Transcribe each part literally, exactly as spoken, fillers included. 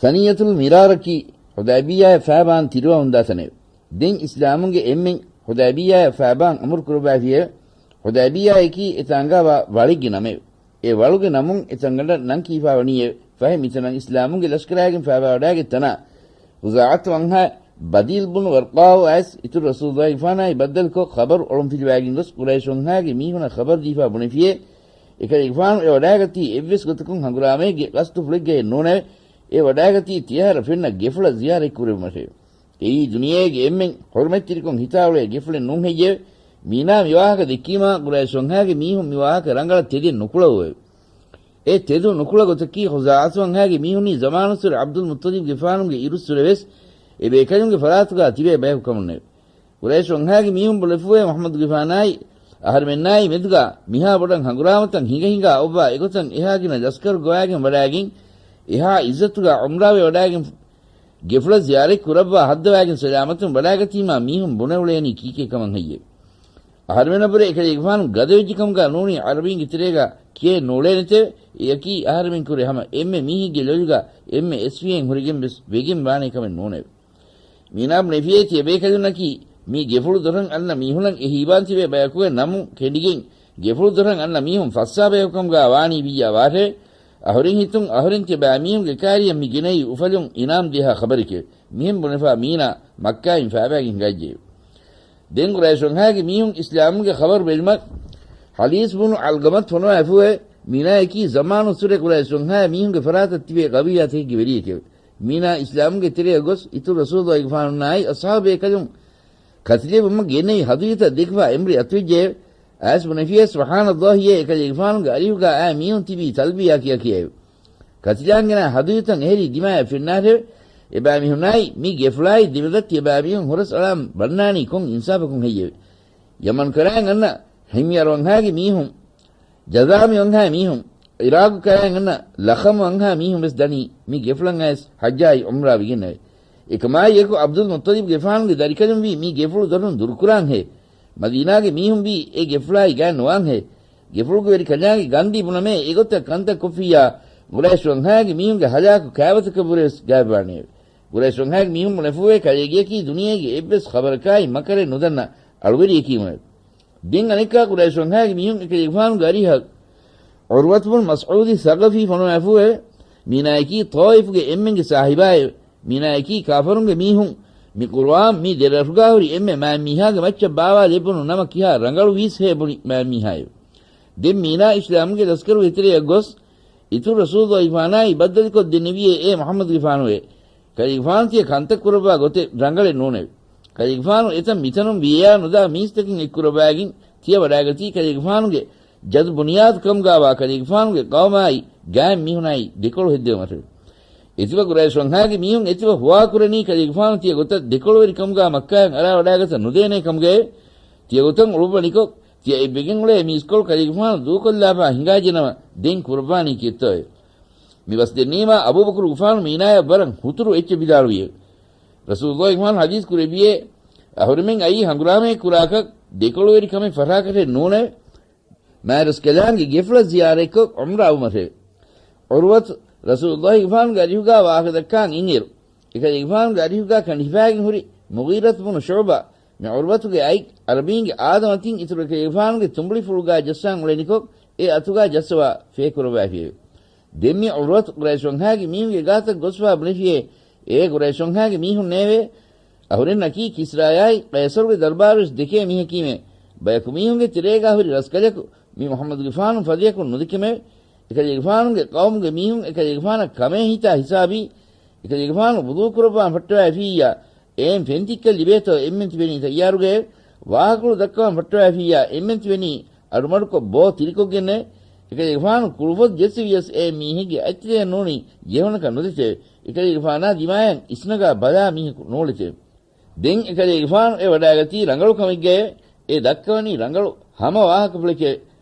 ޘަނިއްޔަތުލް މިރާރަކީ ޙުދައިބިއްޔާއަށް ފައިބާން ތިރިވަމުންދާ ތަނެވެ. ދެން އިސްލާމުންގެ އެންމެން ޙުދައިބިއްޔާއަށް ފައިބާން އަމުރު ކުރައްވައިފިއެވެ. ޙުދައިބިއްޔާއަކީ އެތާނގާ ވާ ވަޅެއްގެ ނަމެވެ. އެ ވަޅުގެ ނަމުން އެ ތަންގަނޑަށް ނަން ކީފާވަނީއެވެ. ފަހެ މިތަނަށް އިސްލާމުންގެ ލަޝްކަރާގެން ފައިބާވަޑައިގަތް ތަނާ ޚުޒާޢަތު ވަންހާ ބަދީލް ބުނު ވަރްޤާއު އައިސް އިތުރު ރަސޫލުއްލާހިގެފާނާއި ބައްދަލުކޮށް ޚަބަރު އޮޅުންފިލުވައިގެން ގޮސް ޤުރައިޝު ވަންހާގެ މީހުނަށް ޚަބަރު ދީފާ ބުނެފިއޭ، އެކަލޭގެފާނު އެ ވަޑައިގަތީ އެއްވެސް ގޮތަކުން ހަނގުރާމައެއްގެ ޤަޞްދު ފުޅެއްގައެއް ނޫނެވެ. އެ ވަޑައިގަތީ ތިޔަހަރަ ފެންނަ ގެފުޅަށް ޒިޔާރަތް ކުރެވުމަށެވެ. އެއީ ދުނިޔޭގެ އެންމެން ޙުރުމަތްތެރިކޮށް ހިތާ އުޅޭ ގެފުޅެއް ނޫން ހެއްޔެވެ؟ މީނާ މިވާހަކަ ދެއްކީމާ ޤުރައިޝު ވަންހާގެ މީހުން މިވާހަކަ ރަނގަޅަށް ތެދެއް ނުކުޅައުއެވެ. އެ ތެދު ނުކުޅަ ގޮތަކީ ޚުޒާޢަތު ވަންހާގެ މީހުންނީ ޒަމާނުއްސުރެ ޢަބްދުލް މުއްޠަލިބްގެފާނުގެ އިރުއްސުރެވެސް އެ ބޭކަލުންގެ ފަރާތުގާ ތިބޭ ބަޔަކު ކަމުންނެވެ. ޤުރައިޝު ވަންހާގެ މީހުން ބުނެފުއޭ މުޙައްމަދުގެފާނާއި އަހަރެމެންނާއި މެދުގާ މިހާ ބޮޑަށް ހަނގުރާމަތައް ހިނގަ ހިނގާ އޮއްވާ އެގޮތަށް އެހާ ގިނަ ލަސްކަރު ގޮވާގެން ވަޑައިގެން އެހާ އިއްޒަތުގާ ޢުމްރާވެ ވަޑައިގެން ގެފުޅަށް ޒިޔާރަތް ކުރައްވާ ހައްދަވާގެން ސަލާމަތުން ވަޑައިގަތީމާ މީހުން ބުނެ އުޅޭނީ ކީކޭ ކަމަށް ހެއްޔެވެ؟ އަހަރެމެންނަށްވުރެ އެކަލޭގެފާނު ގަދަވެއްޖެ ކަމުގާ ނޫނީ ޢަރަބީންގެ ތެރޭގާ ކިޔައެއް ނޫޅޭނެތެވެ. އެއަކީ އަހަރެމެން ކުރެ ހަމަ އެންމެ މީހެއްގެ ލޮލުގާ އެންމެ އެސްވިއެއް ހުރެގެން ވެސް ވެގެން ވާނޭ ކަމެއް ނޫނެވެ. މީނާ ބުނެފިއޭ ތިޔަބޭކަލުންނަކީ މި ގެފުޅު ދޮރަށް އަންނަ މީހުނަށް އެ ހީވާން ތިބޭ ބަޔަކުގެ ނަމު ކެނޑިގެން ގެފުޅު ދޮރަށް އަންނަ މީހުން ފައްސާ ބަޔަކު ކަމުގާ ވާނީ ވިއްޔާ ވާށެވެ. އަހުރެން ހިތުން އަހުރެން ތިޔަބައިމީހުންގެ ކާރިއަށް މި ގެނައީ އުފަލުން އިނާމް ދިޔަހާ ޚަބަރެކެވެ. މިހެން ބުނެފާ މީނާ މައްކާއިން ފައިބައިގެން ހިނގައްޖެއެވެ. ދެން ޤުރައިޝު ވަންހާގެ މީހުން އިސްލާމުގެ ޚަބަރު ބެލުމަށް ޙަލީސް ބުނު ޢަލްޤަމަތު ފޮނުވާފުއެވެ. މީނާއަކީ ޒަމާނުއްސުރެ ޤުރައިޝު ވަންހާގެ މީހުންގެ ފަރާތަށް ތިބޭ ޤަބީލާތަކެއްގެ ވެރިއެކެވެ. މީނާ އިސްލާމުގެ ތެރެއަށް ގޮސް އިތުރު ރަސޫލުއްލާހިގެފާނުންނާއި އަޞްޙާބު ބޭކަލުން ކަތިލެވުމަށް ގެންނެވި ހަދުޔުތައް ދެކިފާ އެނބުރި އަތުވެއްޖެއެވެ. އައިސް ބުނެފިޔަސް ސުބްޙާނައްލާހިއޭ އެކަލޭގެފާނުގެ އަރިހުގާ އާ މީހުން ތިބީ ތަލްބިޔާ ކިޔާ ކިޔައެވެ. ކަތިލާން ގެނާ ހަދުޔުތައް އެހެރީ ދިމާޔަށް ފެންނާށެވެ. އެބައިމީހުންނާއި މި ގެފުޅާއި ދެމެދަށް ތިޔަބައިމީހުން ހުރަސް އަޅާން ބަންނާނީ ކޮން އިންސާފަކުން ހެއްޔެވެ؟ ޔަމަން ކަރާއިން އަންނަ ޙިމްޔަރު ވަންހާގެ މީހުން، ޖަޒާމި ވަންހާ މީހުން، ޢިރާޤު ކަރާއިން އަންނަ ލަޚަމް ވަންހާ މީހުން ވެސް ދަނީ މި ގެފުޅަށް އައިސް ޙައްޖާއި ޢުމްރާ ވެގެންނެވެ. އެކަމާއި އެކު ޢަބްދުލް މުއްޠަލިބްގެފާނުގެ ދަރިކަލުންވީ މި ގެފުޅު ދޮރުން ދުރުކުރާންހޭ. މަދީނާގެ މީހުންވީ އެ ގެފުޅާއި ގާތް ނުވާންހޭ. ގެފުޅުގެ ވެރި ކަލާނގެ ގަންދީ ބުނަމޭ އެގޮތަށް ކަންތައް ކޮށްފިއްޔާ، ޤުރައިޝް ވަންހާގެ މީހުންގެ ހަލާކު ކާވަތަކަށްވުރެވެސް ގާތްވާނެއެވެ. ޤުރައިޝް ވަންހާގެ މީހުން ބުނެފޫވޭ ކަލޭގެއަކީ ދުނިޔޭގެ އެއްވެސް ޚަބަރަކާއި މަކަރެއް ނުދަންނަ އަޅުވެރިއެކީމެވެ. ދެން އަނެއްކާ ޤުރައިޝް ވަންހާގެ މީހުން އެކަލޭގެފާނުގެ އަރިހަށް ޢުރްވަތު ބުނު މަސްޢޫދި ޘަޤަފީ ފޮނުވާފޫއެވެ. މީނާއަކީ ޠާއިފުގެ އެންމެންގެ ސާހިބާއެވެ. މީނާއަކީ ކާފަރުންގެ މީހުން މި ޤުރުއާން މި ދެރަށުގާ ހުރި އެންމެ މާތް މީހާގެ މައްޗަށް ބާވާލެއްވުނު ނަމަ ކިހާ ރަނގަޅުވީސް ހޭ ބުނި މާތް މީހާއެވެ. ދެން މީނާ އިސްލާމުގެ ލަސްކަރުގެ ތެރެއަށް ގޮސް އިތުރު ރަސޫލުއްލާހިގެފާނާއި ބައްދަލުކޮށްދެންނެވިއޭ އޭ މުޙައްމަދުގެފާނުއޭ. ކަލޭގެފާނު ތިޔަ ކަންތައް ކުރައްވާ ގޮތެއް ރަނގަޅެއް ނޫނެވެ. ކަލޭގެފާނު އެތަން މިތަނުން ވިޔަޔާ ނުދާ މީސްތަކެއް އެއްކުރައްވާގެން ތިޔަ ވަޑާގަތީ ކަލޭގެފާނުގެ ޖަދު ބުނިޔާދު ކަމުގާވާ ކަލޭގެފާނުގެ ޤައުމާއި ގާތް މީހުނާއި ދެކޮޅު ހެއްދެވުމަށެވެ. އެތިބަ ޤުރައިޝް ވަންހާގެ މީހުން އެތިބަ ހުވާކުރަނީ ކަލޭގެފާނު ތިޔަ ގޮތަށް ދެކޮޅުވެރިކަމުގާ މައްކާއަށް އަރާވަޑާގަތަ ނުދޭނޭ ކަމުގައެވެ. ތިޔަ ގޮތަށް އުޅުއްވަނިކޮށް، ތިޔަ އެއްވެގެން އުޅޭ މީސްކޮޅު ކަލޭގެފާނު ދޫކޮށްލާފާ ހިނގާޖެނަމަ ދެން ކުރައްވާނީ ކީއްތޯއެވެ؟ މި ބަސް ދެންނީމާ އަބޫބަކުރުގެފާނު މީނާޔަށް ވަރަށް ހުތުރު އެއްޗެއް ވިދާޅުވިއެވެ. ރަސޫލުއްލާހިގެފާނު ޙަދީޘް ކުރެއްވިއޭ، އަހުރެމެން އައީ ހަނގުރާމައެއް ކުރާކަށް ދެކޮޅުވެރިކަމެއް ފަށާކަށެއް ނޫނެވެ. މާތްރަސްކަލާނގެ ގެފުޅަށް ޒިޔާރަތްކޮށް ޢުމްރާ ވުމަށެވެ. ޢުރްވަތު ރަސޫލުއްލާހިގެފާނުގެ އަރިހުގާ ވާހަކަ ދައްކާން އިންއިރު، އެކަލޭގެފާނުގެ އަރިހުގާ ކަނޑިފާގެން ހުރި މުޣީރަތު ބުނު ޝުޢުބާ، މި ޢުރްވަތުގެ އަތް ޢަރަބީންގެ އާދަމަތިން އިތުރު އެކަލޭގެފާނުގެ ތުނބުޅިފުޅުގާ ޖައްސާން އުޅެނިކޮށް، އެ އަތުގާ ޖައްސަވާ ފޭކުރައްވައިފިއެވެ. ދެން މި ޢުރްވަތު ޤުރައިޝް ވަންހާގެ މީހުންގެ ގާތަށް ގޮސްފާ ބުނެފިއޭ، އޭ ޤުރައިޝް ވަންހާގެ މީހުންނޭވެ! އަހުރެންނަކީ ކިސްރާޔާއި ޤައިޞަރުގެ ދަރުބާރުވެސް ދެކޭ މީހަކީމެ. ބަޔަކު މީހުންގެ ތެރޭގާ ހުރި ރަސްކަލަކު މި މުޙައްމަދުގެފާނު ފަދަޔަކު ނުދެކެމެވެ. އެކަލޭގެފާނުގެ ޤައުމުގެ މީހުން އެކަލޭގެފާނަށް ކަމޭ ހިތާ ހިސާބީ، އެކަލޭގެފާނު ވުޟޫ ކުރައްވާން ފައްޓަވައިފިއްޔާ، އެއިން ފެންތިއްކަން ލިބޭތޯ އެންމެން ތިބެނީ ތައްޔާރުގައެވެ. ވާހަކަކޮޅު ދައްކަވަން ފައްޓަވައިފިއްޔާ، އެންމެން ތިބެނީ އަޑުމަޑުކޮށް ބޯ ތިރިކޮށްގެންނެވެ. އެކަލޭގެފާނު ކުޅުފޮތު ޖެއްސެވިޔަސް އެ މީހެއްގެ އަތްތެރެއަށް ނޫނީ ޖެހުނަކަށް ނުދެތެވެ. އެކަލޭގެފާނާ ދިމާޔަށް އިސްނަގާ ބަލާ މީހަކު ނޫޅެތެވެ. ދެން އެކަލޭގެފާނު އެ ވަޑާގަތީ ރަނގަޅު ކަމެއްގައެވެ. އެ ދައްކަވަނީ ރަނގަޅު ހަމަ ވާހަކަފުޅެކެވެ.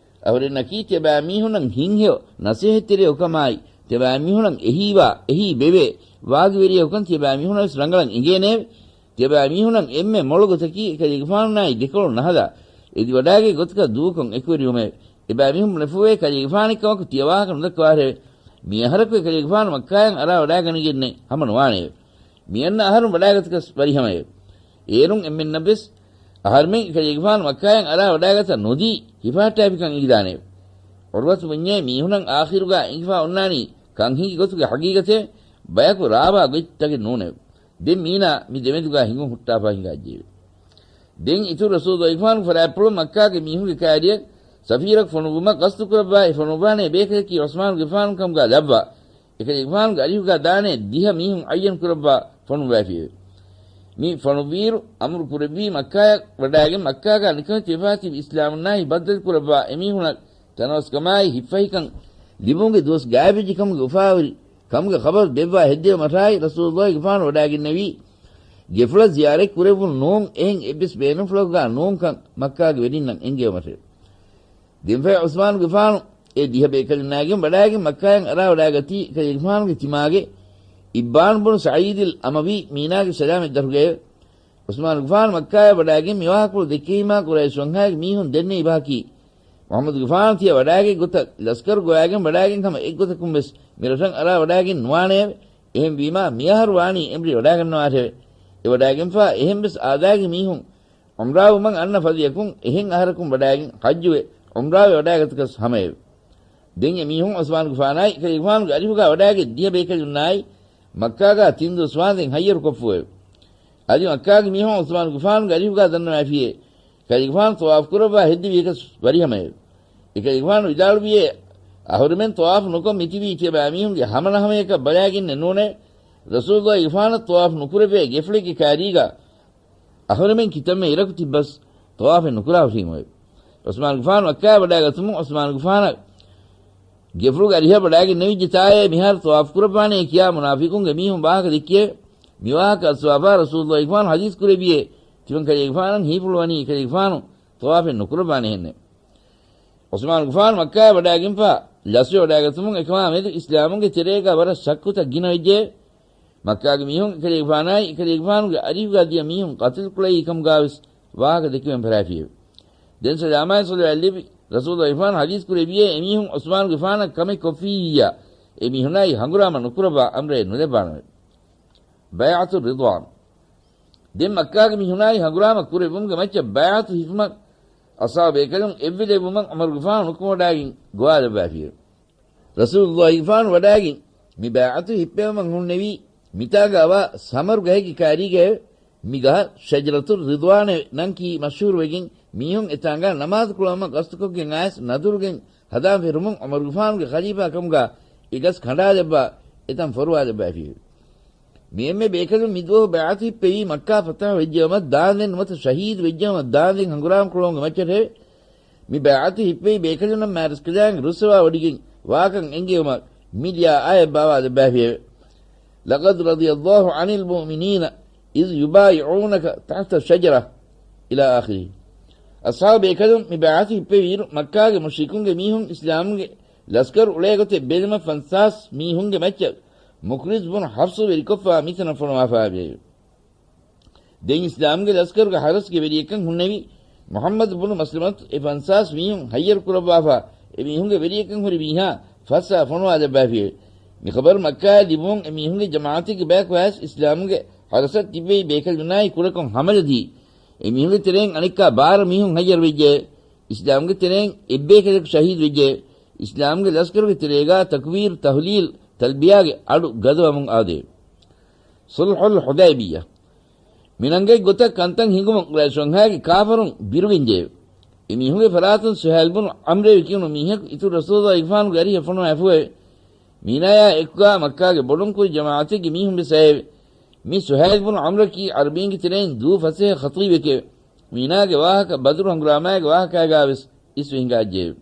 އަހުރެންނަކީ ތިޔަބައިމީހުންނަށް ހިތްހެޔޮ ނަސޭހަތްތެރިޔަކުކަމާއި، ތިޔަބައިމީހުނަށް އެހީވާ، އެހީ ބެވޭ، ވާގިވެރިޔަކުކަން ތިޔަބައިމީހުނަށް ވެސް ރަނގަޅަށް އެނގޭނެއެވެ. ތިޔަބައިމީހުނަށް އެންމެ މޮޅު ގޮތަކީ އެކަލޭގެފާނުންނާއި ދެކޮޅު ނަހަލާ، އެދިވަޑާގެ ގޮތަކަށް ދޫކޮށް އެކުވެރިވުމެވެ. އެބައިމީހުން ބުނެފޫވޭ ކަލޭގެފާނެއްކަމަކު ތިޔަ ވާހަކަ ނުދައްކަވާށެވެ. މިއަހަރަކު އެކަލޭގެފާނު މައްކާޔަށް އަރާ ވަޑާގަނެގެންނެއް ހަމަ ނުވާނެއެވެ. މިއަންނަ އަހަރުން ވަޑާގަތަކަސް ވަރިހަމައެވެ. އޭރުން އެންމެންނަށްވެސް އަހަރުމެން އެކަލޭގެފާނު މައްކާޔަށް އަރާ ވަޑާގަތަށް ނުދީ ހިފަހައްޓާފިކަން އެނގިދާނެއެވެ. ޢުރްވަތު ބުންޏޭ މީހުނަށް އާޚިރުގާ އެނގިފާ އޮންނާނީ ކަން ހިނގި ގޮތުގެ ޙަޤީޤަތެވެ. ބަޔަކު ރާވާ ގޮތްތަކެއް ނޫނެވެ. ދެން މީނާ މި ދެމެދުގާ ހިނގުން ހުއްޓާފާ ހިނގާއްޖެއެވެ. ދެން އިތުރު ރަސޫލުގެފާނު ފަރާތްޕުޅުން މައްކާގެ މީހުންގެ ކާރިއަށް ސަފީރަކު ފޮނުއްވުމަށް ގަސްތު ކުރައްވާ އެ ފޮނުއްވާނޭ ބޭކަލަކީ ޢުސްމާނުގެފާނު ކަމުގާ ލައްވާ، އެކަލޭގެފާނުގެ އަރިހުގާ ދާނޭ ދިހަ މީހުން އައްޔަން ކުރައްވާ ފޮނުއްވާފިއެވެ. މި ފޮނުއްވިއިރު އަމުރު ކުރެއްވީ މައްކާޔަށް ވަޑާގެން މައްކާގާ ނިކަމެތިވެފާ ތިބި އިސްލާމުންނާއި ބައްދަލު ކުރައްވާ އެމީހުނަށް ތަނަވަސްކަމާއި ހިތްފަހިކަން ލިބުމުގެ ދުވަސް ގާތްވެއްޖެ ކަމުގެ އުފާވެރި ކަމުގެ ޚަބަރު ދެއްވާ ހެއްދެވުމަށާއި ރަސޫލުއްލާހިގެފާނު ވަޑާގެންނެވީ، ގެފުޅަށް ޒިޔާރަތް ކުރެއްވުން ނޫން، އެހެން އެއްވެސް ބޭނުންފުޅަކުގާ ނޫންކަން މައްކާގެ ވެރިންނަށް އެންގެވުމަށެވެ. ދެންފަހެ ޢުސްމާނުގެފާނު އެ ދިހަ ބޭކަލުންނާގެން ވަޑާގެން މައްކާއަށް އަރާ ވަޑާގަތީ ކަލޭގެފާނުގެ ތިމާގެ އިއްބާން ބުނު ސަޢީދިލް އަމަވީ މީނާގެ ސަލާމަތް ދަށުގައެވެ. ޢުސްމާނުގެފާނު މައްކާއަށް ވަޑާގެން މިވާހަކަފުޅު ދެއްކެވީމާ ޤުރައިޝް ވަންހާގެ މީހުން ދެންނެވި ބަހަކީ، މުޙައްމަދުގެފާނު ތިޔަ ވަޑާގަތް ގޮތަށް ލަސްކަރު ގޮވާގެން ވަޑާގެން ހަމަ އެއްގޮތަކުން ވެސް މި ރަށަށް އަރާ ވަޑާގެން ނުވާނެއެވެ. އެހެންވީމާ މިއަހަރު ވާނީ އެމްރި ވަޑާގަންނަވާށެވެ. އެ ވަޑާގެންފާ އެހެން ވެސް އާދާގެ މީހުން ޢުމްރާވުމަށް އަންނަ ފަދަޔަކުން އެހެން އަހަރަކުން ވަޑާގެން ޙައްޖުވެ ޢުމްރާވެ ވަޑާގަތަކަސް ހަމައެވެ. ދެން އެ މީހުން ޢުސްމާނުގެފާނާއި ކަލޭގެފާނުގެ އަރިހުގާ ވަޑާގެން ދިހަ ބޭކަލުންނާއި މައްކާގާ ތިން ދުވަސް ވާންދެން ހައްޔަރު ކޮށްފުއެވެ. އަދި މައްކާގެ މީހުން ޢުސްމާނުގެފާނުގެ އަރިހުގާ ދަންނަވައިފިއޭ، ކަލޭގެފާނު ޠަވާފު ކުރައްވާ ހެއްދެވިޔަކަސް ވަރިހަމައެވެ. އެކަލޭގެފާނު ވިދާޅުވިއޭ، އަހުރެމެން ޠަވާފު ނުކޮށް މިތިބީ ތިޔަބައިމީހުންގެ ހަމަނަހަމަޔަކަށް ބަލައިގެންނެއް ނޫނޭ، ރަސޫލުއްލާހިގެފާނަށް ޠަވާފު ނުކުރެވޭ ގެފުޅެއްގެ ކާރީގާ އަހުރެމެން ކިތަންމެ އިރަކު ތިއްބަސް ޠަވާފެއް ނުކުރާ ހުށީމުއެވެ. ޢުސްމާނުގެފާނު މައްކާއަށް ވަޑާގަތުމުން ޢުސްމާނުގެފާނަށް ގެފުޅުގެ އަރިހަށް ވަޑާގެން ނެވިއްޖެ ތާއޭ މިހާރު ޠަވާފު ކުރައްވާނޭ ކިޔާ މުނާފިޤުންގެ މީހުން ވާހަކަ ދެއްކިއެވެ. މިވާހަކަ އައްސަވާފާ ރަސޫލުއްލާހިގެފާނު ޙަދީޘް ކުރެއްވިއޭ، ތިމަން ކަލޭގެފާނަށް ހީފުޅުވަނީ ކަލޭގެފާނު ޠަވާފެއް ނުކުރައްވާނެހެންނެއް. ޢުސްމާނުގެފާނު މައްކާއަށް ވަޑާގެންފާ ލަސްވެ ވަޑާގަތުމުން އެކަމާ މެދު އިސްލާމުންގެ ތެރޭގާ ވަރަށް ޝައްކުތައް ގިނަވެއްޖެއެވެ. މައްކާގެ މީހުން އެކަލޭގެފާނާއި އެކަލޭގެފާނުގެ އަރިހުގާ ދިޔަ މީހުން ޤަތުލު ކުޅައީ ކަމުގާވެސް ވާހަކަ ދެކެވެން ފަށާފިއެވެ. ދެން ސަލާމާއި ޞަލަވާތް ލިބި ރަސޫލުގެފާނު ޙަދީޘް ކުރެއްވިއޭ، އެމީހުން ޢުސްމާނުގެފާނަށް ކަމެއް ކޮށްފިއްޔާ، އެމީހުނާއި ހަނގުރާމަ ނުކުރައްވާ އަމްރެއް ނުލައްވާނަމެވެ. ބައިޢަތު ރިޟްވާން. ދެން މައްކާގެ މީހުނާއި ހަނގުރާމަ ކުރެއްވުމުގެ މައްޗަށް ބައިޢަތު ހިފުމަށް އަޞްޙާބު ބޭކަލުން އެއްވެލެއްވުމަށް ޢުމަރުގެފާނު ނުކުމެވަޑާގެން ގޮވާލައްވާފިއެވެ. ރަސޫލުއްލާހިގެފާނު ވަޑާގެން މި ބައިޢަތު ހިއްޕެވުމަށް ހުންނެވީ މިތާގާވާ ސަމަރު ގަހެއްގެ ކާރީގައެވެ. މި ގަހަށް ޝަޖަރަތު ރިޟްވާނެވެ ނަންކީ މަޝްހޫރުވެގެން، މީހުން އެތާނގާ ނަމާދު ކުޅައުމަށް ގަސްތުކޮށްގެން އައިސް ނަދުރުގެން ހަދާން ފެށުމުން ޢުމަރުގެފާނުގެ ޚަލީފާ ކަމުގާ އެ ގަސް ކަނޑާލައްވާ އެތަން ފޮރުވާލައްވާފިއެވެ. މި އެންމެ ބޭކަލުން މި ދުވަހު ބައިޢަތު ހިއްޕެވީ މައްކާ ފަތަޙު ވެއްޖެއަމަ ދާންދެން ނުވަތަ ޝަހީދު ވެއްޖެއަމަ ދާންދެން ހަނގުރާމަ ކުޅައުމުގެ މައްޗަށެވެ. މި ބައިޢަތު ހިއްޕެވި ބޭކަލުންނަށް މާތްރަސްކަލާނގެ ރުއްސަވާ ވޮޑިގެން ވާކަން އެންގެވުމަށް މި ލިޔާ އާޔަތް ބާވާލައްވާފިއެވެ. لقد رضي الله عن المؤمنين إذ يبايعونك تحت الشجرة إلى آخره. އަޞްޙާބު ބޭކަލުން މި ބައިޢަތު ހިއްޕެވިއިރު، މައްކާގެ މުޝްރިކުންގެ މީހުން އިސްލާމުގެ ލަސްކަރު އުޅޭގޮތެއް ބެލުމަށް ފަންސާސް މީހުންގެ މައްޗަށް މުޤްރިޒު ބުނު ޙަފްޞު ވެރިކޮށްފާ މިތަނަށް ފޮނުވާފާވެއެވެ. ދެން އިސްލާމުގެ ލަސްކަރުގެ ހަރަސްގެ ވެރިއެއްކަން ހުންނެވި މުޙައްމަދު ބުނު މަސްލަމަތު އެ ފަންސާސް މީހުން ހައްޔަރު ކުރައްވާފާ، އެ މީހުންގެ ވެރިއެއްކަން ހުރި މީހާ ފައްސާ ފޮނުވާލައްވާފިއެވެ. މި ޚަބަރު މައްކާއަށް ލިބުމުން އެ މީހުންގެ ޖަމާޢަތެއްގެ ބަޔަކު އައިސް އިސްލާމުގެ ހަރަސަށް ތިއްބެވި ބޭކަލުންނާއި ކުޑަކޮށް ހަމަލަދީ، އެ މީހުންގެ ތެރެއިން އަނެއްކާ ބާރަ މީހުން ހައްޔަރުވެއްޖެ. އިސްލާމުގެ ތެރެއިން އެއްބޭކަލަކު ޝަހީދުވެއްޖެ. އިސްލާމުގެ ލަސްކަރުގެ ތެރޭގާ ތަކުބީރު، ތަހުލީލު، ތަލްބިޔާގެ އަޑު ގަދަވަމުން އާދެ. ޞުލްޙުލް ޙުދައިބިއްޔާ. މިނަންގަތް ގޮތަށް ކަންތައް ހިނގުމުން ޤުރައިޝް ވަންހާގެ ކާފަރުން ބިރުގެންޖެއެވެ. އެ މީހުންގެ ފަރާތުން ސުހައިލް ބުނު ޢަމްރޭ ކިޔުނު މީހަކު އިތުރު ރަސޫލުގެފާނުގެ އަރިހަށް ފޮނުވާފުއެވެ. މީނާޔާ އެކުގާ މައްކާގެ ބޮޑުން ކުރި ޖަމާޢަތެއްގެ މީހުން ވެސް އައެވެ. މި ސުހައިލް ބުނު ޢަމްރަކީ ޢަރަބީންގެ ތެރެއިން ދޫ ފަސޭހަ ޚަޠީބެކެވެ. މީނާގެ ވާހަކަ ބަދުރު ހަނގުރާމާގެ ވާހަކާގާވެސް އިސްވެ ހިނގާއްޖެއެވެ.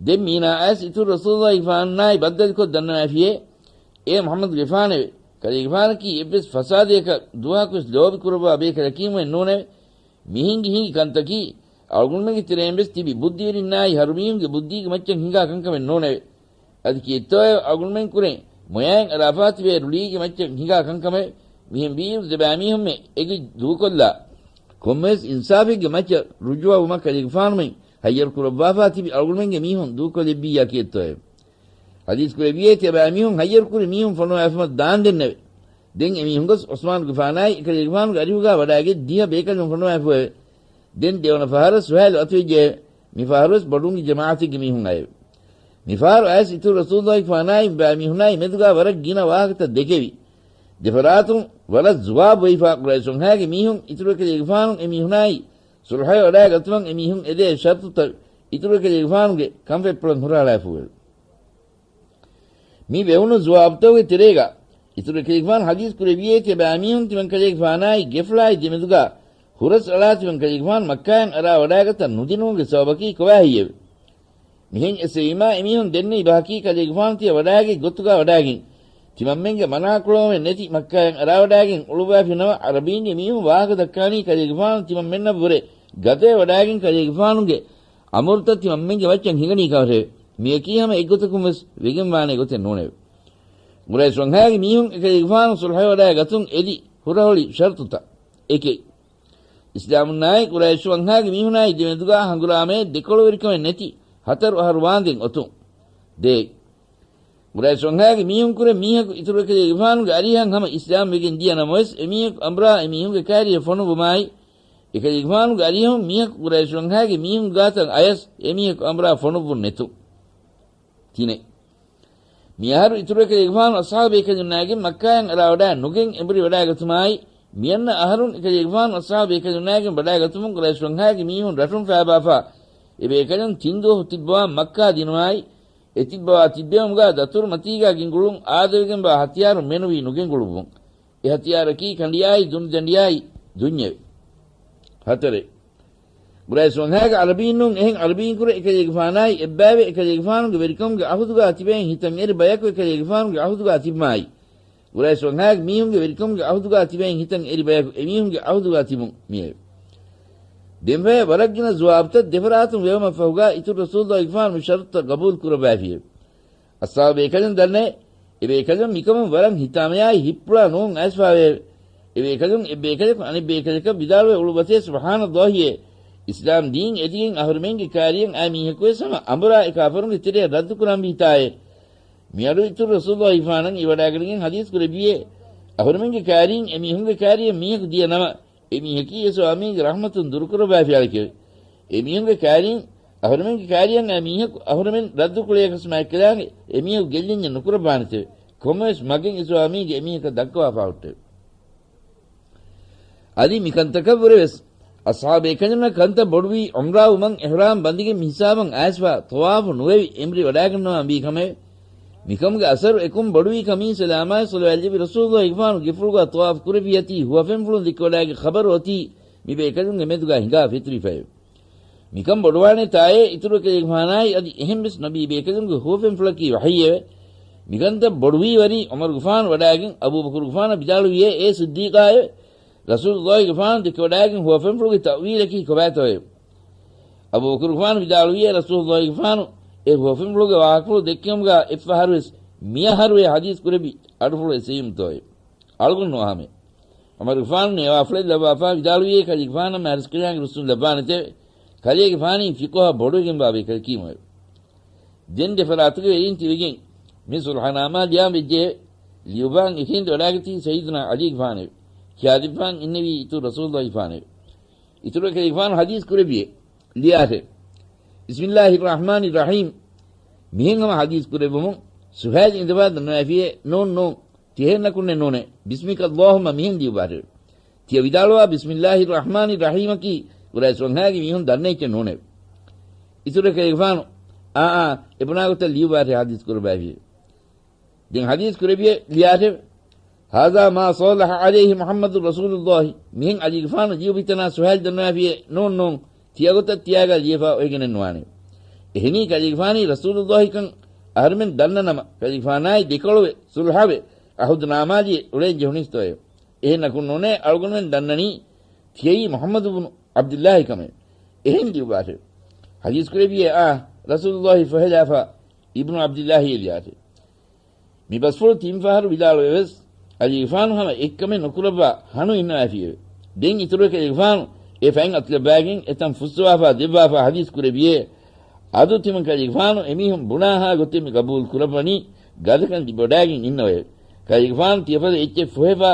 ދެން މީނާ އައިސް އިތުރު ރަސޫލުގެފާނާއި ބައްދަލުކޮށް ދަންނަވާފިއޭ، އޭ މުޙައްމަދުގެފާނެވެ. ކަލޭގެފާނަކީ އެއްވެސް ފަސާދަޔަކަށް ދުވަހަކުވެސް ލޯބި ކުރައްވާ ބޭކަލަކީމުއެއް ނޫނެވެ. މި ހިނގި ހިނގި ކަންތަކީ އަޅުގަނޑުމެންގެ ތެރެއިން ވެސް ތިބި ބުއްދިވެރިންނާއި ހަރުމީހުންގެ ބުއްދީގެ މައްޗަށް ހިނގާ ކަންކަމެއް ނޫނެވެ. އަދި ކީއްތޯއެވެ އަޅުގަނޑުމެން ކުރެން މޮޔައިން އަރާފާ ތިބޭ ރުޅީގެ މައްޗަށް ހިނގާ ކަންކަމެވެ. މިހެން ވީއިރު ދެބައިމީހުންމެ އެގޮތް ދޫކޮށްލާ، ކޮންމެވެސް އިންސާފެއްގެ މައްޗަށް ރުޖޫޢަވުމަށް ކަލޭގެފާނުމެން ހައްޔަރު ކުރައްވާފާ ތިބި އަޅުގަނޑުމެންގެ މީހުން ދޫކޮށްލެއްވިއްޔާ ކީއްތޯއެވެ؟ ޙަދީޘް ކުރެއްވިއޭ، ތިޔަބައިމީހުން ހައްޔަރުކުރި މީހުން ފޮނުވާފަ ދާންދެންނެވެ. ދެން އެމީހުން ގޮސް ޢުސްމާނުގެފާނާއި އެކަލޭގެފާނުގެ އަރިހުގާ ވަޑާގެ ދިހަ ބޭކަލުން ފޮނުވާފައެވެ. ދެން ދެވަނަ ފަހަރަށް ސުހައިލު އަތުވެއްޖެއެވެ. މިފަހަރުވެސް ބޮޑުންގެ ޖަމާޢަތެއްގެ މީހުން އައެވެ. މިފަހަރު އައިސް އިތުރު ރަސޫލުއްލާހިގެފާނާއި ބައިމީހުނާއި މެދުގާ ވަރަށް ގިނަ ވާހަކަތައް ދެކެވި. ދެފަރާތުން ވަރަށް ޒުވާބު ވެއިފާ ޤުރައިޝު ވަންހާގެ މީހުން އިތުރު އެކަލޭގެފާނު އެމީހުނާއި ޞުލްޙަވެވަޑާގަތުމަށް އެމީހުން އެދޭ ޝަރުޠުތައް އިތުރު އެކަލޭގެފާނުގެ ކަންފަތްޕުޅަށް ހުށަހަޅާފައެވެ. މި ވެވުނު ޒުވާބުތަކުގެ ތެރޭގަ އިތުރު އެކަލޭގެފާނު ޙަދީޘް ކުރެއްވިއޭ، ތިޔަބައިމީހުން ތިމަންކަލޭގެފާނާއި ގެފުޅާއި ދެމެދުގަ ހުރަސް އަޅާ ތިމަންކަލޭގެފާނު މައްކާއިން އަރާ ވަޑާގަތަން ނުދިނުމުގެ ސަބަބަކީ ކޮބާ ހެއްޔެވެ؟ މިހެން އެސެވީމާ އެމީހުން ދެންނެވި ބަހަކީ ކަލޭގެފާނު ތިޔަ ވަޑާގެ ގޮތުގަ ވަޑާގެން، ތިމަންމެންގެ މަނާކުޅައުމެއް ނެތި މައްކާއިން އަރާވަޑާގެން އުޅުއްވާފިނަމަ، ޢަރަބީންގެ މީހުން ވާހަކަ ދައްކާނީ ކަލޭގެފާނު ތިމަންމެންނަށްވުރެ ގަދައެއް ވަޑާގެން ކަލޭގެފާނުގެ އަމުރުތައް ތިމަންމެންގެ މައްޗަށް ހިނގަނީ ކަމަށެވެ. މިޔަކީ ހަމަ އެއްގޮތަކުން ވެސް ވެގެންވާނެ ގޮތެއް ނޫނެވެ. ޤުރައިޝު ވަންހާގެ މީހުން އެކަލޭގެފާނު ޞުލްޙަވަޑާ ގަތުން އެދި ހުރަހޮޅި ޝަރުޠުތައް. އެކެއް، އިސްލާމުންނާއި ޤުރައިޝު ވަންހާގެ މީހުނާއި ދެމެދުގާ ހަނގުރާމައެއް ދެކޮޅުވެރިކަމެއް ނެތި ހަތަރު އަހަރު ވާންދެން އޮތުން. ދޭއް، ޤުރައިޝު ވަންހާގެ މީހުން ކުރެ މީހަކު އިތުރު އެކަލޭގެފާނުގެ އަރިހަށް ހަމަ އިސްލާމް ވެގެން ދިޔަ ނަމަވެސް، އެމީހަކު އަނބުރާ އެމީހުންގެ ކާރިޔަށް ފޮނުއްވުމާއި، އެކަލޭގެފާނުގެ އަރިހުން މީހަކު ޤުރައިޝު ވަންހާގެ މީހުން ގާތަށް އަޔަސް އެމީހަކު އަނބުރާ ފޮނުއްވުން ނެތުން. ތިނެއް، މިއަހަރު އިތުރު އެކަލޭގެފާނު އަޞްޙާބު ބޭކަލުންނާގެން މައްކާއިން އަރާވަޑާ ނުގެން އެނބުރި ވަޑާގަތުމާއި، މިއަންނަ އަހަރުން އެކަލޭގެފާނު އަޞްޙާބު ބޭކަލުންނާގެން ވަޑާގަތުމުން ޤުރައިޝު ވަންހާގެ މީހުން ރަށުން ފައިބާފާ، އެ ބޭކަލުން ތިން ދުވަހު ތިއްބަވާ މައްކާ ދިނުމާއި، އެ ތިއްބަވާ ތިއްބެވުމުގާ ދަތުރު މަތީގާ ގެންގުޅުން އާދަވެގެންވާ ހަތިޔާރު މެނުވީ ނުގެންގުޅުއްވުން. އެ ހަތިޔާރަކީ ކަނޑިއާއި ދުނިދަނޑިއާއި ދުންޏެވެ. ހަތަރެއް، ޤުރައިޝު ވަންހާގެ ޢަރަބީންނޫން އެހެން ޢަރަބީންކުރެ އެކަލޭގެފާނާއި އެއްބައިވެ އެކަލޭގެފާނުގެ ވެރިކަމުގެ ޢަހުދުގާ ތިބެއިން ހިތަށް އެރި ބަޔަކު އެކަލޭގެފާނުގެ ޢަހުދުގާ ތިބުމާއި، ޤުރައިޝު ވަންހާގެ މީހުންގެ ވެރިކަމުގެ ޢަހުދުގާ ތިބެއިން ހިތަށް އެރި ބަޔަކު އެމީހުންގެ ޢަހުދުގާ ތިބުން މިއެވެ. ދެންފަހެ ވަރަށް ގިނަ ޒުވާބުތައް ދެފަރާތުން ވެވުމަށްފަހުގާ އިތުރު ރަސޫލުއްލާހިގެފާނު މި ޝަރުޠުތައް ގަބޫލު ކުރައްވައިފިއެވެ. އަޞްޙާބު ބޭކަލުން ދަންނައެވެ. އެބޭކަލުން މިކަމުން ވަރަށް ހިތާމަޔާއި ހިތްޕުޅާ ނޫން އައިސްފާވެއެވެ. އެބޭކަލުން އެއްބޭކަލަކު އަނެއްބޭކަލަކަށް ވިދާޅުވެ އުޅުއްވަތޭ، ސުބްޙާނައްލާހިއޭ! އިސްލާމް ދީން އެދިގެން އަހުރެމެންގެ ކާރިޔަށް އައި މީހަކުވެސް ހަމަ އަނބުރާ އެ ކާފަރުންގެ ތެރެއަށް ރައްދުކުރަންވީތާއޭ! މިއަޑު އިތުރު ރަސޫލުއްލާހިގެފާނަށް އެވަޑާގަނެގެން ޙަދީޘް ކުރެއްވިއޭ، އަހުރެމެންގެ ކާރީން އެމީހުންގެ ކާރިޔަށް މީހަކު ދިޔަ ނަމަ، އެމީހަކީ އެ ސްވާމީގެ ރަޙްމަތުން ދުރުކުރައްވާފިއްޔާޅެކެވެ. އެމީހުންގެ ކާރީން އަހުރެމެންގެ ކާރިޔަށް އައި މީހަކު އަހުރެމެން ރައްދު ކުޅޭކަސް މާތްކަލާނގެ އެމީހަކު ގެއްލިންޏެއް ނުކުރައްވާނެތެވެ. ކޮންމެވެސް މަގެއް އެ ސްވާމީގެ އެމީހަކަށް ދައްކަވާފާ ހުއްޓެވެ. އަދި މިކަންތަކަށްވުރެވެސް، އަޞްޙާބޭކަލުންނަށް ކަންތައް ބޮޑުވީ ޢުމްރާވުމަށް އިޙްރާމް ބަނދިގެން މިހިސާބަށް އައިސްފާ ޠަވާފު ނުވެވި އެނބުރި ވަޑާގަންނަވާންވީ ކަމެވެ. މިކަމުގެ އަސަރު އެކުން ބޮޑުވީ ކަމީ ސަލާމާއި ޞަލަވާތް ލެއްވި ރަސޫލުއްލާހިގެފާނު ގެފުޅުގާ ޠަވާފު ކުރެއްވިއަތީ ހުވަފެންފުޅުން ދެއްކިވަޑާގެ ޚަބަރު އޮތީ މިބޭކަލުންގެ މެދުގާ ހިނގާ ފެތުރިފައެވެ. މިކަން ބޮޑުވާނެތާއޭ އިތުރު އެކަލޭގެފާނާއި އަދި އެހެންވެސް ނަބީ ބޭކަލުންގެ ހުވަފެންފުޅަކީ ވަޙީއެވެ. މިކަންތައް ބޮޑުވީވަރީ ޢުމަރުގެފާނު ވަޑާގެން އަބޫބަކުރުގެފާނަށް ވިދާޅުވިއޭ، އޭ ޞިއްދީޤާއެވެ! ރަސޫލުއްލާހިގެފާނު ދެކެވަޑާގެން ހުވަފެންފުޅުގެ ތައުވީލަކީ ކޮބާތޯއެވެ؟ އަބޫބަކުރުގެފާނު ވިދާޅުވިއޭ، ރަސޫލުއްލާހިގެފާނު އެ ހުވަފެންފުޅުގެ ވާހަކަފުޅު ދެއްކެވުމުގާ އެއްފަހަރުވެސް މިއަހަރުވެ ޙަދީޘް ކުރެއްވި އަޑުފުޅު އެސެވީމުތޯއެވެ؟ އަޅުގަނޑު ނުވާހަމެ. ޢުމަރުގެފާނު ނޭވާފުޅެއް ލައްވާފާ ވިދާޅުވިއޭ، ކަލޭގެފާނަށް މާތްރަސްކަލާނގެ ރުއްސުން ލައްވާނެތެވެ. ކަލޭގެފާނީ ފިޤުހަށް ބޮޑުވެގެންވާ ބޭކަލަކީމުއެވެ. ދެން ދެފަރާތުގެ ވެރީން ތިބެގެން މި ޞުލްޙަނާމާ ލިޔާން ވެއްޖެއެވެ. ލިޔުއްވާން އެކިހެން ވަޑާގަތީ ސައްޔިދުނާ ޢަލީގެފާނެވެ. ކިޔާދެއްވާން އިންނެވީ އިތުރު ރަސޫލުއްލާހިގެފާނެވެ. އިތުރު ކަލޭގެފާނު ޙަދީޘް ކުރެއްވިއޭ، ލިޔާށެވެ. بسم الله الرحمن الرحيم. މިހެން ހަމަ ޙަދީޘް ކުރެއްވުމުން ސުހައިލް އިނދެފާ ދަންނަވައިފިއޭ، ނޫން ނޫން. ތިހެންނަކުންނެއް ނޫނޭ. بسمك اللهم މިހެން ލިޔުއްވާށެވެ. ތިޔަ ވިދާޅުވާ، بسم الله الرحمن الرحيمަކީ ޤުރައިޝް ވަންހާގެ މީހުން ދަންނަ އެއްޗެއް ނޫނެވެ. އިތުރަށް ކަލޭގެފާނު، އާ، އާ، އެބުނާ ގޮތަށް ލިޔުއްވާށޭ ޙަދީޘް ކުރައްވައިފިއެވެ. ދެން ޙަދީޘް ކުރެއްވިއޭ، ލިޔާށެވެ. هذا ما صالح عليه محمد رسول الله. މިހެން ޢަލީގެފާނު ލިޔުއްވިތަނާ ސުހައިލް ދަންނަވައިފިއޭ، ނޫން ނޫން. ތިޔަގޮތަށް ތިޔާގާ ލިޔެފާ އޮވެގެނެއް ނުވާނެ. އެހެނީ ކަލޭގެފާނީ ރަސޫލުއްލާހިކަން އަހަރުމެން ދަންނަ ނަމަ، ކަލޭގެފާނާއި ދެކޮޅުވެ، ޞުލްޙަވެ، ޢަހުދުނާމާލިއެ އުޅެން ޖެހުނީސްތޯއެވެ؟ އެހެން ނަކުން ނޫނޭ، އަޅުގަނޑުމެން ދަންނަނީ ތިޔައީ މުޙައްމަދު ބުނު ޢަބްދިއްލާހި ކަމެވެ. އެހެން ލިޔުއްވާށެވެ. ޙަދީޘް ކުރެއްވިއޭ، އާ، ރަސޫލުއްލާހި ފޮހެލާފާ އިބްނު ޢަބްދިއްލާހިއޭ ލިޔާށެވެ. މި ބަސްފުޅު ތިން ފަހަރު ވިދާޅުވެވެސް، ޢަލީގެފާނު ހަމަ އެއްކަމެއް ނުކުރައްވާ ހަނު އިންނަވައިފިއެވެ. ދެން އިތުރު އެކަލޭގެފާނު އެ ފަތް އަތުލައްވާގެން އެތަން ފުއްސަވާފާ ދެއްވާފާ ޙަދީޘް ކުރެއްވިއޭ، އަދު ތިމަން ކަލޭގެފާނު އެމީހުން ބުނާހާ ގޮތެއް މި ގަބޫލު ކުރައްވަނީ ގަދަކަން ލިބިވަޑައިގެން އިންނަވައެވެ. ކަލޭގެފާނު ތިޔަފަދަ އެއްޗެއް ފޮހެފާ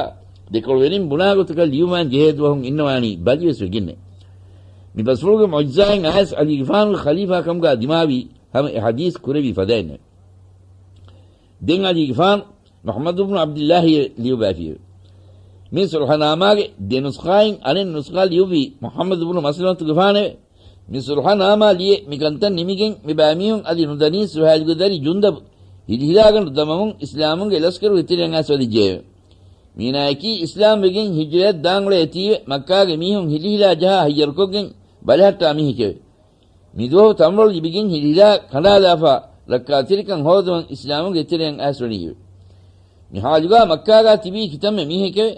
ދެކޮޅުވެރިން ބުނާ ގޮތަކަށް ލިޔުމާން ޖެހޭ ދުވަހުން އިންނަވާނީ ބަލިވެސް ވެގެންނެވެ. މި ބަސްފުޅުގެ މުޢުޖިޒާއިން އައިސް އަލީގެފާނުގެ ޚަލީފާކަމުގާ ދިމާވީ ހަމަ އެ ޙަދީޘް ކުރެވި ފަދައިންނެވެ. ދެން އަލީގެފާނު މުޙައްމަދު ބުނު ޢަބްދިއްލާހިއެވެ. ލިޔުއްވައިފިއެވެ. މި ޞުލްޙަނާމާގެ ދެ ނުސްޚާއިން އަނެއް ނުސްޚާ ލިޔުއްވީ މުޙައްމަދު ބުނު މަސްލަމަތުގެފާނެވެ. މި ޞުލްޙަނާމާ ލިޔެ މި ކަންތައް ނިމިގެން މި ބައިމީހުން އަދި ނުދަނީ ސުހައިލުގެ ދަރި ޖުންދަބު ހިލިހިލާގަނޑު ދަމަމުން އިސްލާމުންގެ ލަސްކަރުގެ ތެރެއަށް އައިސް ވަދެއްޖެއެވެ. މީނާޔަކީ އިސްލާމް ވެގެން ހިޖްރަޔަށް ދާން އުޅޭ އެތީވެ މައްކާގެ މީހުން ހިލިހިލާ ޖަހާ ހައްޔަރުކޮށްގެން ބަލަހައްޓާ މީހެކެވެ. މިދުވަހު ތަންވަޅު ލިބިގެން ހިލިހިލާ ކަނޑާލާފާ ރައްކާތެރިކަން ހޯދަމުން އިސްލާމުގެ ތެރެއަށް އައިސް ވަނީއެވެ. މި ޙާލުގާ މައްކާގާ ތިބީ ކިތަންމެ މީހެކެވެ.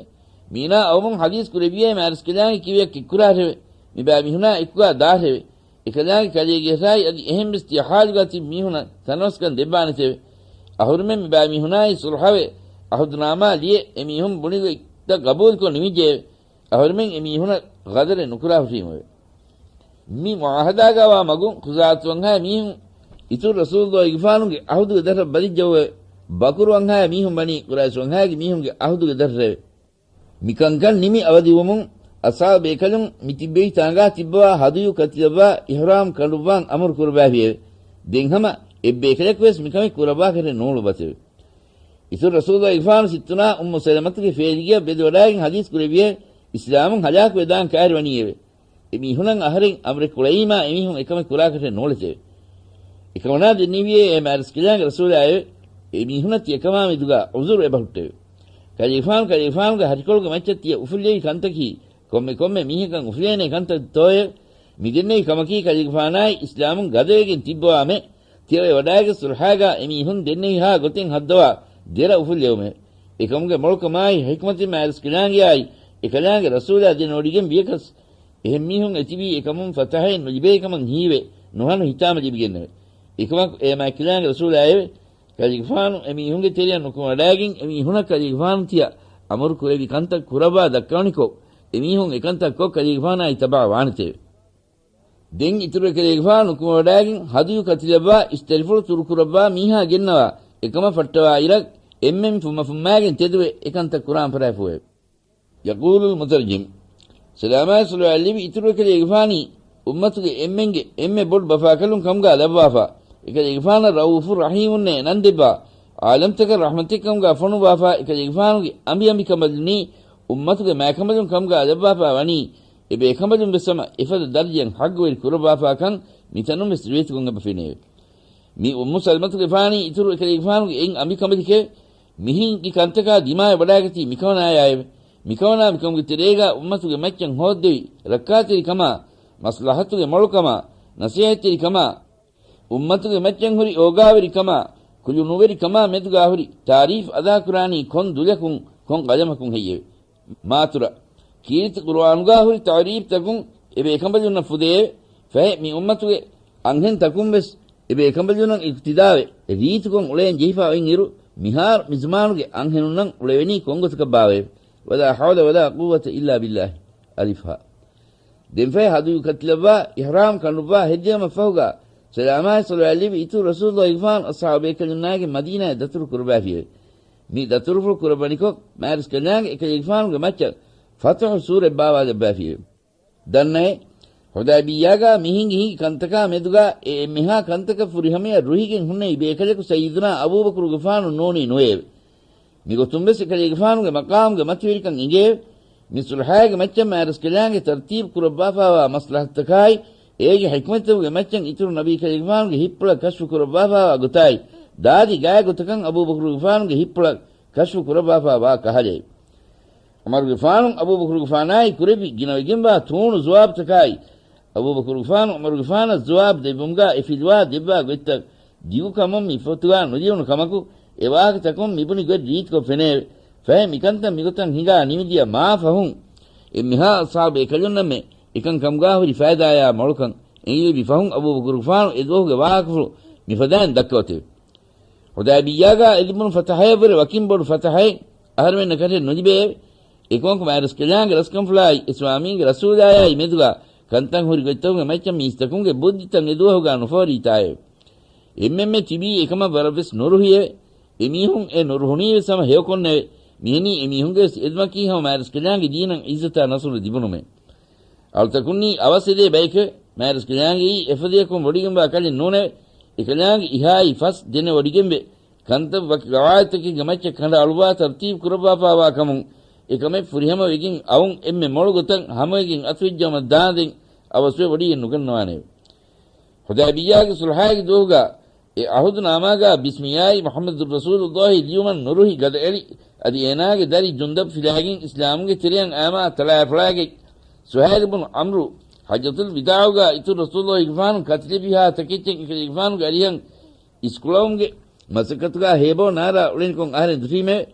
މީނާ އައުމުން ޙަދީޘް ކުރެއްވިއޭ މާރަސްކަލާނގެ ކިބަޔަށް ކެއްކުރާށެވެ. މިބައިމީހުނާ އެކުގާ ދާށެވެ. އެކަލާނގެ ކަލޭގެ ހަރާއި އަދި އެހެންވެސް ތިޔަ ޙާލުގާ ތިބި މީހުނަށް ތަނަވަސްކަން ދެއްވާނެތެވެ. އަހުރެމެން މިބައިމީހުނާއި ޞުލްޙަވެ ޢަހުދުނާމާ ލިޔެ އެމީހުން ބުނި ގޮތްތައް ގަބޫލުކޮށް ނިމިއްޖެއެވެ. އަހުރެމެން އެމީހުނަށް ޣަދަރެއް ނުކުރާހުށީމެވެ. މި މުޢާހަދާގާވާ މަގުން ޚުޒާޢަތުވަންހާ މީހުން އިތުރު ރަސޫލުއްލާހިގެފާނުގެ ޢަހުދުގެ ދަށަށް ވަދެއްޖެއެވެ. ބަކުރުވަންހާ މީހުން ވަނީ ޤުރައިޝްވަންހާގެ މީހުންގެ ޢަހުދުގެ ދަށަށެވެ. މިކަންކަން ނިމި އަވަދިވުމުން އަޞްޙާބު ބޭކަލުން މި ތިއްބެވި ތާނގާ ތިއްބަވާ ހަދުޔު ކަތިލައްވާ އިޙްރާމް ކަނޑުއްވާން އަމުރު ކުރައްވާފިއެވެ. ދެން ހަމަ އެއްބޭކަލަކުވެސް މިކަމެއް ކުރައްވާކަށެއް ނޫޅުއްވަތެވެ. އިތުރު ރަސޫލުއްލާހިގެފާނު ސިއްތުނާ އުއްމު ސަލަމަތުގެ ފޭލިގެއަށް ވެދެވަޑައިގެން ޙަދީޘް ކުރެއްވިއެވެ. އިސްލާމުން ހަލާކުވެދާން ކައިރިވަނީއެވެ. އެމީހުނަށް އަހަރެން އަމުރެއް ކުޅައީމާ އެމީހުން އެކަމެއް ކުރާކަށެއް ނޫޅެތެވެ. އެކަމަނާ ދެންނެވިއޭ އޭ މާރަސްކަލާނގެ ރަސޫލާއެވެ. އެމީހުނަށް ތިޔަކަމާ މެދުގާ ޢުޛުރު އެބަހުއްޓެވެ. ކަލޭގެފާނު ކަލޭގެފާނުގެ ހަށިކޮޅުގެ މައްޗަށް ތިޔަ އުފުއްލެވި ކަންތަކީ ކޮންމެ ކޮންމެ މީހަކަށް އުފުލޭނެ ކަންތައްތޯއެވެ؟ މި ދެންނެވި ކަމަކީ ކަލޭގެފާނާއި އިސްލާމުން ގަދަވެގެން ތިއްބަވާމެ ތިޔަވެ ވަޑާގެ ޞުލްޙާގާ އެމީހުން ދެންނެވިހާ ގޮތެއް ހައްދަވާ ދެރަ އުފުއްލެވުމެވެ. އެކަމުގެ މޮޅުކަމާއި ޙިކްމަތެއް މާރަސްކަލާނގެއާއި އެކަލާނގެ ރަސޫލާ ދެނެވޮޑިގެން ވިޔަކަސް އެހެން މީހުން އެތިބީ އެކަމުން ފަތަޙައެއް ނުލިބޭ ކަމަށް ހީވެ ނުހަނު ހިތާމަ ލިބިގެންނެވެ. އެކަމަކު އޭ މާތްކަލާނގެ ރަސޫލާއެވެ. ކަލޭގެފާނު އެމީހުންގެ ތެރެއަށް ނުކުމެވަޑައިގެން އެމީހުނަށް ކަލޭގެފާނު ތިޔަ އަމުރު ކުރެއްވި ކަންތައް ކުރައްވާ ދައްކަވަނިކޮށް އެމީހުން އެކަންތައް ކޮށް ކަލޭގެފާނާއި ތަބާ ވާނެތެވެ. ދެން އިތުރު ކަލޭގެފާނު ނުކުމެވަޑައިގެން ހަދުޔު ކަތިލައްވާ އިސްތަށިފުޅު ތުރުކުރައްވާ މީހާ ގެންނަވާ އެކަމަށް ފައްޓަވާ އިރަށް އެންމެން ފުއްމަފުއްމާގެން ތެދުވެ އެކަންތައް ކުރާން ފަރާތްފުވެ. ޔަޤޫލުލް މުތަރްޖިމް. ސަލާމާއި ޞަލަވާތް ލެއްވި އިތުރު އެކަލޭގެފާނީ އުއްމަތުގެ އެންމެންގެ އެންމެ ބޮޑު ބަފާކަލުން ކަމުގާ ލައްވާފާ، އެކަލޭގެފާނަށް ރައޫފުއް ރަޙީމުންނޭ ނަން ދެއްވާ، ޢާލަމްތަކަށް ރަޙްމަތެއް ކަމުގާ ފޮނުއްވާފާ، އެކަލޭގެފާނުގެ އަނބިއަނބިކަނބަލުންނީ އުއްމަތުގެ މާކަނބަލުން ކަމުގާ ލައްވާފާ ވަނީ، އެބޭކަނބަލުން ވެސް ހަމަ އެފަދަ ދަރަޖައިން ޙައްޤުވެރި ކުރައްވާފާކަން މިތަނުން ވެސް ރިވަޔަތުކޮށް އެބަ ފެނެއެވެ. މި އުއްމު ސަލްމަތުގެފާނީ އިތުރު އެކަލޭގެފާނުގެ އެއް އަނބިކަނބަލެކެވެ. މިހިން އި ކަންތަކާ ދިމާވެ ވަޑާގަތީ މިކަމަނާޔާއެވެ. މިކަމަނާ މިކަމުގެ ތެރޭގާ އުއްމަތުގެ މައްޗަށް ހޯއްދެވި ރައްކާތެރިކަމާ، މަސްލަޙަތުގެ މޮޅުކަމާ، ނަސޭހަތްތެރިކަމާ، އުއްމަތުގެ މައްޗަށް ހުރި އޯގާވެރިކަމާ، ކުލުނުވެރިކަމާ މެދުގާ ހުރި ތާރީފް އަދާކުރާނީ ކޮން ދުލަކުން، ކޮން ގަލަމަކުން ހެއްޔެވެ؟ މާތުރަ، ކީރިތި ޤުރުއާނުގާ ހުރި ތަޢުރީފްތަކުން އެބޭކަނބަލުންނަށް ފުދެއެވެ. ފަހެ މި އުއްމަތުގެ އަންހެންތަކުން ވެސް އެބޭކަނބަލުންނަށް އިޤްތިދާވެ، ރީތިކޮށް އުޅެން ޖެހިފާ އޮތް އިރު، މިހާރު މި ޒަމާނުގެ އަންހެނުންނަށް އުޅެވެނީ ކޮންގޮތަކަށްބާވައެވެ؟ ވަލާ ޙައުލަ ވަލާ ޤުއްވަތަ އިއްލާ ބިއްލާހި. އަލިފް ހާ. ދެންފަހެ ހަދުޔު ކަތިލައްވާ، އިޙްރާމް ކަނޑުއްވާ ހެއްދެވުމަށް ފަހުގާ، ސަލާމާއި ޞަލަވާތް ލެއްވި އިތުރު ރަސޫލުއްލާހިގެފާނު އަޞްޙާބު ބޭކަލުންނާގެ މަދީނާއަށް ދަތުރު ކުރައްވާފިއެވެ. މި ދަތުރުފުޅު ކުރައްވަނިކޮށް، މާރަސްކަލާނގެ އެކަލޭގެފާނުގެ މައްޗަށް ފަތުޙު ސޫރަތް ބާވާލައްވާފިއެވެ. ދަންނައޭ، ޙުދައިބިއްޔާގާ މިހިނގި ހިނގި ކަންތަކާ މެދުގާ އެ އެންމެހާ ކަންތަކަށް ފުރިހަމަޔަށް ރުހިގެން ހުންނެވި ބޭކަލަކު ސައްޔިދުނާ އަބޫބަކުރުގެފާނު ނޫނީ ނުވެއެވެ. މިގޮތުން ވެސް އެކަލޭގެފާނުގެ މަޤާމުގެ މަތިވެރިކަން އެނގެއެވެ. މި ޞުލްޙާގެ މައްޗަށް މާރަސްކަލާނގެ ތަރްތީބު ކުރައްވާފާވާ މަޞްލަޙަތްތަކާއި، އޭގެ ޙިކްމަތްތަކުގެ މައްޗަށް އިތުރު ނަބީ ކަލޭގެފާނުގެ ހިތްޕުޅަށް ކަޝްފު ކުރައްވާފާވާ ގޮތާއި، ދާދި ގާތް ގޮތަކަށް އަބޫބަކުރުގެފާނުގެ ހިތްޕުޅަށް ކަޝްފު ކުރައްވާފާވާ ކަހަލައެވެ. ޢުމަރުގެފާނު އަބޫބަކުރުގެފާނާއި ކުރެއްވި ގިނަވެގެންވާ ތޫނު ޖުވާބުތަކާއި، އަބޫބަކުރުގެފާނު ޢުމަރުގެފާނަށް ޖުވާބު ދެއްވުމުގާ އެ ފިލުވާ ދެއްވާ ގޮތްތައް ދިގުކަމުން މި ފޮތުގާ ނުލިޔުނު ކަމަކު، އެ ވާހަކަތަކުން މިބުނި ގޮތް ރީތިކޮށް ފެނެއެވެ. ފަހެ މިކަންތައް މިގޮތަށް ހިނގާ ނިމިދިޔަ މާ ފަހުން، އެންމެހާ އަޞްޙާބު ބޭކަލުންނަށްމެ އެކަން ކަމުގާ ހުރި ފައިދާޔާ މޮޅުކަން އެނގިލިބި ފަހުން އަބޫބަކުރުގެފާނު އެ ދުވަހުގެ ވާހަކަފުޅު މިފަދައިން ދައްކަވަތެވެ. ޙުދައިބިއްޔާގާ އެ ލިބުނު ފަތަޙަޔަށް ވުރެ ވަކިން ބޮޑު ފަތަޙައެއް އަހަރެމެންނަކަށެއް ނުލިބެއެވެ. އެކަމަކު މާރަސްކަލާނގެ ރަސްކަންފުޅާއި އިސްލާމީންގެ ރަސޫލާޔާއި މެދުގާ ކަންތައް ހުރި ގޮތްތަކުގެ މައްޗަށް މީސްތަކުންގެ ބުއްދިތައް އެދުވަހުގާ ނުފޯރީތާއެވެ. އެންމެންމެ ތިބީ އެކަމަށް ވަރަށްވެސް ނުރުހިއެވެ. އެމީހުން އެ ނުރުހުނީވެސް ހަމަ ހެޔޮކޮށްނެވެ. މިހެނީ އެމީހުންގެވެސް އެދުމަކީ ހަމަ މާތްރަސްކަލާނގެ ދީނަށް އިއްޒަތާ ނަޞްރު ލިބުނުމެވެ. އަޅުތަކުންނީ އަވަސް އެދޭ ބަޔެކެވެ. މާތްރަސްކަލާނގެއީ އެފަދަޔަކުން ވޮޑިގެންވާ ކަލެއް ނޫނެވެ. އެކަލާނގެ އިހާއި ފަސް ދެނެވޮޑިގެންވެ. ކަންތައް ވަކި ގަވާއިދުތަކެއްގެ މައްޗަށް ކަނޑައަޅުއްވާ ތަރުތީބު ކުރައްވާފާވާ ކަމުން އެކަމެއް ފުރިހަމަވެގެން އައުން އެންމެ މޮޅު ގޮތަށް ހަމަވެގެން އަތުވެއްޖައުމަށް ދާނދެން އަވަސްވެ ވޮޑިގެން ނުގަންނަވާނެއެވެ. ޙުދައިބިއްޔާގެ ޞުލްޙާގެ ދުވަހުގާ އެ ޢަހުދުނާމާގާ ބިސްމިއްޔާއީ މުޙައްމަދު ރަސޫލުއްލާހި ލިޔުމަށް ނުރުހި ގަދައެޅި، އަދި އޭނާގެ ދަރި ޖުންދަބް ފިލާގެން އިސްލާމުގެ ތެރެއަށް އައިމާ ތަޅާފޮޅާގެ ސުހައިލު ބުނު ޢަމްރު ޙައްޖަތުލް ވިދާޢުގާ އިތުރު ރަސޫލުއްލާހިގެފާނު ކަތިލެއްވިހާ ތަކެއްޗެއް އެކަލޭގެފާނުގެ އަރިހަށް އިސްކުޅަވުމުގެ މަސައްކަތުގާ ހޭބޯ ނާރާ އުޅެނިކޮށް އަހަރެން ދުށީމެވެ.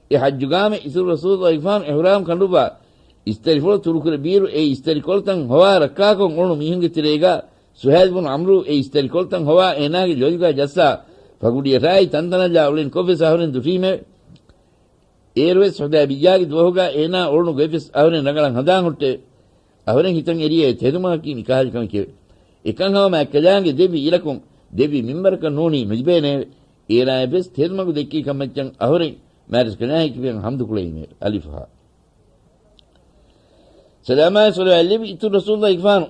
އެ ޙައްޖުގާމެ އިތުރު ރަސޫލުއްލާހިގެފާނު އިޙްރާމް ކަނޑުއްވާ އިސްތަށިފުޅު ތުރުކުރެއްވިއިރު އެ އިސްތަށިކޮޅުތައް ހޮވާ ރައްކާކޮށް އުޅުނު މީހުންގެ ތެރޭގާ ސުހައިލް ބުނު ޢަމްރު އެ އިސްތަށިކޮޅުތައް ހޮވާ އޭނާގެ ލޮލުގާ ޖައްސާ ފަގުޑިއަށާއި ތަންތަނަށްލާ އުޅެނިކޮށްވެސް އަހަރެން ދުށީމެވެ. އޭރުވެސް ޙުދައިބިއްޔާގެ ދުވަހުގާ އޭނާ އުޅުނު ގޮތްވެސް އަހަރެން ރަނގަޅަށް ހަނދާން ހުއްޓެވެ. އަހަރެން ހިތަށް އެރިއޭ ތެދުމަހަކީ ނިކާލިކަމެކެވެ. އެކަން ހަމަ މާތްކަލާނގެ ދެއްވި އިރަކުން ދެއްވި މިންވަރަކަށް ނޫނީ ނުލިބޭނެއެވެ. އޭނާއަށްވެސް ތެދުމަގު ދެއްކި ކަންމައްޗަށް އަހަރެން މާތްރަސްކަލާނގެ ކިބަޔަށް ޙަމްދު ކުޅެއީމެވެ. އަލިފުހާ. ސަލާމާއި ޞަލަވާތް ލެއްވި އިތުރު ރަސޫލުއްލާހިގެފާނު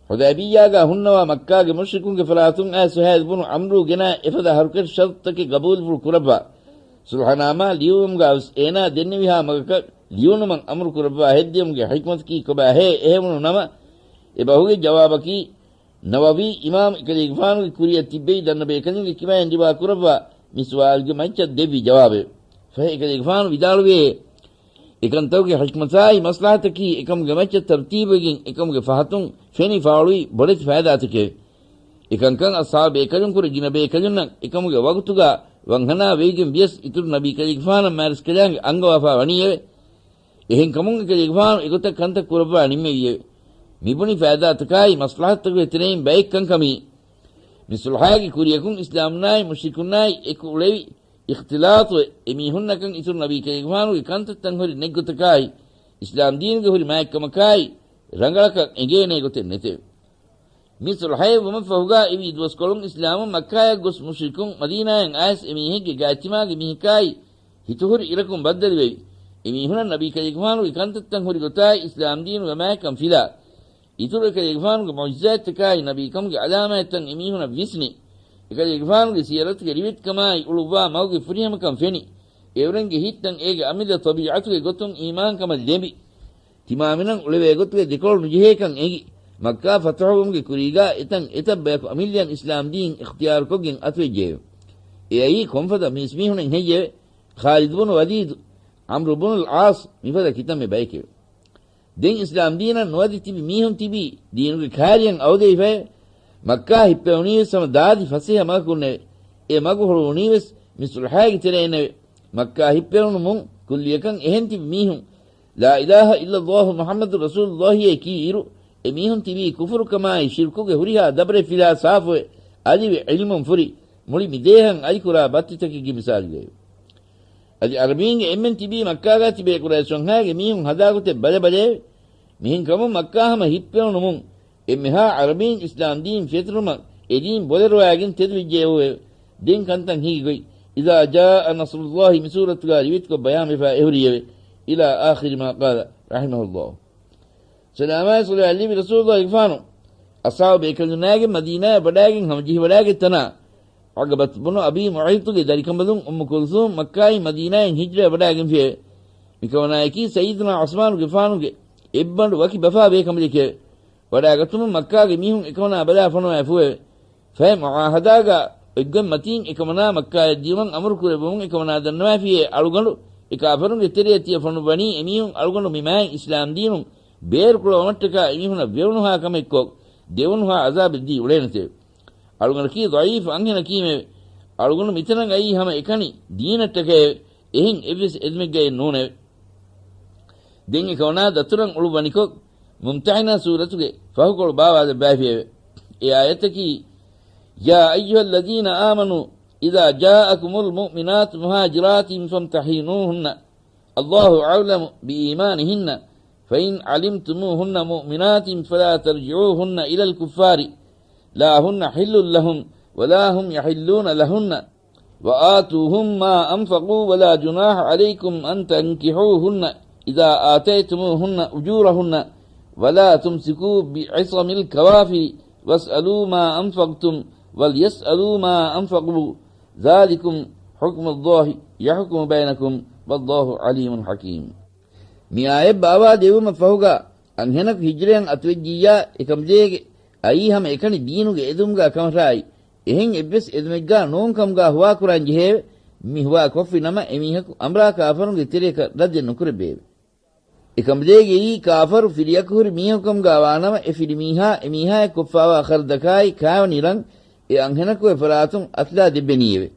ޙުދައިބިއްޔާގާ ހުންނަވާ މައްކާގެ މުޝްރިކުންގެ ފަރާތުން އައި ސުހައިލް ބުނު ޢަމްރު ގެނާ އެފަދަ އަހަރުކަށި ޝަރުޠުތަކެއް ގަބޫލުފުޅު ކުރައްވާ ޞުލްޙަނާމާ ލިޔުއްވުމުގާވެސް އޭނާ ދެންނެވިހާ މަގަކަށް ލިޔުނުމަށް އަމުރު ކުރައްވާ ހެއްދެވުމުގެ ޙިކްމަތަކީ ކޮބާހޭ؟ އެހެންވުނު ނަމަ، އެ ބަހުގެ ޖަވާބަކީ، ނަވަވީ އިމާމް އެކަލޭގެފާނުގެ ކުރިއަށް ތިއްބެވި ދަންނަ ބޭކަލުންގެ ކިބައިން ރިވާ ކުރައްވާ މި ސުވާލުގެ މައްޗަށް ދެއްވި ޖަވާބެވެ. ފަހެ އެކަލޭގެފާނު ވިދާޅުވިއޭ، އެކަންތަކުގެ ޙިކްމަތާއި މަސްލަހަތަކީ އެކަމުގެ މައްޗަށް ތަރުތީބުވެގެން އެކަމުގެ ފަހަތުން ފެނި ފާޅުވި ބޮޑެތި ފައިދާތަކެވެ. އެކަންކަން އަޞްޙާބު ބޭކަލުން ކުރެ ގިނަ ބޭކަލުންނަށް އެކަމުގެ ވަގުތުގާ ވަންހަނާ ވެވިގެން ވިޔަސް އިތުރު ނަބީ ކަލޭގެފާނަށް މާތްރަސްކަލާނގެ އަންގަވާފާ ވަނީއެވެ. އެހެންކަމުން އެކަލޭގެފާނު އެގޮތަށް ކަންތައް ކުރައްވާ ނިންމެވިއެވެ. މިބުނި ފައިދާތަކާއި މަސްލަހަތުތަކުގެ ތެރެއިން ބައެއް ކަންކަމީ، މި ޞުލްޙާގެ ކުރިޔަކުން އިސްލާމުންނާއި މުޝްރިކުންނާއި އެކު އުޅެވި އިޚްތިލާޠުވެ، އެމީހުންނަކަށް އިތުރު ނަބީ ކަލޭގެފާނުގެ ކަންތައްތައް ހުރި ނެތް ގޮތަކާއި، އިސްލާމް ދީނުގެ ހުރި މާތްކަމަކާއި، ރަނގަޅަކަށް އެނގޭނޭ ގޮތެއް ނެތެވެ. މި ޞުލްޙައެއް ވުމަށްފަހުގާ އެވީ ދުވަސްކޮޅުން އިސްލާމުން މައްކާޔަށް ގޮސް މުޝްރިކުން މަދީނާޔަށް އައިސް އެމީހެއްގެ ގާތްތިމާގެ މީހަކާއި ހިތުހުރި އިރަކުން ބައްދަލުވެވި، އެމީހުނަށް ނަބީ ކަލޭގެފާނުގެ ކަންތައްތައް ހުރި ގޮތާއި އިސްލާމް ދީނުގެ މާތްކަން ފިލާ، އިތުރު އެކަލޭގެފާނުގެ މުޢުޖިޒާތްތަކާއި ނަބީކަމުގެ ޢަލާމާތްތައް އެމީހުނަށް ވިސްނި، އެކަލޭގެފާނުގެ ސީރަތުގެ ރިވެތިކަމާއި އުޅުއްވާ މަގުގެ ފުރިހަމަކަން ފެނި، އެއުރެންގެ ހިތްތައް އޭގެ އަމިއްލަ ޠަބީޢަތުގެ ގޮތުން އީމާންކަމަށް ލެނބި، ތިމާމިނަށް އުޅެވޭ ގޮތުގެ ދެކޮޅު ނުޖެހޭކަން އެނގި، މައްކާ ފަތުޙުވުމުގެ ކުރީގާ އެތަން އެތައް ބަޔަކު އަމިއްލައަށް އިސްލާމް ދީން އިޚްތިޔާރުކޮށްގެން އަތުވެއްޖެއެވެ. އެއައީ ކޮންފަދަ މީސްމީހުނެއް ހެއްޔެވެ؟ ޚާލިދު ބުނު ވަލީދު، ޢަމްރު ބުނުލް ޢާޞް މިފަދަ ކިތަންމެ ބައެކެވެ. ދެން އިސްލާމް ދީނަށް ނުވަދި ތިބި މީހުން ތިބީ ދީނުގެ ކާރިޔަށް އަވަދެވިފައެވެ. މައްކާ ހިއްޕެވުނީވެސް ހަމަ ދާދި ފަސޭހަ މަގަކުންނެވެ. އެ މަގު ހުޅުވުނީވެސް މި ޞުލްޙާގެ ތެރެއިންނެވެ. މައްކާ ހިއްޕެވުނުމުން ކުއްލިއަކަށް އެހެން ތިބި މީހުން ލާ އިލާހަ އިއްލައްލާހު މުޙައްމަދު ރަސޫލުއްލާހިއޭ ކީއިރު، އެމީހުން ތިބީ ކުފުރުކަމާއި ޝިރްކުގެ ހުރިހާ ދަބުރެއް ފިލާ ސާފުވެ، އަލިވެ ޢިލްމުން ފުރި، މުޅި މިދޭހަށް އަލިކުރާ ބައްތިތަކެއްގެ މިސާލުގައެވެ. އަދި ޢަރަބީންގެ އެންމެން ތިބީ މައްކާގާ ތިބޭ ޤުރައިޝް ވަންހާގެ މީހުން ހަދާ ގޮތެއް ބަލަބަލައެވެ. މިހެންކަމުން މައްކާ ހަމަ ހިއްޕެވުނުމުން، އެންމެހާ ޢަރަބީން އިސްލާމް ދީން ފެތުރުމަށް އެ ދީން ބޮލެރުވާގެން ތެދުވެއްޖެއެވެ. ދެން ކަންތައް ހިނގިގޮތް، إذا جاء نصر الله މި ސޫރަތުގާ ރިވެތިކޮށް ބަޔާންވެފާ އެހުރީއެވެ. إلى آخر ما قال رحمه الله. ސަލާމާއި ޞަލަވާތް ލިބި ރަސޫލުއްލާހިގެފާނު އަޞްޙާބު ބޭކަލުންނާގެން މަދީނާޔަށް ވަޑާގެން ހަމަޖެހިވަޑާގަތް ތަނާ، ޢަޤަބަތު ބުނު އަބީ މުޢައިޠުގެ ދަރިކަނބަލުން އުއްމު ކުލްސޫމް މައްކާއިން މަދީނާޔަށް ހިޖްރަވެ ވަޑާގެންފިއެވެ. މިކަމަނާޔަކީ ސައްޔިދުނާ ޢުޘްމާނުގެފާނުގެ އެއްބަނޑު ވަކި ބަފާ ބޭކަނބަލެކެވެ. ވަޑާގަތުމުން މައްކާގެ މީހުން އެކަމަނާ ބަލާ ފޮނުވައިފުއެވެ. ފަހެ މުޢާހަދާގާ އޮތްގޮތް މަތީން އެކަމަނާ މައްކާޔަށް ދިޔުމަށް އަމުރު ކުރެއްވުމުން އެކަމަނާ ދަންނަވައިފިއޭ އަޅުގަނޑު އެ ކާފަރުންގެ ތެރެއަށް ތިޔަ ފޮނުއްވަނީ އެމީހުން އަޅުގަނޑު މި މާތް އިސްލާމް ދީނުން ބޭރުކުޅަވުމަށްޓަކާ އެމީހުނަށް ވެވުނުހާ ކަމެއްކޮށް ދެވުނުހާ ޢަޒާބެއް ދީ އުޅޭނެތެވެ. އަޅުގަނޑަކީ ޟަޢީފު އަންހެނަކީމެވެ. އަޅުގަނޑު މިތަނަށް އައީ ހަމަ އެކަނި ދީނަށްޓަކައެވެ. އެހެން އެއްވެސް އެދުމެއްގައެއް ނޫނެވެ. ދެން އެކަމަނާ ދަތުރަށް އުޅުއްވަނިކޮށް، މުމްތަޙިނާ ސޫރަތުގެ ފަހުކޮޅު ބާވާލައްވައިފިއެވެ. އެ އާޔަތަކީ، يا أيها الذين آمنوا إذا جاءكم المؤمنات مهاجرات فامتحنوهن الله أعلم بإيمانهن فإن علمتموهن مؤمنات فلا ترجعوهن إلى الكفار، لا هن حل لهم ولا هم يحلون لهن، وآتوهم ما أنفقوا ولا جناح عليكم أن تنكحوهن إذا آتيتموهن أجورهن، ولا تمسكوا بعصم الكوافر، واسألوا ما أنفقتم وليسألوا ما أنفقوا، ذلكم حكم الله يحكم بينكم، والله عليم حكيم. މި އާޔަތް ބާވާ ދެވުމަށް ފަހުގަ، އަންހެނަކު ހިޖްރައަށް އަތުވެއްޖިއްޔާ، އެކަމަޖޭގެ އައީ ހަމަ އެކަނި ދީނުގެ އެދުމުގަ ކަމަށާއި، އެހެން އެއްވެސް އެދުމެއްގަ ނޫން ކަމުގަ ހުވާކުރަން ޖެހޭވެ. މި ހުވާ ކޮށްފި ނަމަ، އެމީހަކު އަނބުރާ ކާފަރުންގެ ތެރެއަކަށް ރައްދެއް ނުކުރެއްވޭވެ. އެކަމަޖޭގެއީ ކާފަރު ފިރިއަކު ހުރި މީހަކު ކަމުގަ ވާނަމަ، އެ ފިރިމީހާ އެމީހާއަށް ކޮށްފާވާ ޚަރަދަކާއި ކާވަނި ރަން އެ އަންހެނަކުގެ ފަރާތުން އަތުލާ ދެއްވެނީއެވެ.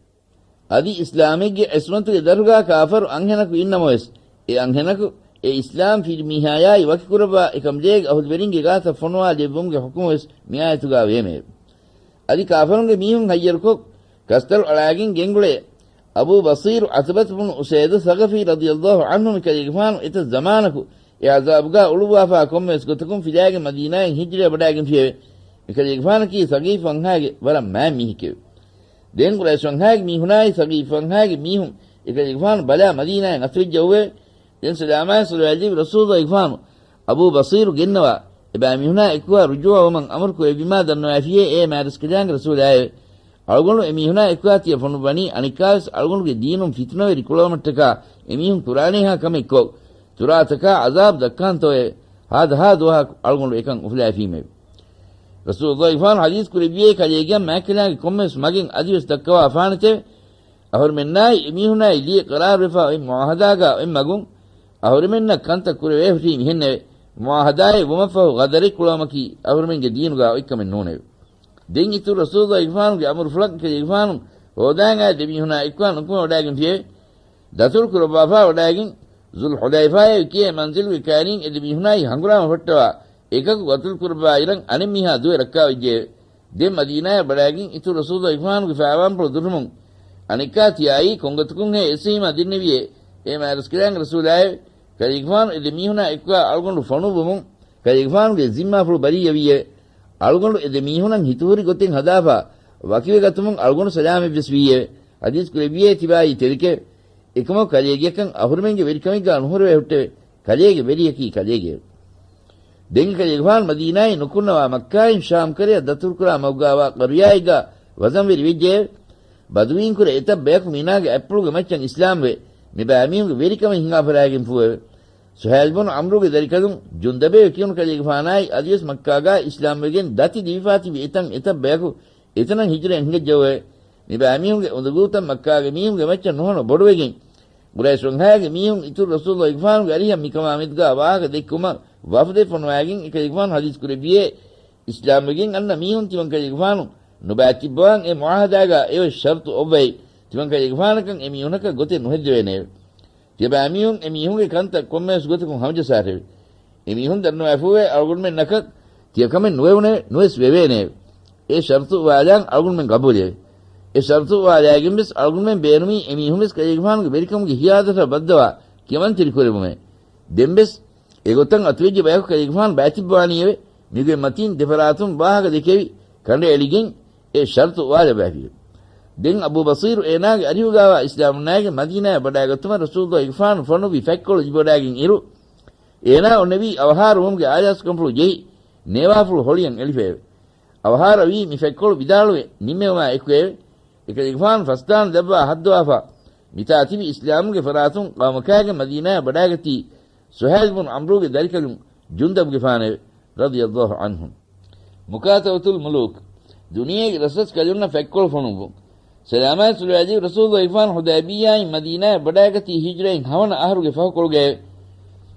އަދި އިސްލާމެއްގެ އިސްމަތުގެ ދަށުގަ ކާފަރު އަންހެނަކު އިންނަމަވެސް، އެ އަންހެނަކު އެ އިސްލާމް ފިރިމީހާޔާއި ވަކިކުރައްވާ އެކަމަޖޭގެ އަހުލުވެރިންގެ ގާތަށް ފޮނުވާ ލެއްވުމުގެ ޙުކުމުވެސް މިއާޔަތުގަ ވޭމެވެ. އަދި ކާފަރުންގެ މީހުން ހައްޔަރުކޮށް، ކަސްތަޅު އަޅާގެން ގެންގުޅޭ އަބޫ ބަޞީރު ޢުތުބަތު ބުނު އުސައިދު ޘަޤަފީ ރަޟިޔަﷲ ޢަންހު މިކަލޭގެފާނު އެތައް ޒަމާނަކު އެ ޢަޒާބުގަ އުޅުއްވާފާ ކޮންމެވެސް ގޮތަކުން ފިލާގެން މަދީނާއިން ހިޖްރަޔަށް ވަޑާގެންފިއެވެ. މިކަލޭގެފާނަކީ ސަޤީފު ފަންހާގެ ވަރަށް މާތް މީހެކެވެ. ދެން ޤުރައިޝް ފަންހާގެ މީހުނާއި ސަޤީފު ފަންހާގެ މީހުން އެކަލޭގެފާނު ބަލާ މަދީނާއިން އަތުވެއްޖައުވެ. ދެން ސަލާމާއި ޞަލަވާތް ލިބި ރަސޫލުގެފާނު އަބޫ ބަޞީރު ގެންނަވާ އެބައިމީހުނާ އެކުވާ ރުޖޫޢަވުމަށް އަމުރުކުރެއްވީމާ ދަންނަވައިފިއޭ އޭ މާތްރަސްކަލާނގެ ރަސޫލާއެވެ. އަޅުގަނޑު އެމީހުނާ އެކުވާ ތިޔަ ފޮނުއްވަނީ އަނެއްކާވެސް އަޅުގަނޑުގެ ދީނުން ފިތުނަވެރި ކުޅަވުމަށްޓަކާ އެމީހުން ކުރާނޭހާ ކަމެއްކޮށް، ތުރާތަކާ ޢަޒާބު ދައްކާންތޯއޭ. ހާދަހާ ދުވަހަކު އަޅުގަނޑު އެކަން އުފުލާފީމެވެ. ރަސޫލުގެފާނު ޙަދީޘް ކުރެއްވިއޭ ކަލޭގެއަށް މާތްކަލާނގެ ކޮންމެވެސް މަގެއް އަދިވެސް ދައްކަވާފާނެތެވެ. އަހުރުމެންނާއި އެމީހުނާއި ލިޔެ ޤަރާރުވެފާ އޮތް މުޢާހަދާގަ އޮތް މަގުން އަހުރެމެންނަށް ކަންތައް ކުރެވޭ ހުށީ މިހެންނެވެ. މުޢާހަދާއެއް ވުމަށްފަހު ޣަދަރެއް ކުޅަވުމަކީ އަހުރެމެންގެ ދީނުގަ އޮތްކަމެއް ނޫނެވެ. ދެން އިތުރު ރަސޫލުގެފާނުގެ އަމުރުފުޅަށް އެކަލޭގެފާނު ހޯދާން އާ ދެމީހުނާ އެއްކުވާ ނުކުމެ ވަޑާގެންފިއެވެ. ދަތުރު ކުރައްވާފާ ވަޑާގެން، ޒުލްޙުލައިފާއޭ ކިޔޭ މަންޒިލުގެ ކައިރިން އެ ދެމީހުނާއި ހަނގުރާމަ ފައްޓަވާ، އެކަކު ގަތުލު ކުރައްވާ އިރަށް އަނެއް މީހާ ދުވެ ރައްކާވެއްޖެއެވެ. ދެން މަދީނާޔަށް ވަޑާގެން އިތުރު ރަސޫލުގެފާނުގެ ފާވާންޕުޅު ދުށުމުން އަނެއްކާ ތިޔާއީ ކޮންގޮތަކުންހޭ އެއްސެވީމާ ދެންނެވިއޭ، އޭ މާތްރަސްކަލާނގެ ރަސޫލާއެވެ. ކަލޭގެފާނު އެ ދެމީހުނާ އެއްކުވާ އަޅުގަނޑު ފޮނުއްވުމުން ކަލޭގެފާނުގެ ޒިންމާފުޅު ބަރީއަވީއެވެ. އަޅުގަނޑު އެ ދެ މީހުނަށް ހިތުހުރި ގޮތެއް ހަދާފާ ވަކިވެގަތުމުން އަޅުގަނޑު ސަލާމަތްވެސް ވީއެވެ. ޙަދީޘް ކުރެއްވިއޭ ތިބާއީ ތެރެކެވެ. އެކަމަކު ކަލޭގެއަކަށް އަހުރެމެންގެ ވެރިކަމެއްގާ ނުހުރެވޭ ހުއްޓެވެ. ކަލޭގެ ވެރިޔަކީ ކަލޭގެއެވެ. ދެން ކަލޭގެފާނު މަދީނާއިން ނުކުންނަވާ މައްކާއިން ޝާމް ކަރަޔަށް ދަތުރުކުރާ މަގުގާވާ ޤަރުޔާއެއްގާ ވަޒަންވެރި ވެއްޖެއެވެ. ބަދުވީންކުރެ އެތައް ބަޔަކު މީނާގެ އަތްޕުޅުގެ މައްޗަށް އިސްލާމްވެ، މި ބައިމީހުންގެ ވެރިކަމެއް ހިނގާ ފަށާގެންފޫއެވެ. ސުހައިލް ބުނު ޢަމްރުގެ ދަރިކަލުން ޖުންދަބޭ ކިޔުނު ކަލޭގެފާނާއި އަދިވެސް މައްކާގާ އިސްލާމްވެގެން ދަތި ލިބިފާ ތިބި އެތަން އެތައް ބަޔަކު އެތަނަށް ހިޖުރައެއް ހިނގައްޖައުވެ. މި ބައިމީހުންގެ އުނދަގޫތައް މައްކާގެ މީހުންގެ މައްޗަށް ނުހަނު ބޮޑުވެގެން، ޤުރައިޝް ވަންހާގެ މީހުން އިތުރު ރަސޫލުގެފާނުގެ އަރިހަށް މިކަމާ މެދުގާ ވާހަކަ ދެއްކުމަށް ވަފްދެއް ފޮނުވާގެން އެކަލޭގެފާނު ޙަދީޘް ކުރެއްވިއޭ، އިސްލާމްވެގެން އަންނަ މީހުން ތިމަންކަލޭގެފާނު ނުބައިތިއްބަވާން އެ މުޢާހަދާގާ އެވެސް ޝަރުޠު އޮއްވައި، ތިމަންކަލޭގެފާނަކަށް އެމީހުނަކަށް ގޮތެއް ނުހެއްދެވޭނެއެވެ. ތިޔަބައިމީހުން އެމީހުންގެ ކަންތައް ކޮންމެވެސް ގޮތަކުން ހަމަޖައްސާށެވެ. އެމީހުން ދަންނަވައިފޫވޭ އަޅުގަނޑުމެންނަކަށް ތިޔަކަމެއް ނުވެވުނެވެ، ނުވެސް ވެވޭނެއެވެ. އެ ޝަރުޠު އުވާލާން އަޅުގަނޑުމެން ގަބޫލެވެ. އެ ޝަރުޠު އުވާލާގެންވެސް އަޅުގަނޑުމެން ބޭނުމީ އެމީހުންވެސް ކަލޭގެފާނުގެ ވެރިކަމުގެ ހިޔާދަށަށް ބައްދަވާ ކިޔަމަންތެރިކުރެވުމޭ. ދެންވެސް އެގޮތަށް އަތުވެއްޖެ ބަޔަކު ކަލޭގެފާނު ބައިތިއްބަވާނީއެވެ. މިގޮތް މަތީން ދެފަރާތުން ވާހަކަ ދެކެވި، ކަނޑައެޅިގެން އެ ޝަރުޠު އުވާލައްވައިފިއެވެ. ދެން އަބޫ ބަޞީރު އޭނާގެ އަރިހުގާވާ އިސްލާމުންނާއެކު މަދީނާޔަށް ވަޑާގަތުމަށް ރަސޫލުގެފާނު ފޮނުއްވި ފަތްކޮޅު ލިބިވަޑާގެން އިރު، އޭނާ އޮންނެވީ އަވަހާރަވުމުގެ އާޔާސްކަންފުޅު ޖެހި، ނޭވާފުޅު ހޮޅިއަށް އެޅިފައެވެ. އަވަހާރަވީ މި ފަތްކޮޅު ވިދާޅުވެ ނިންމެވުމާ އެކުއެވެ. އެކަލޭގެފާނު ފަސްދާން ލައްވާ ހައްދަވާފާ، މިތާ ތިބި އިސްލާމުގެ ފަރާތުން ޤައުމަކާގެން މަދީނާޔަށް ވަޑާގަތީ ސުހައިލް ބުނު ޢަމްރޫގެ ދަރިކަލުން ޖުންދަބުގެފާނެވެ. ރަޟިޔަﷲ ޢަންހު. މުޤާތަލަތުލް މުލޫކް. ދުނިޔޭގެ ރަސްރަސްކަލުންނަށް ފަތްކޮޅު ފޮނުއްވުން. ސަލާމާތް ޞަލަވާތް ލިބި ރަސޫލުގެފާނު ޙުދައިބިއްޔާއިން މަދީނާޔަށް ވަޑާގަތީ ހިޖުރައިން ހަވަނަ އަހަރުގެ ފަހުކޮޅުގައެވެ.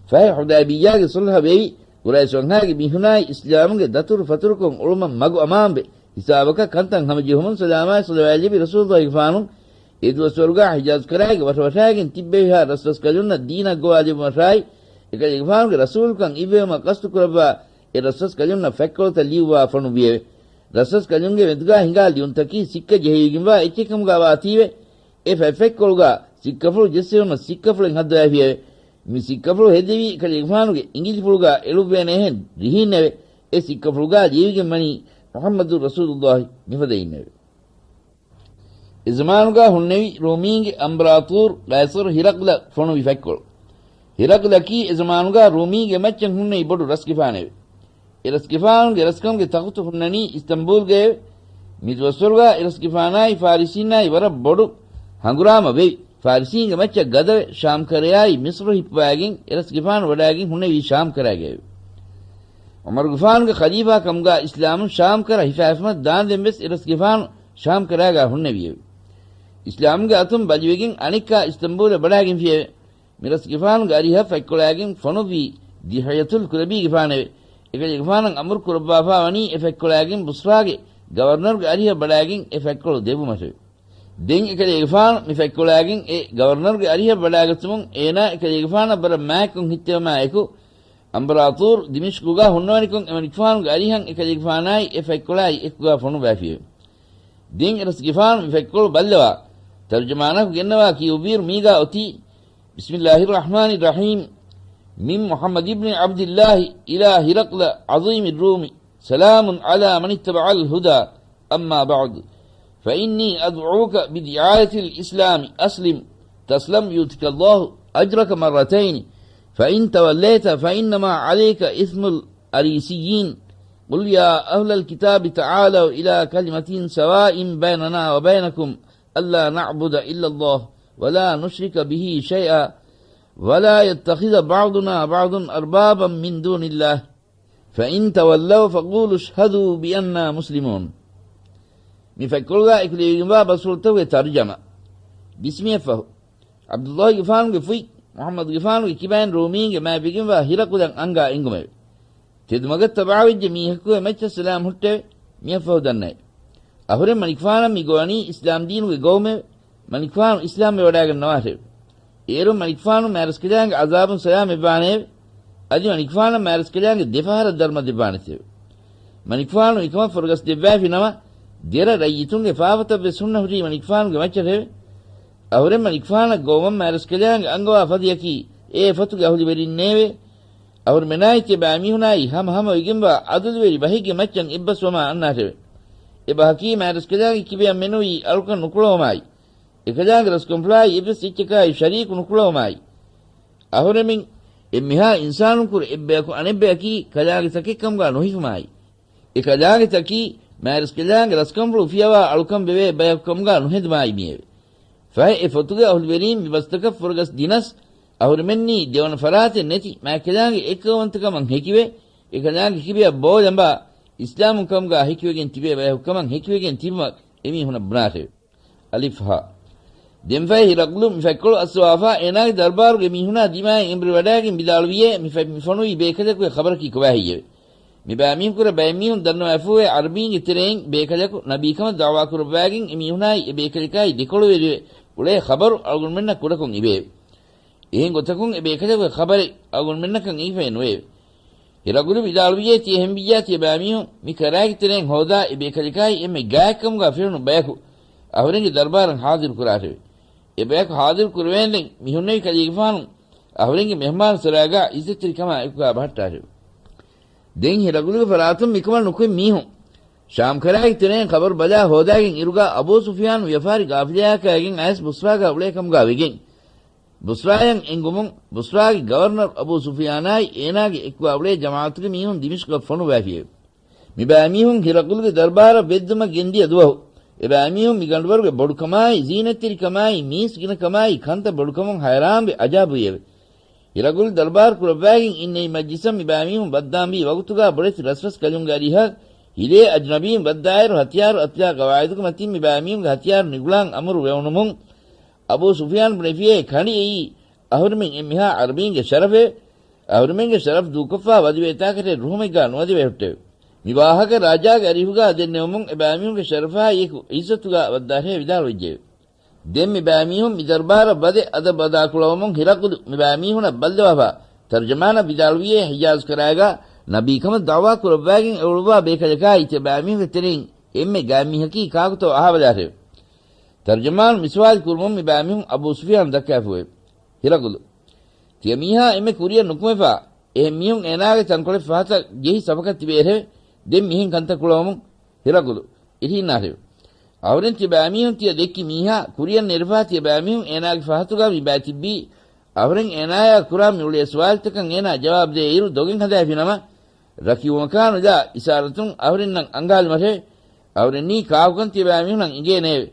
ފަހެ ޙުދައިބިއްޔާގެ ޞުލްޙަ ވެވި، ޤުރައިޝް ވަންހާގެ މީހުނާއި އިސްލާމުގެ ދަތުރު ފަތުރުކޮށް އުޅުމަށް މަގު އަމާންވެ، ހިސާބަކަށް ކަންތައް ހަމަޖެހުމުން ސަލާމާތް ޞަލަވާތް ލިބި ރަސޫލުގެފާނު އެ ދުވަސްވަރުގާ ޙިޖާޒް ކަރާގެ ވަށަވަށާގެން ތިއްބެވިހާ ރަސްރަސްކަލުންނަށް ދީނަށް ގޮވާލެއްވުމަށާއި، އެކަލޭގެފާނުގެ ރަސޫލުކަން އިއްވެވުމަށް ޤަޞްދުކުރައްވާ އެ ރަސްރަސްކަލުންނަށް ފަތްކޮޅުތައް ލިޔުއްވާ ފޮނުއްވިއެވެ. ރަސްރަސްކަލުންގެ މެދުގާ ހިނގާ ލިޔުންތަކީ ސިއްކަ ޖެހިވިގެންވާ އެއްޗެއް ކަމުގާ ވާތީވެ، އެ ފަތްފަތްކޮޅުގާ ސިއްކަފުޅު ޖެއްސެވުމަށް ސިއްކަފުޅެއް ހައްދަވައިފިއެވެ. މި ސިއްކަފުޅު ހެއްދެވީ އެކަލޭގެފާނުގެ އިނގިލިފުޅުގާ އެޅުއްވޭނޭހެން ރިހީންނެވެ. އެ ސިއްކަފުޅުގާ ލިޔެވިގެން ވަނީ މުޙައްމަދު ރަސޫލުﷲ މިފަދައިންނެވެ. އެޒަމާނުގާ ހުންނެވި ރޫމީންގެ އަމްބަރާޠޫރު ޤައިޞަރު ހިރަޤްލަށް ފޮނުވި ފަތްކޮޅު. ހިރަޤްލަކީ އެޒަމާނުގާ ރޫމީންގެ މައްޗަށް ހުންނެވި ބޮޑު ރަސްގެފާނެވެ. އެ ރަސްގެފާނުގެ ރަސްކަމުގެ ތަޚުތު ހުންނަނީ އިސްތަންބޫލްގައެވެ. މި ދުވަސްވަރުގާ އެ ރަސްގެފާނާއި ފާރިސީންނާއި ވަރަށް ބޮޑު ހަނގުރާމަ ވެވި. ފާރިސީންގެ މައްޗަށް ގަދަވެ، ޝާމްކަރަޔާއި މިޞްރު ހިއްޕަވައިގެން އެ ރަސްގެފާނު ވަޑައިގެން ހުންނެވީ ޝާމްކަރައިގައެވެ. ޢުމަރުގެފާނުގެ ޚަލީފާ ކަމުގާ އިސްލާމުން ޝާމްކަރަ ހިފާފަމަ ދާންދެން ވެސް އެ ރަސްގެފާނު ޝާމްކަރައިގާ ހުންނެވިއެވެ. އިސްލާމުގެ އަތުން ބަލިވެގެން އަނެއްކާ އިސްތަންބޫލަށް ވަޑައިގެންފިއެވެ. މި ރަސްގެފާނުގެ އަރިހަށް ފަތްކޮޅާގެން ފޮނުއްވީ ދިހްޔަތުލް ކުލަބީގެފާނެވެ. އެކަލޭގެފާނަށް އަމުރު ކުރައްވާފާ ވަނީ އެ ފަތްކޮޅާގެން ބުޞްރާގެ ގަވަރުނަރުގެ އަރިހަށް ވަޑައިގެން އެ ފަތްކޮޅު ދެއްވުމަށެވެ. ދެން އެކަލޭގެފާނު މި ފަތްކޮޅާގެން އެ ގަވަރުނަރުގެ އަރިހަށް ވަޑައިގަތުމުން އޭނާ އެކަލޭގެފާނަށް ވަރަށް މާތްކޮށް ހިއްތެވުމާ އެކު، އަމްބަރާޠޫރު ދިމިޝްޤުގާ ހުންނަވަނިކޮށް އެމަނިކުފާނުގެ އަރިހަށް އެކަލޭގެފާނާއި އެ ފަތްކޮޅާއި އެކުގާ ފޮނުއްވާފިއެވެ. ދެން އެ ރަސްގެފާނު މި ފަތްކޮޅު ބައްލަވާ، ތަރުޖަމާނަކު ގެންނަވާ ކިޔުއްވިއިރު މީގާ އޮތީ، بسم الله الرحمن الرحيم. من محمد بن عبد الله إلى هرقل عظيم الروم. سلام على من اتبع الهدى. أما بعد، فإني أدعوك بدعاية الإسلام، أسلم تسلم يؤتك الله أجرك مرتين، فإن توليت فإنما عليك إثم الأريسيين. قل يا أهل الكتاب تعالوا إلى كلمة سواء بيننا وبينكم ألا نعبد إلا الله ولا نشرك به شيئا ولا يتخذ بعضنا بعضا أربابا من دون الله. فإن تولوا فقولوا اشهدوا بأننا مسلمون. މި ފަތްކޮޅުގާ އެކުލެވިގެންވާ ބަސްފުޅުތަކުގެ ތަރުޖަމާ. ބިސްމިއްޔަށްފަހު، ޢަބްދުﷲގެފާނުގެ ފުތް، މުޙައްމަދުގެފާނުގެ ކިބައިން ރޫމީންގެ މާތްވެގެންވާ ހިރަޤުލަށް އަންގާ އެނގުމެވެ. ތެދުމަގަށް ތަބަޢަވެއްޖެ މީހަކުގެ މައްޗަށް ސަލާމް ހުއްޓެވެ. މިއަށްފަހު ދަންނައެވެ. އަހުރެން މަނިކުފާނަށް މި ގޮވަނީ އިސްލާމް ދީނުގެ ގޮވުމެވެ. މަނިކުފާނު އިސްލާމްވެވަޑައިގަންނަވާށެވެ. އޭރުން މަނިކުފާނު މާތްރަސްކަލާނގެ ޢަޒާބުން ސަލާމަތްވާނެއެވެ. އަދި މަނިކުފާނަށް މާތްރަސްކަލާނގެ ދެފަހަރަށް ދަރުމަ ދެއްވާނެތެވެ. މަނިކުފާނު މިކަމަށް ފުރަގަސް ދެއްވާފި ނަމަ، ދެރަ ރައްޔިތުންގެ ފާފަތައްވެސް ހުންނަ ހުރީ މަނިކުފާނުގެ މައްޗަށެވެ. އަހުރެން މަނިކުފާނަށް ގޮވަމަން މާތްރަސްކަލާނގެ އަންގަވާ ފަދަޔަކީ، އެ އެ ފޮތުގެ އަހުލުވެރިންނޭވެ. އަހުރެމެނާއި ތިޔަބައިމީހުނާއި ހަމަހަމަވެގެންވާ ޢަދުލުވެރި ބަހެއްގެ މައްޗަށް އެއްބަސްވަމާ އަންނާށެވެ. އެބަހަކީ މާތްރަސްކަލާނގެ ކިބަޔަށް މެނުވީ އަޅުކަން ނުކުޅަވުމާއި، އެކަލާނގެ ރަސްކަންފުޅާއި އެއްވެސް އެއްޗަކާއި ޝަރީކު ނުކުޅަވުމާއި، އަހުރެމެން އެންމެހާ އިންސާނުންކުރެ އެއްބަޔަކު އަނެއްބަޔަކީ ކަލާނގެ ތަކެއްކަމުގާ ނުހިފުމާއި، އެ ކަލާނގެ ތަކީ މާތްރަސްކަލާނގެ ރަސްކަންފުޅު އުފިޔަވާ އަޅުކަން ވެވޭ ބަޔަކު ކަމުގާ ނުހެދުމާއި މިއެވެ. ފަހެ އެ ފޮތުގެ އަހުލުވެރީން މި ބަސްތަކަށް ފުރަގަސް ދިނަސް، އަހުރެމެންނީ ދެވަނަ ފަރާތެއް ނެތި މާތްކަލާނގެ އެއްކައުވަންތަކަމަށް ހެކިވެ، އެ ކަލާނގެ ކިބަޔަށް ބޯ ލަނބާ، އިސްލާމުން ކަމުގާ ހެކިވެގެން ތިބޭ ބަޔަކު ކަމަށް ހެކިވެގެން ތިބުމަށް އެމީހުނަށް ބުނާށެވެ. އަލިފް ހާ. ދެންފަހެ ހިރަޤުލު މި ފަތްކޮޅު އައްސަވާފާ، އޭނާގެ ދަރުބާރުގެ މީހުނާ ދިމާއިން އެނބުރި ވަޑައިގެން ވިދާޅުވިއޭ، މި ފަތް މި ފޮނުވީ ބޭކަލަކުގެ ޚަބަރަކީ ކޮބާހެއްޔެވެ؟ މި ބައިމީހުން ދަންނަވާފޫއޭ، ޢަރަބީންގެ ތެރެއިން ބޭކަލަކު ނަބީކަމަށް ދަޢުވާ ކުރައްވާގެން އެ މީހުނާއި އެ ބޭކަލަކާއި ދެކޮޅުވެރިވެ އުޅޭ ޚަބަރު އަޅުގަނޑުމެންނަށް ކުޑަކޮށް އިވެއެވެ. އެހެން ގޮތަކުން އެ ބޭކަލަކުގެ ޚަބަރެއް އަޅުގަނޑުމެންނަކަށް އެނގިފައެއް ނުވެއެވެ. ހިރަގުލު ވިދާޅުވިއޭ، ތިޔަ ހެންވިއްޔާ ތިޔަބައިމީހުން މި ކަރާގެ ތެރެއިން ހޯދާ އެ ބޭކަލަކާއި އެންމެ ގާތްކަމުގާ ފެނުނު ބަޔަކު އަހުރެންގެ ދަރުބާރަށް ޙާޟިރު ކުރާށެވެ. އެ ބަޔަކު ޙާޟިރު ކުރެވޭންދެން މި ހުންނެވި ކަލޭގެފާނު އަހުރެންގެ މެހުމާނު ސަރާގާ ޢިއްޒަތްތެރިކަމާ އެކުގާ ބަހައްޓާށެވެ. ދެން ހިރަގުލުގެ ފަރާތުން މިކަމަށް ނުކުތް މީހުން ޝާމް ކަރާގެ ތެރެއިން ޚަބަރު ބަލާ ހޯދާގެން އިރުގާ އަބޫ ސުފިޔާނު ވިޔަފާރި ގާފިލަޔާކައިގެން އައިސް ބުޞްރާގާ އުޅޭ ކަމުގާ ވެގެން، ބުޞްރާޔަށް އެނގުމުން، ބުޞްރާގެ ގަވަރުނަރު އަބޫ ސުފިޔާނާއި އޭނާގެ އެކުގާ އުޅޭ ޖަމާޢަތުގެ މީހުން ދިމިޝްޤަށް ފޮނުއްވައިފިއެވެ. މި ބައިމީހުން ހިރަގުލުގެ ދަރުބާރަށް ވެއްދުމަށް ގެންދިޔަ ދުވަހު، އެ ބައިމީހުން މި ގަނޑުވަރުގެ ބޮޑުކަމާއި، ޒީނަތްތެރިކަމާއި، މީސް ގިނަކަމާއި، ކަންތައް ބޮޑުކަމުން ހައިރާންވެ އަޖާބުވިއެވެ. ހިރަގުލު ދަރުބާރު ކުރައްވާގެން އިންނެވި މަޖްލިސަށް މި ބައިމީހުން ވައްދާންވީ ވަގުތުގާ ބޮޑެތި ރަސްރަސް ކަލުންގެ އަރިހަށް ހިލޭ އަޖްނަބީން ވައްދާއިރު ހަތިޔާރު އަތުގާ ގަވާއިދުގެ މަތިން މި ބައިމީހުންގެ ހަތިޔާރު ނިގުޅާން އަމުރު ވެވުނުމުން، އަބޫ ސުފިޔާން ބުނެފިއޭ، ކަނޑި އެއީ އަހުރެމެން އެންމެހާ ޢަރަބީންގެ ޝަރަފެވެ. އަހުރެމެންގެ ޝަރަފް ދޫކޮށްފާ ވަދެވޭތާކަށެއް ރުހުމެއްގާ ނުވަދެވޭ ހުއްޓެވެ. މި ވާހަކަ ރާޖާގެ އަރިހުގާ ދެންނެވުމުން އެބައިމީހުންގެ ޝަރަފާއި އެކު ޢިއްޒަތުގާ ވައްދާށޭ ވިދާޅުވެއްޖެއެވެ. ދެން މި ބައިމީހުން މި ދަރުބާރަށް ވަދެ އަދަބު އަދާކުޅަވަމުން ހިރަގުލު މި ބައިމީހުނަށް ބައްލަވާފާ، ތަރުޖަމާނަށް ވިދާޅުވިއޭ، ޙިޖާޒު ކަރާގާ ނަބީކަމަށް ދަޢުވާ ކުރައްވާގެން އެ އުޅުއްވާ ބޭކަލަކާއި ތިޔަބައިމީހުންގެ ތެރެއިން އެންމެ ގާތްމީހަކީ ކާކުތޯ އަހާބަލާށެވެ. ތަރުޖަމާނު މި ސުވާލު ކުރުމުން މި ބައިމީހުން އަބޫ ސުފިޔާން ދައްކާފައެވެ. ހިރަގުލު. ތިޔަ މީހާ އެންމެ ކުރިއަށް ނުކުމެފާ، އެހެން މީހުން އޭނާގެ ތަންކޮޅެއް ފަހަތަށް ޖެހި ސަބަކަށް ތިބޭހެވެ. ދެން މިހެން ކަންތައް ކުޅަވަމުން ހިރަގުލު އިށީންނާށެވެ. އަހުރެން ތިޔަ ބައިމީހުން ތިޔަ ދެއްކި މީހާ ކުރިއަށް ނެރެފާ ތިޔަ ބައިމީހުން އޭނާގެ ފަހަތުގަ މި ބައިތިއްބީ، އަހުރެން އޭނާޔާ ކުރާ މި އުޅޭ ސުވާލުތަކަށް އޭނާ ޖަވާބު ދޭ އިރު ދޮގެއް ހަދާފިނަމަ، ރަކިވުމަކާ ނުލާ އިޝާރަތުން އަހުރެންނަށް އަންގާލުމަށެވެ. އަހުރެންނީ ކާކުކަން ތިޔަ ބައިމީހުނަށް އިނގޭނެއެވެ.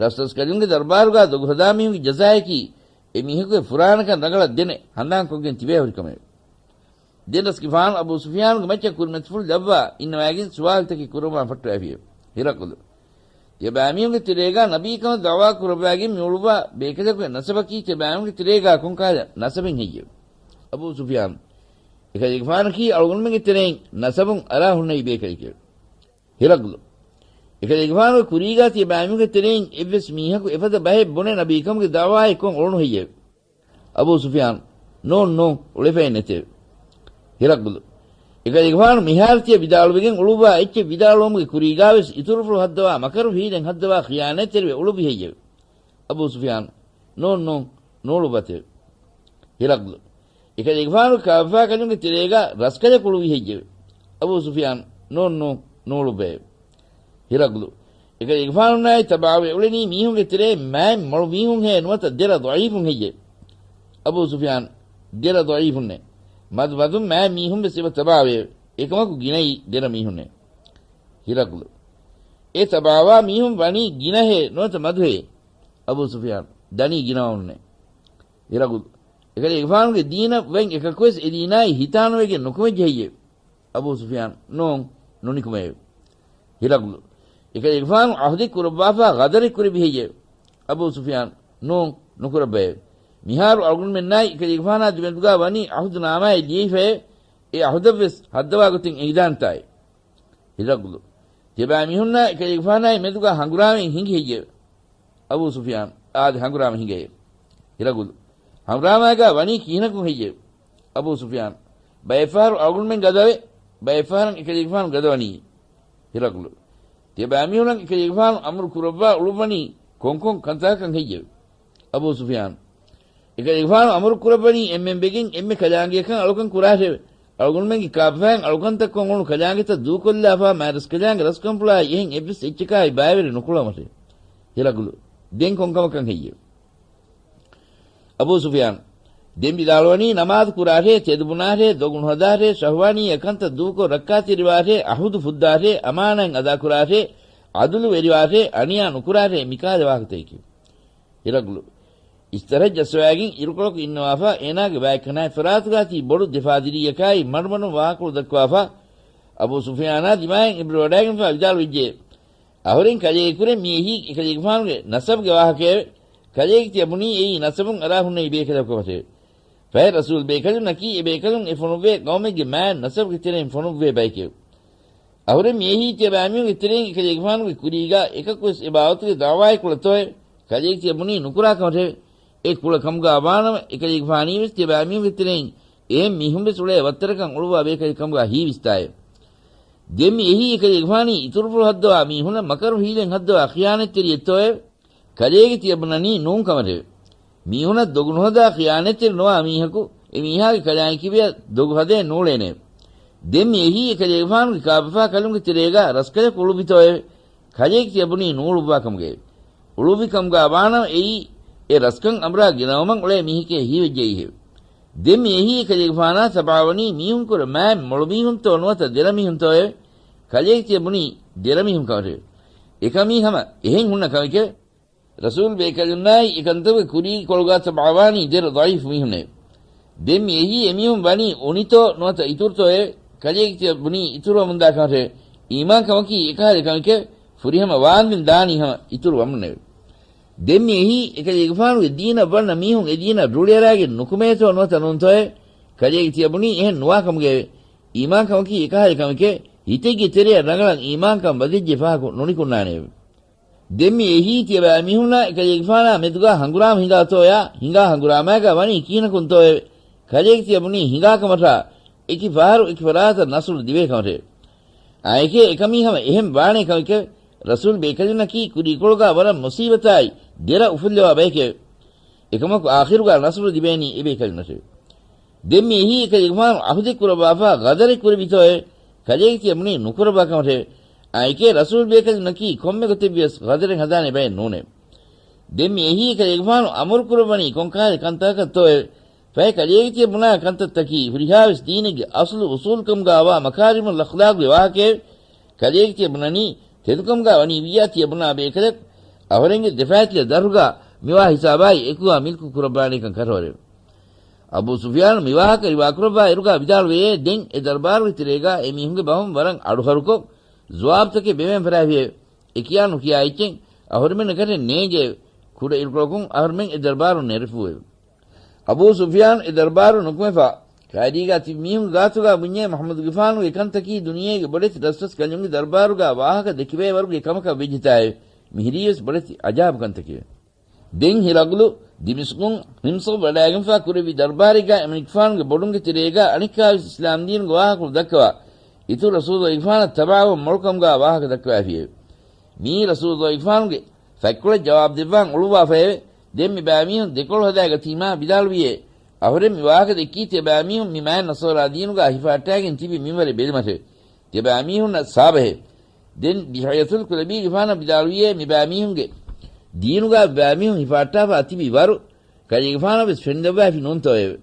ރަސްރަސްކަލުންގެ ދަރުބާރުގާ ދޮގު ހަދާ މީހުންގެ ޖަޒާޔަކީ، އެ މީހަކުގެ ފުރާނަކަން ރަނގަޅަށް ދެނެ ހަނދާންކޮށްގެން ތިބޭ ހުރިކަމެވެ. ދެން ރަސްގެފާނު އަބޫ ސުފިޔާނުގެ މައްޗަށް ކުރިމަތިފުޅު ލައްވާ އިންނަވައިގެން ސުވާލުތަކެއް ކުރައްވާން ފައްޓަވައިފިއެވެ. ހިރަގުލު. ތިޔަބައިމީހުންގެ ތެރޭގާ ނަބީކަމަށް ދަޢުވާ ކުރައްވައިގެން މި އުޅުއްވާ ބޭކަލަކުގެ ނަސަބަކީ ތިޔަބައިމީހުންގެ ތެރޭގާ ކޮންކަހަލަ ނަސަބެއް ހެއްޔެވެ؟ އަބޫ ސުފިޔާން. އެކަލޭގެފާނަކީ އަޅުގަނޑުމެންގެ ތެރެއިން ނަސަބުން އަރާ ހުންނެވި ބޭކަލެކެވެ. ހިރަގުލު. އެކަލޭގެފާނުގެ ކުރީގާ ތިޔަބައިމީހުންގެ ތެރެއިން އެއްވެސް މީހަކު އެފަދަ ބަހެއް ބުނެ ނަބީކަމުގެ ދަޢުވާއެއް ކޮށް އުޅުނު ހެއްޔެވެ؟ އަބޫ ސުފިޔާން، ނޫން، ނޫން، އުޅެފައެއް ނެތެވެ. ހިރަގުލު. އެކަލޭގެފާނު މިހާރު ތިޔަ ވިދާޅުވެގެން އުޅުއްވާ އެއްޗެއް ވިދާޅުވުމުގެ ކުރީގާވެސް އިތުރުފުޅު ހައްދަވާ މަކަރު ހީލަތް ހައްދަވާ ޚިޔާނާތްތެރިވެ އުޅުއްވި ހެއްޔެވެ؟ އަބޫ ސުފިޔާން، ނޫން، ނޫން، ނޫޅުއްވަތެވެ. ހިރަގުލު. އެކަލޭގެފާނުގެ ކާފާ ކަލުންގެ ތެރޭގާ ރަސްކަލަކު އުޅުއްވި ހެއްޔެވެ؟ އަބޫ ސުފިޔާން، ނޫން، ނޫން، ނޫޅުއްވައެވެ. ހިރަގުލު. އެކަލޭގެފާނުންނާއި ތަބަޢަވެ އުޅެނީ މީހުންގެ ތެރޭ މާތް މޮޅު މީހުންހޭ ނުވަތަ ދެރަ ޟަޢީފުން ހެއްޔެވެ؟ އަބޫ ސުފިޔާން، ދެރަ ޟަޢީފުންނޭ. މަދު މަދުން މާތް މީހުން ވެސް އެބަ ތަބަޢަވެއެވެ. އެކަމަކު ގިނައީ ދެރަ މީހުންނޭ. ހިރަގުލު. އެ ތަބަޢަވާ މީހުން ވަނީ ގިނަހޭ ނުވަތަ މަދުހޭ؟ އަބޫ ސުފިޔާން، ދަނީ ގިނަވަމުންނޭ. ހިރަގުލު. އެކަލޭގެފާނުގެ ދީނަށް ވަތް އެކަކުވެސް އެ ދީނާއި ހިތާނުވެގެން ނުކުމެއްޖެ ހެއްޔެވެ؟ އަބޫ ސުފިޔާން، ނޫން، ނުނިކުމެއެވެ. ހިރަގުލު. އެކަލޭގެފާނު ޢަހުދެއް ކުރައްވާފާ ޣަދަރެއް ކުރެއްވި ހެއްޔެވެ؟ އަބޫ ސުފިޔާން، ނޫން، ނުކުރައްވައެވެ. މިހާރު އަޅުގަނޑުމެންނާއި އެކަލޭގެފާނާ ދެމެދުގާ ވަނީ ޢަހުދު ނާމާއެއް ލިޔެފައެވެ. އެ ޢަހުދަށްވެސް ހައްދަވާ ގޮތެއް އެނގިދާނެތާއެވެ. ހިރަގުލު. ތިޔަބައިމީހުންނާ އެކަލޭގެފާނާއި މެދުގާ ހަނގުރާމައެއް ހިނގި ހެއްޔެވެ؟ އަބޫ ސުފިޔާން، އާދެ، ހަނގުރާމަ ހިނގައެވެ. ހިރަގުލު. ހަނގުރާމައިގާ ވަނީ ކިހިނަކުން ހެއްޔެވެ؟ އަބޫ ސުފިޔާން، ބައެއްފަހަރު އަޅުގަނޑުމެން ގަދަވެ، ބައެއްފަހަރަށް އެކަލޭގެފާނު ގަދަވަނީ. ހިރަގުލު. ތިޔަބައިމީހުންނަށް އެކަލޭގެފާނު އަމުރު ކުރައްވާ އުޅުއްވަނީ ކޮންކޮން ކަންތަކަކަށް ހެއްޔެވެ؟ އަބޫ ސުފިޔާން، އެކަލޭގެފާނު އަމުރު ކުރައްވަނީ އެންމެން ވެގެން އެންމެ ކަލާނގެއަކަށް އަޅުކަން ކުރާށެވެ. އަޅުގަނޑުމެންގެ ކާފާއިން އަޅުކަންތައް ކޮށް އުޅުނު ކަލާނގެތައް ދޫކޮށްލާފާ މާތްރަސްކަލާނގެ ރަސްކަންފުޅާއި އެހެން އެއްވެސް އެއްޗަކާއި ބައިވެރި ނުކުޅައުމަށެވެ. ހިރަގުލު. ދެން ކޮންކަމަކަށް ހެއްޔެވެ؟ އަބޫ ސުފިޔާން، ދެން ވިދާޅުވަނީ ނަމާދު ކުރާށޭ، ތެދު ބުނާށޭ، ދޮގު ނުހަދާށޭ، ޝަހުވާނީ އެކަންތައް ދޫކޮށް ރައްކާތެރިވާށޭ، އަހުދު ފުއްދާށޭ، އަމާނާތް އަދާކުރާށޭ، ޢަދުލުވެރިވާށޭ، އަނިޔާ ނުކުރާށޭ، މިކަހަލަ ވާހަކަތަކެކެވެ. ހިރަގުލު. އިސްތަށި ޖައްސަވައިގެން އިރުކޮޅަކު އިންނަވާފަ އޭނާގެ ބައެއްކަނާތް ފަރާތުގާތީ ބޮޑު ދެ ފާދިރީއަކާއި މަޑުމަޑުން ވާހަކަކޮޅު ދައްކަވާފަ، އަބޫ ސުފިޔާނާ ދިމާއިން އިބްރަވަޑައިގެންފާ ވިދާޅުވެއްޖެ. އަހުރެން ކަލޭގެކުރެން މިއެހީ އެކަލޭގެފާނުގެ ނަސަބުގެ ވާހަކައެވެ. ކަލޭގެ ތިޔަބުނީ އެއީ ނަސަބުން އަރާ ހުންނެވި ބޭކަލަކު ކަމަށެވެ. ފަހެ ރަސޫލް ބޭކަލުންނަކީ އެބޭކަލުން އެ ފޮނުއްވޭ ޤައުމެއްގެ މާތް ނަސަބުގެ ތެރެއިން ފޮނުއްވޭ ބައެކެވެ. އަހުރެން މިއެހީ ތިޔަބައިމީހުންގެ ތެރެއިން އެކަލޭގެފާނުގެ ކުރީގާ އެކަކުވެސް އެ ބާވަތުގެ ދަޢުވާއެއް ކުޅަތޯއެވެ؟ ކަލޭގެ ތިޔަބުނީ ނުކުރާ ކަމަށެވެ. އެ ކުޅަ ކަމުގާ ވާނަމަ އެކަލޭގެފާނީވެސް ތިޔަބައިމީހުންގެ ތެރެއިން އެހެން މީހުންވެސް އުޅޭ ވައްތަރަކަށް އުޅުއްވާ ބޭކަލެއް ކަމުގާ ހީވިސްތާއެވެ. ދެން މިއެހީ އެކަލޭގެފާނީ އިތުރުފުޅު ހައްދަވާ މީހުންނަށް މަކަރު ހީލަތް ހައްދަވާ ޚިޔާނަތްތެރިއެއްތޯއެވެ؟ ކަލޭގެ ތިޔަބުނަނީ ނޫން ކަމަށެވެ. މީހުނަށް ދޮގު ނުހަދާ ޚިޔާނަތްތެރި ނުވާ މީހަކު އެ މީހާގެ ކަލާނގެ ކިބަޔަށް ދޮގު ހަދައެއް ނޫޅޭނެއެވެ. ދެން މިއެހީ އެކަލޭގެފާނުގެ ކާބަފާ ކަލުންގެ ތެރޭގާ ރަސްކަލަކު އުޅުއްވިތޯއެވެ؟ ކަލޭގެ ތިޔަބުނީ ނޫޅުއްވާ ކަމުގައެވެ. އުޅުއްވި ކަމުގާ ވާނަމަ އެއީ އެ ރަސްކަން އަނބުރާ ގިނަވަމަން އުޅޭ މީހެކޭ ހީވެއްޖައީހެވެ. ދެން މިއެހީ އެކަލޭގެފާނާ ތަބަޢަވަނީ މީހުންކުރެ މާތް މޮޅު މީހުންތޯ ނުވަތަ ދެރަ މީހުންތޯއެވެ؟ ކަލޭގެ ތިޔަބުނީ ދެރަ މީހުން ކަމަށެވެ. އެކަމީ ހަމަ އެހެން ހުންނަ ކަމެކެވެ. ރަސޫލް ބޭކަލުންނާއި އެކަންތަކުގެ ކުރީގެ ކޮޅުގާ ތަބަޢަވާނީ ދެރަ ޟަޢީފު މީހުންނެވެ. ދެން މިއެހީ އެމީހުން ވަނީ އުނިތޯ ނުވަތަ އިތުރުތޯއެވެ؟ ކަލޭގެ ތިޔަބުނީ އިތުރުވަމުންދާ ކަމަށެވެ. އީމާންކަމަކީ އެކަހަލަ ކަމެކެވެ. ފުރިހަމަ ވާންދެން ދާނީ ހަމަ އިތުރު ވަމުންނެވެ. ދެން މިއެހީ އެކަލޭގެފާނުގެ ދީނަށް ވަންނަ މީހުން އެ ދީނަށް ރުޅިއަރާގެން ނުކުމޭތޯ ނުވަތަ ނޫންތޯއެވެ؟ ކަލޭގެ ތިޔަބުނީ އެހެން ނުވާ ކަމުގައެވެ. އީމާންކަމަކީ އެކަހަލަ ކަމެކެވެ. ހިތެއްގެ ތެރެއަށް ރަނގަޅަށް އީމާންކަން ވަދެއްޖެ ފަހަކު ނުނިކުންނާނެއެވެ. ދެން މި އެހީ ތިޔަބައިމީހުންނާ އެކަލޭގެފާނާ މެދުގާ ހަނގުރާމަ ހިނގާތޯޔާ، ހިނގާ ހަނގުރާމައިގާ ވަނީ ކިހިނަކުންތޯއެވެ؟ ކަލޭގެ ތިޔަބުނީ ހިނގާ ކަމަށާ، އެކި ފަހަރު އެކި ފަރާތަށް ނަސްރު ދިވޭ ކަމަށެވެ. އާއެކޭ އެކަމީ ހަމަ އެހެން ވާނޭ ކަމެކެވެ. ރަސޫލް ބޭކަލުންނަކީ ކުރީކޮޅުގާ ވަރަށް މުސީބަތާއި ދެރަ އުފުއްލަވާ ބަޔެކެވެ. އެކަމަކު އާޚިރުގާ ނަސްރު ލިބޭނީ އެބޭކަލުންނަށެވެ. ދެން މި އެހީ އެކަލޭގެފާނު އަހުދެއް ކުރައްވާފާ ޣަދަރެއް ކުރެއްވިތޯއޭ؟ ކަލޭގެ ތިޔަ ބުނީ ނުކުރައްވާ ކަމަށޭ. އާއެކޭ ރަސޫލް ބޭކަލުންނަކީ ކޮންމެ ގޮތެއްވިޔަސް ޣަދަރެއް ހަދާނެ ބައެއް ނޫނޭ. ދެން މި އެހީ އެކަލޭގެފާނު އަމުރު ކުރައްވަނީ ކޮން ކަހަލަ ކަންތަކަކަށްތޯއޭ؟ ފަހެ ކަލޭގެ ތިޔަ ބުނާ ކަންތައްތަކީ ހުރިހާވެސް ދީނެއްގެ އަސްލު އުސޫލްކަމުގާވާ މަކާރިމުލް އަޚްލާގުގެ ވާހަކައެވެ. ކަލޭގެ ތިޔަ ބުނަނީ ތެދުކަމުގާ ވަނީ ވިއްޔާ ތިޔަ ބުނާ ބޭކަލެއް އަހުރެންގެ ދެފައިތިލަ ދަށުގާ މިވާ ހިސާބާއި އެކުގާ މިލްކު ކުރައްވާނޭކަން ކަށަވަރެވެ. އަބޫ ސުފްޔާނު މިވާހަކަ ރިވާކުރައްވާ އިރުގާ ވިދާޅުވެޔޭ، ދެން އެ ދަރުބާރުގެ ތެރޭގާ އެމީހުންގެ ބަހުން ވަރަށް އަޑުހަރުކޮށް، ޒުވާބުތަކެއް ބޭބޭން ފަރާފިއެވެ. އެ ކިޔާ ނުކިޔާ އެއްޗެއް އަހުރެމެންނަކަށެއް ނޭނގެއެވެ. ކުޑަ އިރުކޮޅަކުން އަހުރެމެން އެ ދަރުބާރުން ނެރެފޫއެވެ. އަބޫ ސުފްޔާން އެ ދަރުބާރު ނުކުމެފާ، ކައިރީގާ ތިބި މީހުންގެ ގާތުގާ ބުންޏޭ، މުޙައްމަދުގެފާނުގެ ކަންތަކީ ދުނިޔޭގެ ބޮޑެތި ރަސްރަސްކަލުންގެ ދަރުބާރުގާ ވާހަކަ ދެކިބައިވަރުގެ ކަމަކަށް ވެއްޖެތާއެވެ. މިހިރީވެސް ބޮޑެތި އަޖާބު ކަންތަކެވެ. ދެން ހިރަގުލު ދިމިޝްޤުން ހިމްޞަށް ވަޑާގެންފާ ކުރެއްވި ދަރުބާރެއްގާ އެމަނިކުފާނުގެ ބޮޑުންގެ ތެރޭގާ އަނެއްކާވެސް އިސްލާމްދީނުގެ ވާހަކަފުޅު ދައްކަވާ، އިތުރު ރަސޫލުއްލާހިގެފާނަށް ތަބަޢަވަން މޮޅުކަމުގާ ވާހަކަ ދައްކަވައިފިއެވެ. މިއީ ރަސޫލުއްލާހިގެފާނުގެ ފަތްކޮޅެއް ޖަވާބު ދެއްވާން އުޅުއްވާފައެވެ. ދެން މި ބައިމީހުން ދެކޮޅު ހަދާގަތީމާ ވިދާޅުވިއޭ، އަހުރެން މި ވާހަކަ ދެއްކީ ތިޔަބައިމީހުން މި މާތް ނަޞާރާ ދީނުގާ ހިފަހައްޓާގެން ތިބި މިންވަރެއް ބެލުމަށެވެ. ތިޔަބައިމީހުންނަށް ސާބަހެވެ. ދެން ދިޙްޔަތުލް ކުލަބީގެފާނަށް ވިދާޅުވިއޭ، މި ބައިމީހުންގެ ދީނުގާ މި ބައިމީހުން ހިފަހައްޓާފާ ތިބި ވަރު ކަލޭގެފާނަށް ވެސް ފެނިލައްވައިފި ނޫންތޯއެވެ.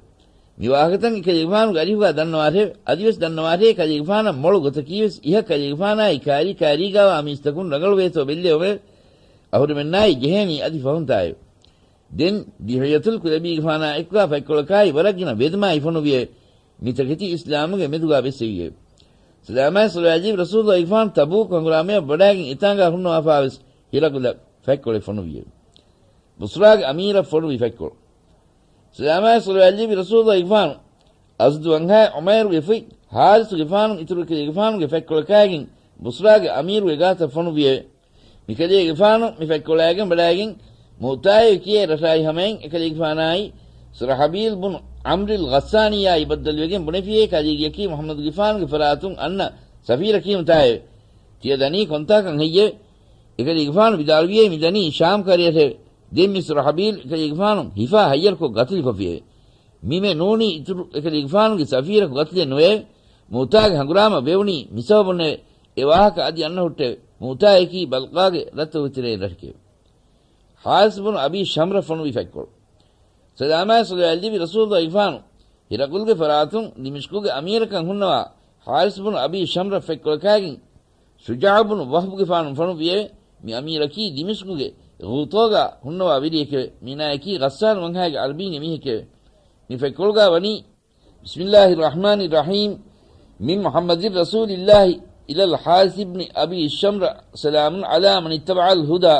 މި ވާހަކަތައް އެކަލޭގެފާނުގެ އަރިހުގާ ދަންނަވާށެވެ. އަދިވެސް ދަންނަވާށޭ، ކަލޭގެފާނަށް މޮޅު ގޮތަކީވެސް އިހަށް ކަލޭގެފާނާއި ކާރި ކާރީގާވާ މީސްތަކުން ރަނގަޅުވޭތޯ ބެއްލެވުމެވެ. އަހުރެމެންނާއި ޖެހޭނީ އަދި ފަހުންތާއެވެ. ދެން ދިޙްޔަތުލް ކުލަބީގެފާނާ އެކުގާ ފަތްކޮޅަކާއި ވަރަށް ގިނަ ވެދުމާއި ފޮނުވިއެވެ. މިތަކެތި އިސްލާމުގެ މެދުގާ ވެއްސެވިއެވެ. ސަލާމާއި ޞަލަވާތް ލިބި ރަސޫލުއްލާހިގެފާނު ތަބޫކު ހަނގުރާމަޔަށް ވަޑާގެން އެތާނގާ ހުންނަވާފާވެސް ހިރަގުލަށް ފަތްކޮޅެއް ފޮނުވިއެވެ. ބުޞްރާގެ އަމީރަށް ފޮނުވި ފަތްކޮޅު. ސަލާމާއި ޞަލަވާތް ލިބި ރަސޫލުއްލާހިގެފާނު އަސްދު ވަންހާއި އުމައިރުގެ ފުތް ޙާރިޘުގެފާނު އިތުރު އެކަލޭގެފާނުގެ ފަތްކޮޅަކާގެން ބުޞްރާގެ އަމީރުގެ ގާތަށް ފޮނުވިއެވެ. މިކަލޭގެފާނު މި ފަތްކޮޅާގެން ވަޑާގެން މުއުތާއޭ ކިޔޭ ރަށާއި ހަމައިން އެކަލޭގެފާނާއި ޝުރަޙަބީލް ބުނު ޢަމްރިލް ޣައްސާނީއާއި ބައްދަލުވެގެން ބުނެފިއޭ، ކަލޭގެއަކީ މުޙައްމަދުގެފާނުގެ ފަރާތުން އަންނަ ސަފީރަކީމުތާއެވެ. ތިޔަ ދަނީ ކޮންތާކަން ހެއްޔެވެ؟ އެކަލޭގެފާނު ވިދާޅުވިއޭ، މި ދަނީ ޝާމް ކަރަޔަށެވެ. ދެން މި ޝުރަޙަބީލް އެކަލޭގެފާނު ހިފާ ހައްޔަރުކޮށް ގަތުލުކޮށްފިއެވެ. މިމެ ނޫނީ އިތުރު އެކަލޭގެފާނުގެ ސަފީރަކު ގަތުލެއް ނުވެއެވެ. މުއުތާގެ ހަނގުރާމަ ވެވުނީ މިސަބަބުންނެވެ. އެ ވާހަކަ އަދި އަންނަ ހުއްޓެވެ. މުއުތާއަކީ ބަލްޤާގެ ރަށްތަކުގެ ތެރެއިން ރަށެކެވެ. ޙާރިޘް ބުނު އަބީ ޝަމްރަށް ފޮނުވި ފަތްކޮޅު. ސަލާމާއި ޞަލަވާތް ލިބި ރަސޫލުއްލާހިގެފާނު ހިރަގުލްގެ ފަރާތުން ދިމިޝްޤުގެ އަމީރަކަށް ހުންނަވާ ޙާރިޘް ބުނު އަބީ ޝަމްރަށް ފަތްކޮޅަކާގެން ޝުޖާޢު ބުނު ވަހްބުގެފާނު ފޮނުއްވިއެވެ. މި އަމީރަކީ ދިމިޝްޤުގެ ޣޫޠޯގާ ހުންނަވާ ވެރިއެކެވެ. މީނާއަކީ ޣައްސާން ވަންހާގެ ޢަރަބީންގެ މީހެކެވެ. މި ފަތްކޮޅުގާ ވަނީ، بسم الله الرحمن الرحيم. من محمد رسول الله إلى الحارث بن أبي شمرة، سلام على من اتبع الهدى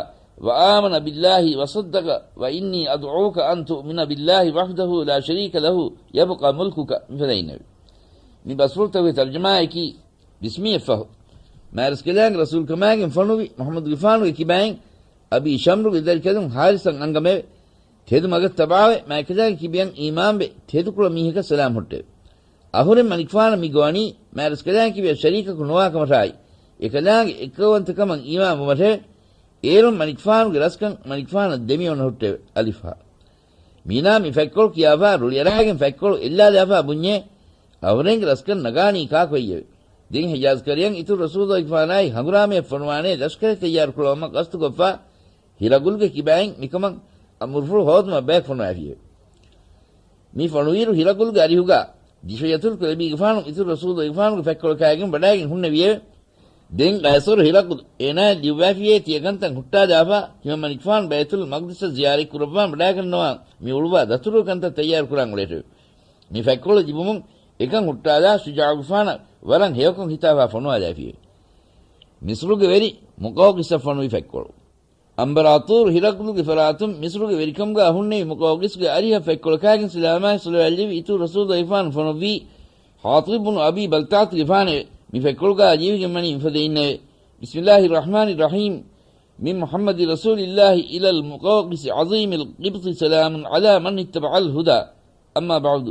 وآمن بالله وصدق، وإني أدعوك أن تؤمن بالله وحده لا شريك له، يبق ملكك، މިފަދައިންނެވެ. މި ބަސްފުޅުތަކުގެ ތަރުޖަމާއަކީ، ބިސްމީއަށްފަހު، މާތްރަސްކަލާނގެ ރަސޫލުކަމާގެން ފޮނުވި މުޙައްމަދުގެފާނުގެ ކިބައިން އަބީ ޝަމްރުގެ ދަރިކަލުން ޙާރިޘަށް އަންގަމެވެ. ތެދު މަގަށް ތަބާވެ، މާތްރަސްކަލާނގެ ކިބައިން އީމާންވެ، ތެދުކުޅަ މީހަކަށް ސަލާމް ހުއްޓެވެ. އަހުރެން މަނިކުފާނަށް މި ގޮވަނީ މާތްރަސްކަލާނގެ ކިބަޔަށް ޝަރީކަކު ނުވާކަމަށާއި، އެކަލާނގެ އެއްކައުވަންތަކަމަށް އީމާންވުމަށެވެ. އޭރުން މަނިކުފާނުގެ ރަސްކަން މަނިކުފާނަށް ދެމިއޮންނަ ހުއްޓެވެ. އަލިފް ހާ. މީނާ މި ފަތްކޮޅު ކިޔާފާ ރުޅިއަރާގެން ފަތްކޮޅު އެއްލާލާފާ ބުންޏޭ، އަހުރެންގެ ރަސްކަން ނަގާނީ ކާކު ހެއްޔެވެ؟ ދެން ހިޖާޒް ކަރަޔަށް އިތުރު ރަސޫލުއްލާހިގެފާނާއި ހަނގުރާމަޔަށް ފޮނުވާނޭ ލަޝްކަރެއް ތައްޔާރުކުރައްވަމަށް ގަސްތުކޮށްފާ، ހިރަގުލްގެ ކިބައިން މިކަމަށް އަމުރުފުޅު ހޯދުމަށް ބަޔަކު ފޮނުވައިފިއެވެ. މި ފޮނުވިއިރު ހިރަގުލްގެ އަރިހުގާ ދިޙްޔަތުލް ކުލަބީގެފާނު އިތުރު ރަސޫލުއްލާހިގެފާނުގެ ފަތްކޮޅަކާގެން ވަޑާގެން ހުންނެވިއެވެ. ދެން ޤައިޞަރު ހިރަގުލު އޭނާއަށް ލިޔުއްވައިފިއޭ ތިޔަ ކަންތައް ހުއްޓާލާފާ، ތިމަން މަނިކުފާނު ބައިތުލް މަޤްދިސަށް ޒިޔާރަތް ކުރައްވާން ވަޑާގަންނަވާން މި އުޅުއްވާ ދަތުރުގެ ކަންތައް ތައްޔާރު ކުރާން އުޅޭށެވެ. މި ފަތްކޮޅު ލިބުމުން އެކަން ހުއްޓާލާ ޝުޖާޢުގެފާނަށް ވަރަށް ހެޔޮކޮށް ހިތާފާ ފޮނުވާލައިފިއެވެ. މިޞްރުގެ ވެރި މުޤައުޤިސަށް ފޮނުވި ފަތްކޮޅު. އަނބަރާޠޫރު ހިރަގުލުގެ ފަރާތުން މިޞްރުގެ ވެރިކަމުގާ ހުންނެވި މުޤައުޤިސްގެ އަރިހަށް ފަތްކޮޅަކާގެން ސަލާމާއި ޞަލަވާތް ލިބި އިތުރު ރަސޫލުއްލާހިގެފާނު ފޮނުއްވީ ޙާޠިބު ބުނު އަބީ ބަލްތަޢަތުގެފާނެވެ. މި ފަތްކޮޅުގާ ލިޔެވިގެން ވަނީ މިފަދައިންނެވެ. بسم الله الرحمن الرحيم. من محمد رسول الله إلى المقوقس عظيم القبط، سلام على من اتبع الهدى. أما بعد،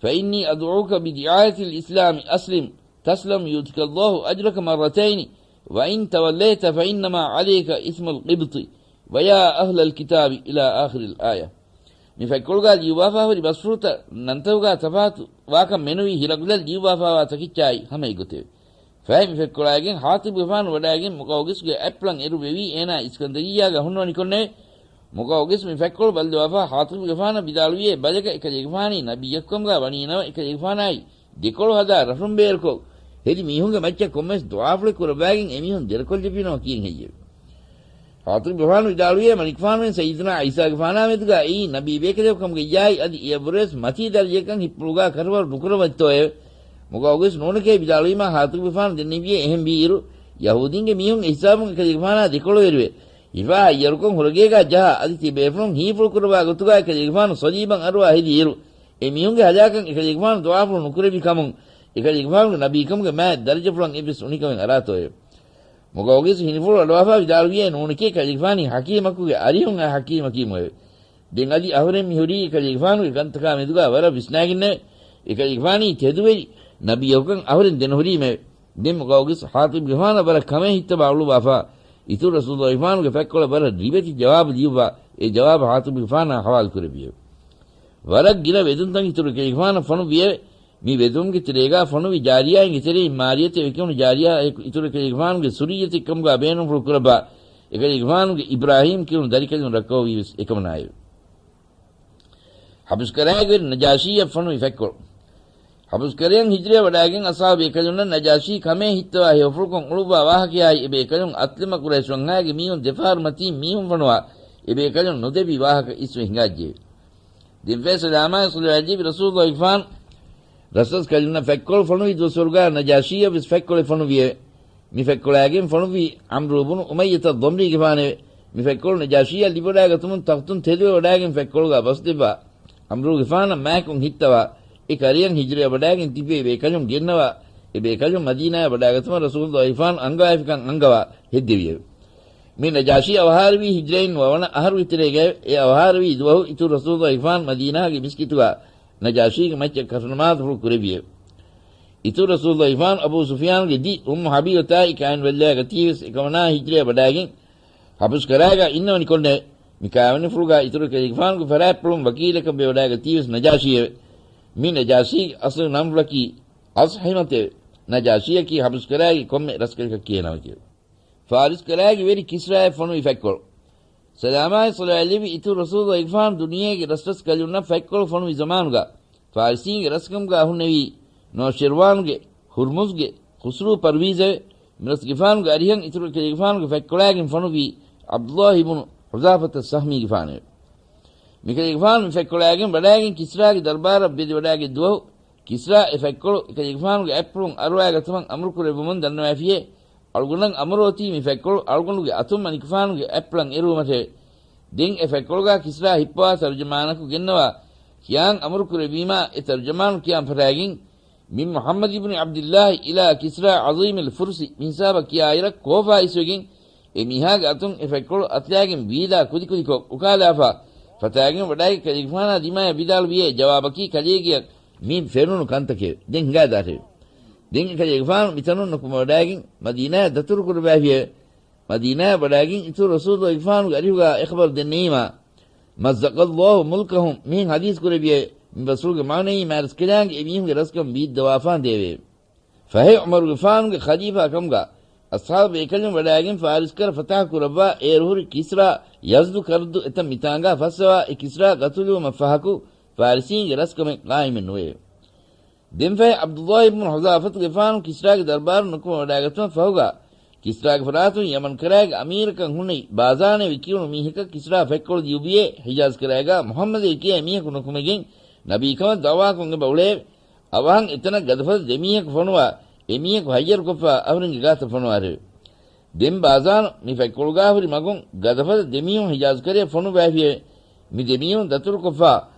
فإني أدعوك بدعاية الإسلام، أسلم تسلم يؤتك الله أجرك مرتين، وإن توليت فإنما عليك إثم القبط، ويا أهل الكتاب، إلى آخر الآية. މި ފެއްކޮޅުގާ ލިޔުއްވާފާ ހުރި ބަސްފުޅުތައް ނަންތަކުގާ ތަފާތު ވާކަން މެނުވީ ހިލަގުލަށް ލިޔުއްވާފާވާ ތަކިއްޗާއި ހަމަ އެގޮތެވެ. ފަހެ މި ފެއްކޮޅާގެން ހާތިބުގެފާނު ވަޑާގެން މުޤައުޤިސްގެ އަތްޕުޅަށް އެރުވެވީ އޭނާ އިސްކަންދަރިއްޔާގަ ހުންނަވަނިކޮށްނެވެ. މުޤައުޤިސް މި ފެއްކޮޅު ބައްލަވާފާ ހާތިބުގެފާނަށް ވިދާޅުވިއޭ، ބަލަކަށް އެކަލޭގެފާނީ ނަބިއްޔަކުކަމުގާ ވަނީނަމަ އެކަލޭގެފާނާއި ދެކޮޅު ހަދާ ރަށުން ބޭރުކޮށް ހެދި މީހުންގެ މައްޗަށް ކޮންމެސް ދުޢާފުޅެއް ކުރައްވާގެން އެމީހުން ދެރަކޮށްލެއްވިނަމަ ކީއްހެއްޔެވެ؟ ހާތިބުގެފާނު ވިދާޅުވިއޭ، މަނިކުފާނުވެސް ސައްޔިދުނާ ޢީސާގެފާނާ މެދުގާ އެއީ ނަބީ ބޭކަލެއް ކަމުގައްޔާއި އަދި އެއަށްވުރެވެސް މަތީ ދަރަޖައަކަށް ހިއްޕުޅުގާ ކަށަވަރު ނުކުރައްވައްތޯއެވެ؟ މުޤައުޤިސް ނޫނެކޭ ވިދާޅުވީމާ ހާތިބުގެފާނު ދެންނެވިއޭ، އެހެންވީއިރު، ޔަހޫދީންގެ މީހުން އެ ހިސާބުން އެކަލޭގެފާނާ ދެކޮޅުވެރިވެ، ހިފާ ހައްޔަރުކޮށް ހުރަގޭގާ ޖަހާ އަދި ތިބޭފުޅުން ހީފުޅު ކުރައްވާ ގޮތުގާ އެކަލޭގެފާނު ޞަލީބަށް އަރުވާ ހެދިއިރު، އެ މީހުންގެ ހަލާކަށް އެކަލޭގެފާނު ދުޢާފުޅު ނުކުރެއްވި ކަމުން އެކަލޭގެފާނުގެ ނަބީކަމުގެ މާތް ދަރަޖަފުޅަށް އެއްވެސް އުނިކަމެއް އަރާތޯއެވެ؟ މުޤައުޤިސް ހިނިފުޅު އަޑުއަހާފާ ވިދާޅުވިއޭ، ނޫނެކޭ ކަލޭގެފާނީ ޙަކީމަކުގެ އަރިހުން އައި ޙަކީމަކީމުއެވެ. ދެން އަދި އަހުރެން މިހުރީ އެކަލޭގެފާނުގެ ކަންތަކާ މެދުގާ ވަރަށް ވިސްނާގެންނެވެ. އެކަލޭގެފާނީ ތެދުވެރި ނަބިއްޔަކުކަން އަހުރެން ދެނެހުރީމެވެ. ދެން މުޤައުޤިސް ހާތިބުގެފާނަށް ވަރަށް ކަމޭ ހިއްތަވާ އުޅުއްވާފާ، އިތުރު ރަސޫލުގެފާނުގެ ފެއްކޮޅަށް ވަރަށް ރިވެތި ޖަވާބު ލިޔުއްވާ، އެ ޖަވާބު ހާތިބުގެފާނާ ޙަވާލު ކުރެއްވިއެވެ. ވަރަށް ގިނަ ވެދުންތައް އިތުރު އެކަލޭގެފާނަށް ފޮނުއްވިއެވެ. މި ވެދުމުގެ ތެރޭގާ ފޮނުވި ޖާރިޔާއިންގެ ތެރެއިން މާރިޔަތޭ ކިޔުނު ޖާރިޔާއަކު އިތުރު އެކަލޭގެފާނުގެ ސުރިއްޔަތެއް ކަމުގާ ބޭނުންފުޅު ކުރައްވާ، އެކަލޭގެފާނުގެ އިބްރާހީމް ކިޔުނު ދަރިކަލުން ރައްކައުވީވެސް އެކަމަނާއެވެ. ޙަބުސްކަރައިގެ ވެރި ނަޖާޝީއަށް ފޮނުވި ފެއްކޮޅު. ޙަބުސްކަރައަށް ހިޖްރަޔަށް ވަޑާގެން އަޞްޙާބު ބޭކަލުންނަށް ނަޖާޝީ ކަމޭ ހިއްތަވާ ހެޔޮފުޅުކޮށް އުޅުއްވާ ވާހަކަޔާއި އެބޭކަލުން އަސްލަމަ ޤުރައިޝް ވަންހާގެ މީހުން ދެފަހަރު މަތީން މީހުން ފޮނުވާ އެބޭކަލުން ނުދެއްވި ވާހަކަ އިސްވެ ހިނގާއްޖެއެވެ. ދެން ފަހެ ސަލާމާއި ޞަލަވާތް ލެއްވި ރަސޫލުގެފާނު ރަސްރަސްކަލުންނަށް ފެއްކޮޅު ފޮނުވި ދުވަސްވަރުގާ ނަޖާޝީއަށް ވެސް ފެއްކޮޅެއް ފޮނުވިއެވެ. މި ފެއްކޮޅާގެން ފޮނުއްވީ ޢަމްރޫ ބުނު އުމައްޔަތަށް ޟަމްރީގެފާނެވެ. މި ފެއްކޮޅު ނަޖާޝީއަށް ލިބިވަޑާގަތުމުން ތަޚްތުން ތެދުވެވަޑާގެން ފެއްކޮޅުގާ ބަސްދެއްވާ ޢަމްރޫގެފާނަށް މާތްކޮށް ހިއްތަވާ، އެ ކަރަޔަށް ހިޖްރަޔަށް ވަޑާގެން ތިއްބެވި ބޭކަލުން ގެންނަވާ، އެ ބޭކަލުން މަދީނާއަށް ވަޑާގަތުމަށް ރަސޫލުގެފާނު އަންގަވާފިކަން އަންގަވާ ހެއްދެވިއެވެ. މި ނަޖާޝީ އަވަހާރަވީ ހިޖްރައިން ނުވަވަނަ އަހަރުގެ ތެރޭގައެވެ. އެ އަވަހާރަވީ ދުވަހު އިތުރު ރަސޫލުގެފާނު މަދީނާގެ މިސްކިތުގާ ނަޖާޝީގެ މައްޗަށް ކަށުނަމާދުފުޅު ކުރެއްވިއެވެ. އިތުރު ރަސޫލުގެފާނު އަބޫ ސުފިޔާނުގެ ދި އުއްމު ޙަބީބަތާއި ކާވެނިވެލައިގަތީވެސް އެކަމަނާ ހިޖްރަޔަށް ވަޑާގެން ޙަބުސްކަރައިގާ އިންނަވަނިކޮށްނެވެ. މި ކާވެނިފުޅުގާ އިތުރު އެކަލޭގެފާނުގެ ފަރާތްޕުޅުން ވަކީލަކަށް ވެވަޑާގަތީވެސް ނަޖާޝީއެވެ. މި ނަޖާޝީގެ އަސްލު ނަންފުޅަކީ އަސްހިމަތެވެ. ނަޖާޝީއަކީ ޙަބުސްކަރައިގެ ކޮންމެ ރަސްކަލަކަށް ކިޔޭ ނަމަކެވެ. ފާރިސްކަރައިގެ ވެރި ކިސްރާއަށް ފޮނުވި ފެއްކޮޅު. ސަލާމާއި ޞަލަވާތް ލެއްވި އިތުރު ރަސޫލުގެފާނު ދުނިޔޭގެ ރަސްރަސްކަލުންނަށް ފެއްކޮޅު ފޮނުވި ޒަމާނުގާ، ފާރިސީންގެ ރަސްކަމުގާ ހުންނެވީ ނޯޝިރްވާނުގެ، ހުރްމުޒްގެ، ޚުސްރޫ ޕަރުވީޒެވެ. މި ރަސްގެފާނުގެ އަރިހަށް އިތުރު އެކަލޭގެފާނުގެ ފެއްކޮޅާގެން ފޮނުވީ ޢަބްދުﷲ ބުނު ޙުޛާފަތަ ސަހްމީގެފާނެވެ. މިކަލޭގެފާނު މި ފެއްކޮޅާގެން ވަޑާގެން ކިސްރާގެ ދަރުބާރަށް ވެދިވަޑާގަތް ދުވަހު، ކިސްރާ އެ ފެއްކޮޅު އެކަލޭގެފާނުގެ އަތްޕުޅުން އަރުވާގަތުމަށް އަމުރުކުރެއްވުމުން ދަންނަވައިފިއޭ، އަޅުގަނޑަށް އަމުރުއޮތީ މި ފެއްކޮޅު އަޅުގަނޑުގެ އަތުން މަނިކުފާނުގެ އަތްޕުޅަށް އެރުވުމަށެވެ. ދެން އެ ފެއްކޮޅުގާ ކިސްރާ ހިއްޕަވާ ތަރުޖަމާނަކު ގެންނަވާ ކިޔާން އަމުރުކުރެއްވީމާ، އެ ތަރުޖަމާނު ކިޔާން ފަށާގެން، މިން މުޙައްމަދު ބިން ޢަބްދިއްލާހި އިލާ ކިސްރާ ޢަޒީމިލް ފުރުސި މިހިސާބަށް ކިޔާއިރަށް ކޯފާ އިސްވެގެން، އެ މީހާގެ އަތުން އެ ފެއްކޮޅު އަތުލާގެން ވީލާ ކުދިކުދިކޮށް އުކާލާފާ، ފަތާގެން ވަޑާގެ ކަލޭގެފާނާ ދިމާޔަށް ވިދާޅުވިއޭ، ޖަވާބަކީ ކަލޭގެއަށް މި ފެނުނު ކަންތަކެވެ. ދެން ހިނގާދާށެވެ. ދެން އެކަލޭގެފާނު މިތަނުން ނުކުމެވަޑާގެން މަދީނާއަށް ދަތުރުކުރައްވައިފިއެވެ. މަދީނާއަށް ވަޑާގެން އިތުރު ރަސޫލުގެފާނުގެ އަރިހުގާ އެ ޚަބަރު ދެންނެވީމާ، މައްޒަޤަﷲ މުލްކަހުމް މިހެން ޙަދީޘް ކުރެއްވިއެވެ. މި ރަސޫލުގެ މާނައީ މާތްރަސްކަލާނގެ އެމީހުންގެ ރަސްކަން ވީއްދަވާފާން ދެއެވެ. ފަހެ ޢުމަރުގެފާނުގެ ޚަލީފާ ކަމުގާ އަޞްޙާބު ބޭކަލުން ވަޑާގެން ފާރިސްކަރަށް ފަތަޙަ ކުރައްވާ އޭރު ހުރި ކިސްރާ ޔަޒްދު ކަރްދު އެތައް މިތާނގާ ފައްސަވާ އެ ކިސްރާ ގަތުލުވުމަށް ފަހަކު ފާރިސީންގެ ރަސްކަމެއް ޤާއިމެއް ނުވެއެވެ. ދެންފަހެ ޢަބްދުﷲ ބިން ޙުޛާފަތުގެފާނު ކިސްރާގެ ދަރުބާރު ނުކުމެވަޑާގަތުމަށް ފަހުގާ، ކިސްރާގެ ފަރާތުން ޔަމަންކަރާގެ އަމީރަކަށް ހުންނެވި ބާޒާނޭވެ ކިޔުނު މީހަކަށް ކިސްރާ ފެއްކޮޅު ލިޔުއްވިއޭ، ޙިޖާޒްކަރާގާ މުޙައްމަދޭ ކިޔާ މީހަކު ނުކުމެގެން ނަބީކަމަށް ދަޢުވާކޮށް އެބަ އުޅެއެވެ. އަވަހަށް އެތަނަށް ގަދަފަދަ ދެމީހަކު ފޮނުވާ، އެމީހަކު ހައްޔަރުކޮށްފާ އަހުރެންގެ ގާތަށް ފޮނުވާށެވެ. ދެން ބާޒާނު މި ފެއްކޮޅުގާ ހުރި މަގުން ގަދަފަދަ ދެމީހުން ޙިޖާޒްކަރަޔަށް ފޮނުއްވައިފިއެވެ. މި ދެމީހުން ދަތުރުކޮށްފާ،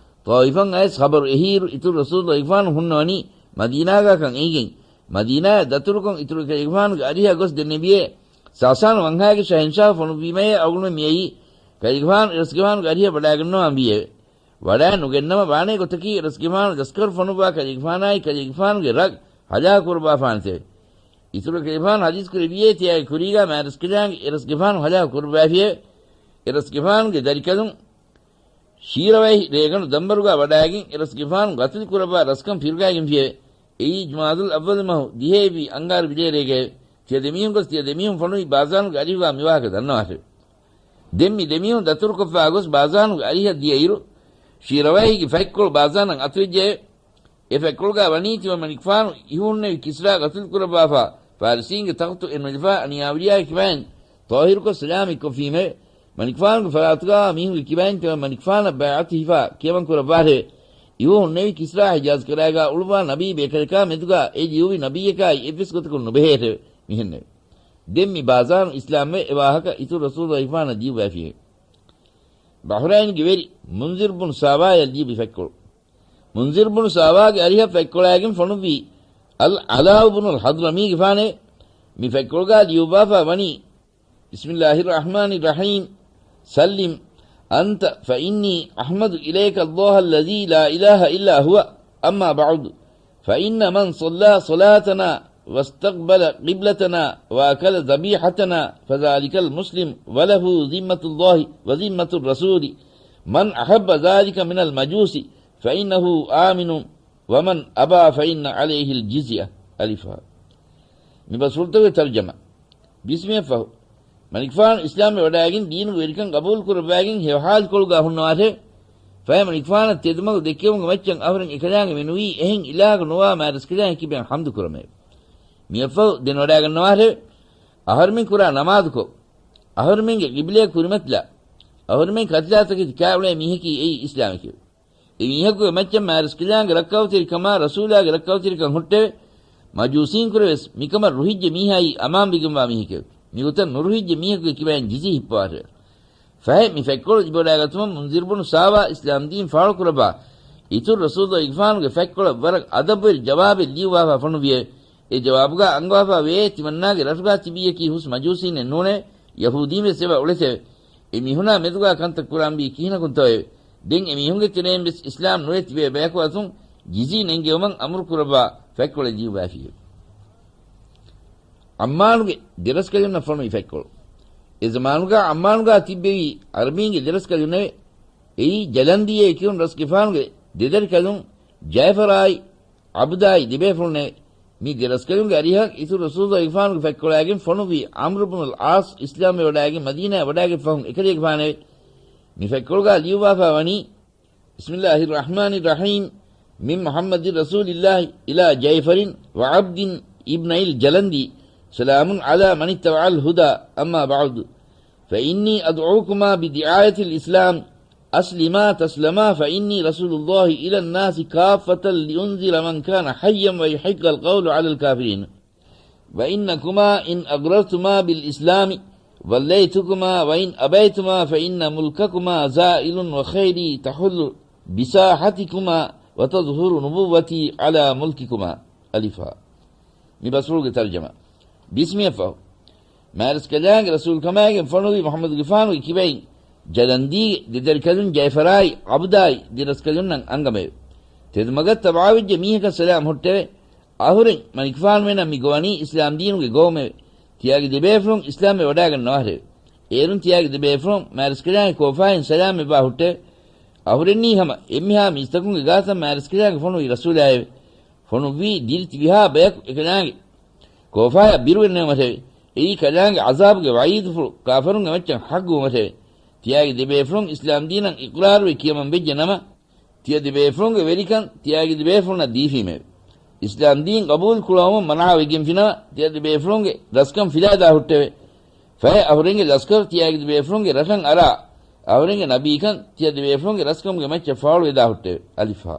ޠާއިފަށް އައިސް ޚަބަރު އެހިއިރު އިތުރު ރަސޫލުގެފާނު ހުންނަވަނީ މަދީނާގާކަން އެނގިގެން، މަދީނާއަށް ދަތުރުކޮށް އިތުރު އެކަލޭގެފާނުގެ އަރިހަށް ގޮސް ދެންނެވިއޭ، ސައުސާނު ވަންހާގެ ޝަހެންޝާހު ފޮނުއްވީމަޔޭ އަޅުގަނޑުމެން މިއައީ، ކަލޭގެފާނު އެރަސްގެފާނުގެ އަރިހަށް ވަޑާގަންނަވާން ވީއެވެ. ވަޑާ ނުގެންނަމަ ވާނޭ ގޮތަކީ އެރަސްގެފާނު ދަސްކަރު ފޮނުއްވާ ކަލޭގެފާނާއި ކަލޭގެފާނުގެ ރަށް ހަލާކު ކުރައްވާފާނެތެވެ. އިތުރު ކަލޭގެފާނު ޙަދީޘް ކުރެއްވިއޭ ތިޔާގެ ކުރީގާ މާތްރަސްކަލާނގެ އެރަސްގެފާނު ހަލާކު ކުރައްވައިފިއެވެ. އެރަސްގެފާނުގެ ދަރިކަލުން ޝީރަވައިހި ރޭގަނޑު ދަނބަރުގާ ވަޑައިގެން އެ ރަސްގެފާނު ގަތުލު ކުރައްވާ ރަސްކަން ފިރުގައިގެންފިއެވެ. އެއީ ޖުމާދުލް އައްވަލު މަހު ދިހައެއްވީ އަންގާރަ ބިލޭރޭގައެވެ. ތިޔަ ދެމީހުން ގޮސް ތިޔަ ދެމީހުން ފޮނުވި ބާޒާނުގެ އަރިހުގާ މިވާހަކަ ދަންނަވާށެވެ. ދެން މި ދެމީހުން ދަތުރުކޮށްފާ ގޮސް ބާޒާނުގެ އަރިހަށް ދިޔައިރު، ޝީރަވައިހިގެ ފަތްކޮޅު ބާޒާނަށް އަތުވެއްޖެއެވެ. އެ ފަތްކޮޅުގާ ވަނީ ތިމަން މަނިކުފާނު އިހުހުންނެވި ކިސްރާ ގަތުލު ކުރައްވާފާ، ފާރިސީންގެ ތަޚްތު އެ ނުލިފާ އަނިޔާވެރިޔާގެ ކިބައިން ޠާހިރުކޮށް ސަލާމަތްކޮށްފީމެވެ. މަނިކުފާނުގެ ފަރާތުގާ މީހުންގެ ކިބައިން ތިމަން މަނިކުފާނަށް ބައިޢަތު ހިފާ ކިޔަމަން ކުރައްވާށެވެ. އިހުހުންނެވި ކިސްރާ ޙިޖާޒް ކަރައިގާ އުޅުއްވާ ނަބީ ބޭކަލަކާ މެދުގާ އެ ލިޔުއްވި ނަބިއްޔަކާއި އެއްވެސް ގޮތަކުން ނުބެހޭށެވެ. މިހެންނެވެ. ދެން މި ބާޒާނު އިސްލާމްވެ އެ ވާހަކަ އިތުރު ރަސޫލުއްލާހިފާނަށް ލިޔުއްވައިފިއެވެ. ބަޙްރައިންގެ ވެރި މުންޒިރު ބުނު ސާވާޔަށް ލިޔުއްވި ފަތްކޮޅު. މުންޒިރު ބުނު ސާވާގެ އަރިހަށް ފަތްކޮޅާގެން ފޮނުއްވީ އަލް ޢަލާއު ބުނުލް ޙަޟްރަމީގެފާނެވެ. މި ފަތްކޮޅުގާ ލިޔުއްވާފާ ވަނީ، بسم الله الرحمن الرحيم، سلم أنت فإني أحمد إليك الله الذي لا إله إلا هو، أما بعد، فإن من صلى صلاتنا واستقبل قبلتنا وأكل ذبيحتنا فذلك المسلم وله ذمة الله وذمة الرسول، من أحب ذلك من المجوس فإنه آمن ومن أبى فإن عليه الجزية. އަލިފާ. މި ބަސްފުޅުތަކުގެ ތަރުޖަމާ. ބިސްމިއަށްފަހު، މަނިކުފާނު އިސްލާމްވެ ވަޑައިގެން ދީނުގެ ވެރިކަން ގަބޫލު ކުރައްވައިގެން ހެޔޮ ޙާލުކޮޅުގާ ހުންނަވާށެވެ. ފަހެ މަނިކުފާނަށް ތެދުމަގު ދެއްކެވުމުގެ މައްޗަށް އަހުރެން އެކަލާނގެ މެނުވީ އެހެން އިލާހަކު ނުވާ މާތްރަސްކަލާނގެ ކިބައިން ޙަމްދު ކުރަމެވެ. މިއަށްފަހު ދެން ވަޑައިގަންނަވާށެވެ. އަހަރުމެން ކުރާ ނަމާދުކޮށް، އަހަރުމެންގެ ޤިބްލަޔަށް ކުރިމަތިލާ، އަހަރުމެން ކަތިލާތަކެތި ކާއުޅޭ މީހަކީ އެއީ އިސްލާމެކެވެ. އެ މީހަކުގެ މައްޗަށް މާތްރަސްކަލާނގެ ރައްކައުތެރިކަމާ ރަސޫލާގެ ރައްކައުތެރިކަން ހުއްޓެވެ. މަޖޫސީންކުރެވެސް މިކަމަށް ރުހިއްޖެ މީހާއީ އަމާންވެގެންވާ މީހެކެވެ. މިގޮތަށް ނުރުހިއްޖެ މީހަކުގެ ކިބައިން ޖިޒި ހިއްޕަވާށެވެ. ފަހެ މި ފަތްކޮޅު ލިބިވަޑައިގަތުމަށް މުންޒިރު ބުނު ސާވާ އިސްލާމްދީން ފާޅުކުރައްވާ އިތުރު ރަސޫލުއްލާހިގެފާނުގެ ފަތްކޮޅަށް ވަރަށް އަދަބުވެރި ޖަވާބެއް ލިޔުއްވާފާ ފޮނުއްވިއެވެ. އެ ޖަވާބުގާ އަންގަވާފާ ވެއޭ ތިމަންނާގެ ރަށުގާ ތިބީއަކީ ހުސް މަޖޫސީނެއް ނޫނެވެ. ޔަހޫދީންވެސް އެބަ އުޅެތެވެ. އެ މީހުނާ މެދުގާ ކަންތައް ކުރާންވީ ކިހިނަކުންތޯއެވެ؟ ދެން އެ މީހުންގެ ތެރެއިންވެސް އިސްލާމް ނުވެ ތިބޭ ބަޔަކު އަތުން ޖިޒީ ނެންގެވުމަށް އަމުރު ކުރައްވާ ފަތްކޮޅެއް ލިޔުއްވައިފިއެވެ. ޢައްމާނުގެ ދެރަސްކަލުންނަށް ފޮނުވި ފަތްކޮޅު. އެ ޒަމާނުގާ ޢައްމާނުގާ ތިއްބެވީ ޢަރަބީންގެ ދެރަސްކަލުންނެވެ. އެއީ ޖަލަންދީއޭ ކިޔުނު ރަސްގެފާނުގެ ދެދަރިކަލުން ޖައިފަރާއި ޢަބްދާއި ދެބޭފުޅުންނެވެ. މި ދެރަސްކަލުންގެ އަރިހަށް އިތުރު ރަސޫލުއްލާހިގެފާނުގެ ފަތްކޮޅާގެން ފޮނުއްވީ ޢަމްރު ބުނުލް ޢާޞް އިސްލާމްވެ ވަޑައިގެން މަދީނާއަށް ވަޑައިގެންފަހުން އެކަލޭގެފާނެވެ. މި ފަތްކޮޅުގާ ލިޔުއްވާފާ ވަނީ، بسم الله الرحمن الرحيم، من محمد رسول الله إلى جعفر وعبد ابني الجلندي، سلام على من اتبع الهدى، أما بعد، فإني أدعوكما بدعاية الإسلام، أسلما تسلما، فإني رسول الله إلى الناس كافة لأنذر من كان حيا ويحق القول على الكافرين. وإنكما إن أقررتما بالإسلام وليتكما، وإن أبيتما فإن ملككما زائل وخيري تحل بساحتكما وتظهر نبوتي على ملككما. އަލިފާ. މި ބަސްފުޅުގެ ތަރުޖަމާ. ބިސްމިއަށްފަހު، މާތްރަސްކަލާނގެ ރަސޫލުކަމާއިގެން ފޮނުވި މުޙައްމަދުގެފާނުގެ ކިބައިން ޖަލަންދީގެ ދެދަރިކަލުން ޖައިފަރާއި ޢަބްދާއި ދެރަސްކަލުންނަށް އަންގަމެވެ. ތެދުމަގަށް ތަބަޢަވެއްޖެ މީހަކަށް ސަލާމް ހުއްޓެވެ. އަހުރެން މަނިކުފާނުމެނަށް މި ގޮވަނީ އިސްލާމްދީނުގެ ގޮވުމެވެ. ތިޔާގެ ދެބޭފުޅުން އިސްލާމްވެ ވަޑައިގަންނަވާށެވެ. އޭރުން ތިޔާގެ ދެބޭފުޅުން މާތްރަސްކަލާނގެ ކޯފާއިން ސަލާމްވެވާ ހުއްޓެވެ. އަހުރެންނީ ހަމަ އެންމެހާ މީސްތަކުންގެ ގާތަށް މާތްރަސްކަލާނގެ ފޮނުވި ރަސޫލާއެވެ. ފޮނުއްވީ ދިރިތިބިހާ ބަޔަކު އެކަލާނގެ ކޯފާޔަށް ބިރުވެންނެވުމަށެވެ. އެއީ ކަލާނގެ ޢަޒާބުގެ ވަޢީދުފުޅު ކާފަރުންގެ މައްޗަށް ޙައްޤުވުމަށެވެ. ތިޔާގެ ދެބޭފުޅުން އިސްލާމްދީނަށް އިޤްރާރުވެ ކިޔަމަން ވެއްޖެ ނަމަ، ތިޔަ ދެބޭފުޅުންގެ ވެރިކަން ތިޔާގެ ދެބޭފުޅުންނަށް ދީފީމެވެ. އިސްލާމްދީން ޤަބޫލު ކުޅަވަމުން މަނާވެގެންފިނަމަ، ތިޔަ ދެބޭފުޅުންގެ ރަސްކަން ފިލާދާ ހުއްޓެވެ. ފަހެ އަހުރެންގެ ލަސްކަރު ތިޔާގެ ދެބޭފުޅުންގެ ރަށަށް އަރާ، އަހުރެންގެ ނަބީކަން ތިޔަ ދެބޭފުޅުންގެ ރަސްކަމުގެ މައްޗަށް ފާޅުވެދާ ހުއްޓެވެ. އަލިފާ.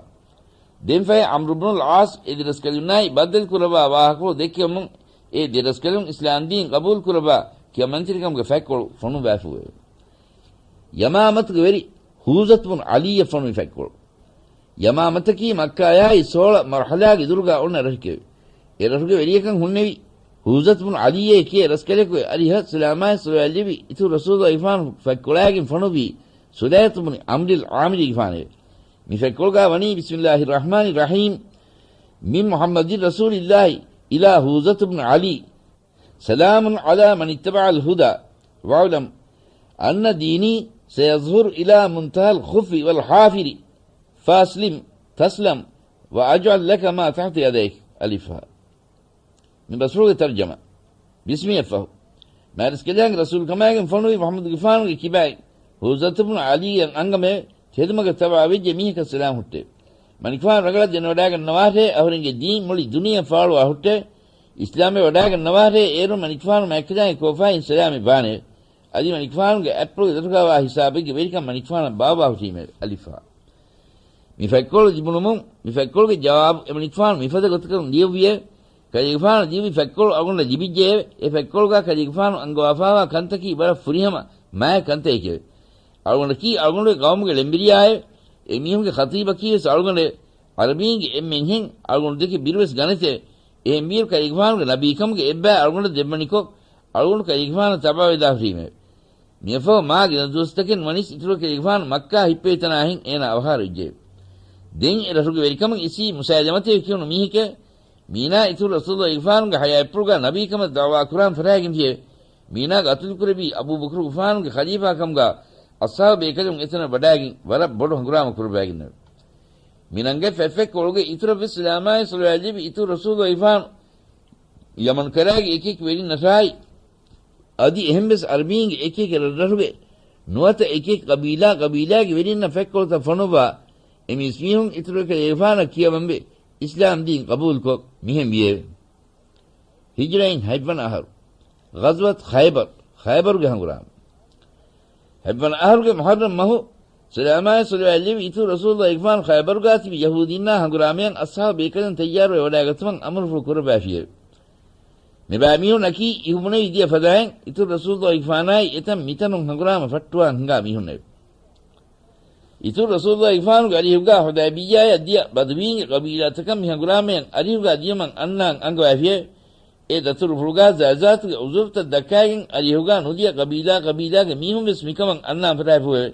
ދެން ފަހެ ޢަމްރު ބުނުލް ޢާޞް އެ ދެރަސްކަލުންނާއި ބައްދަލު ކުރައްވާ ވާހަކަފުޅު ދެއްކެވުމުން، އެ ދެރަސްކަލުން އިސްލާމްދީން ޤަބޫލު ކުރައްވާ ކިޔަމަންތެރިކަމުގެ ފަތްކޮޅު ފޮނުއްވާފައެވެ. ޔަމާމަތުގެ ވެރި ހޫޒަތު ބުނު ޢަލީއަށް ފޮނުވި ފަތްކޮޅު. ޔަމާމަތަކީ މައްކާޔާއި ސޯޅަ މަރްޙަލާގެ ދުރުގާ އޮންނަ ރަށެކެވެ. އެ ރަށުގެ ވެރިޔަކަން ހުންނެވި ހޫޒަތު ބުނު ޢަލީއޭ ކިޔޭ ރަސްކަލަކު އެ އަރިހަށް ސަލާމާއި ޞަލަވާތް ލެއްވި އިތުރު ރަސޫލުއްލާހިގެފާނު ފަތްކޮޅާގެން ފޮނުއްވީ ސުލޭތު ބުނި ޢަމްރިލް ޢާމިރީގެފާނެވެ. މި ފަތްކޮޅުގާ ވަނީ، بسم الله الرحمن الرحيم، من محمد رسول الله إلى هوذة بن علي، سلام على من اتبع الهدى، واعلم أن ديني سيظهر إلى منتهى الخف والحافر، فأسلم تسلم، وأجعل لك ما تحت يديك. އަލިފް ހާ. މި ބަސްފުޅުގެ ތަރްޖަމާ. ބިސްމިއްޔާ ފަހު. މާތްރަސްކަލާނގެ ރަސޫލުކަމާގެން ފޮނުވި މުޙައްމަދުގެފާނުގެ ކިބައިން ހުޒަތު ބުނު ޢަލީއަށް އަންގަމެވެ. ތެދުމަގަށް ތަބަޢަވެއްޖެ މީހަކަށް ސަލާމް ހުއްޓެވެ. މަނިކުފާނު ރަނގަޅަށް ދެނެވަޑައިގަންނަވާށޭ، އަހުރެންގެ ދީން މުޅި ދުނިޔެއަށް ފާޅުވާ ހުއްޓެވެ. އިސްލާމްވެ ވަޑައިގަންނަވާށޭ، އޭރުން މަނިކުފާނު މާތްކަލާނގެ ކޯފާއިން ސަލާމެއް ވާނެވެ. އަދި މަނިކުފާނުގެ އަތްޕުޅުގެ ދަތުރުގައިވާ ހިސާބެއްގެ ވެރިކަން މަނިކުފާނަށް ބާއްވާ ހުށީމެވެ. އަލިފް ހާ. މި ފަތްކޮޅު ލިބުނުމުން، މި ފަތްކޮޅުގެ ޖަވާބު އެމަނިކުފާނު މިފަދަ ގޮތަކަށް ލިޔުއްވިއެވެ. ކަލޭގެފާނު ލިޔުއްވި ފަތްކޮޅު އަޅުގަނޑަށް ލިބިއްޖެއެވެ. އެ ފަތްކޮޅުގާ ކަލޭގެފާނު އަންގަވާފާވާ ކަންތަކީ ވަރަށް ފުރިހަމަ މާތް ކަންތަކެކެވެ. އަޅުގަނޑަކީ އަޅުގަނޑުގެ ޤައުމުގެ ޅެންވެރިޔާއެވެ. އެ މީހުންގެ ޚަތީބަކީވެސް އަޅުގަނޑެވެ. ޢަރަބީންގެ އެންމެންހެން އަޅުގަނޑު ދެކެ ބިރުވެސް ގަނެތެވެ. އެހެންވީއިރު ކަލޭގެފާނުގެ ނަބީކަމުގެ އެއްބައި އަޅުގަނޑަށް ދެއްވަނިކޮށް، އަޅުގަނޑު ކަލޭގެފާނަށް ތަބަޢަވެދާ ހުރީމެވެ. މިއަށްފަހު މާ ގިނަ ދުވަސްތަކެއް ނުވަނީސް އިތުރު ކަލޭގެފާނު މައްކާ ހިއްޕެވި ތަނާހެން އޭނާ އަވަހާރަވެއްޖެއެވެ. ދެން އެ ރަށުގެ ވެރިކަމަށް އިސީ މުސައިލަމަތޭ ކިޔުނު މީހެކެވެ. މީނާ އިތުރު ރަސޫލުއްލާހިގެފާނުގެ ޙަޔާތްޕުޅުގާ ނަބީކަމަށް ދަޢުވާ ކުރާން ފަށާގެންފިއެވެ. މީނާ ގަތުލުކުރެއްވީ އަބޫބަކުރުގެފާނުގެ ޚަލީފާކަމުގާ އަޞްޙާބު ބޭކަލުން އެތަނަށް ވަޑައިގެން ވަރަށް ބޮޑު ހަނގުރާމަ ކުރައްވައިގެންނެވެ. މިނަންގެ ފެއްފެއް ކޮޅުގެ އިތުރަށްވެސް ސަލާމާއި ޞަލަވާތް ލިބި އިތުރު ރަސޫލުއްލާހިގެފާނު ޔަމަން ކަރާގެ އެކިއެކި ވެރިންނަށާއި، އަދި އެހެންވެސް ޢަރަބީންގެ އެކިއެކި ރަށްރަށުގެ ނުވަތަ އެކިއެކި ޤަބީލާ ޤަބީލާގެ ވެރިންނަށް ފެއްކޮޅުތައް ފޮނުއްވާ އެ މީސްމީހުން އިތުރު ކަލޭގެފާނަށް ކިޔަވަންވެ އިސްލާމް ދީން ޤަބޫލުކޮށް މިހެން ވިއެވެ. ހިޖްރައިން ހަތްވަނަ އަހަރު. ޣަޒްވަތު ޚައިބަރު، ޚައިބަރުގެ ހަނގުރާމަ. ހަތްވަނަ އަހަރުގެ މުޙައްރަމް މަހު، ސަލާމާއި ޞަލަވާތް ލިބި އިތުރު ރަސޫލުއްލާހިގެފާނު ޚައިބަރުގާ ތިބި ޔަހޫދީންނާ ހަނގުރާމަޔަށް އަޞްޙާބު ބޭކަލުން ތައްޔާރުވެ ވަޑައިގަތުމަށް އަމުރުފުޅު ކުރައްވާފިއެވެ. މިބައިމީހުންނަކީ އިހުބުނެވި ދިޔަ ފަދައިން އިތުރު ރަސޫލުއްލާހިގެފާނާއި އެތަން މިތަނުން ހަނގުރާމަ ފައްޓުވާން ހިނގާ މީހުންނެވެ. އިތުރު ރަސޫލުއްލާހިގެފާނުގެ އަރިހުގާ ޙުދައިބިއްޔާއަށް ދިޔަ ބަދުވީންގެ ޤަބީލާތަކަށް މި ހަނގުރާމަޔަށް އަރިހުގާ ދިޔުމަށް އަންނާން އަންގަވާފިއެވެ. އެ ދަތުރުފުޅުގާ ޒާތުގެ ޢުޛުރުތައް ދައްކާގެން އަރިހުގާ ނުދިޔަ ޤަބީލާ ޤަބީލާގެ މީހުން ވެސް މިކަމަށް އަންނާން ފަށާފިއެވެ.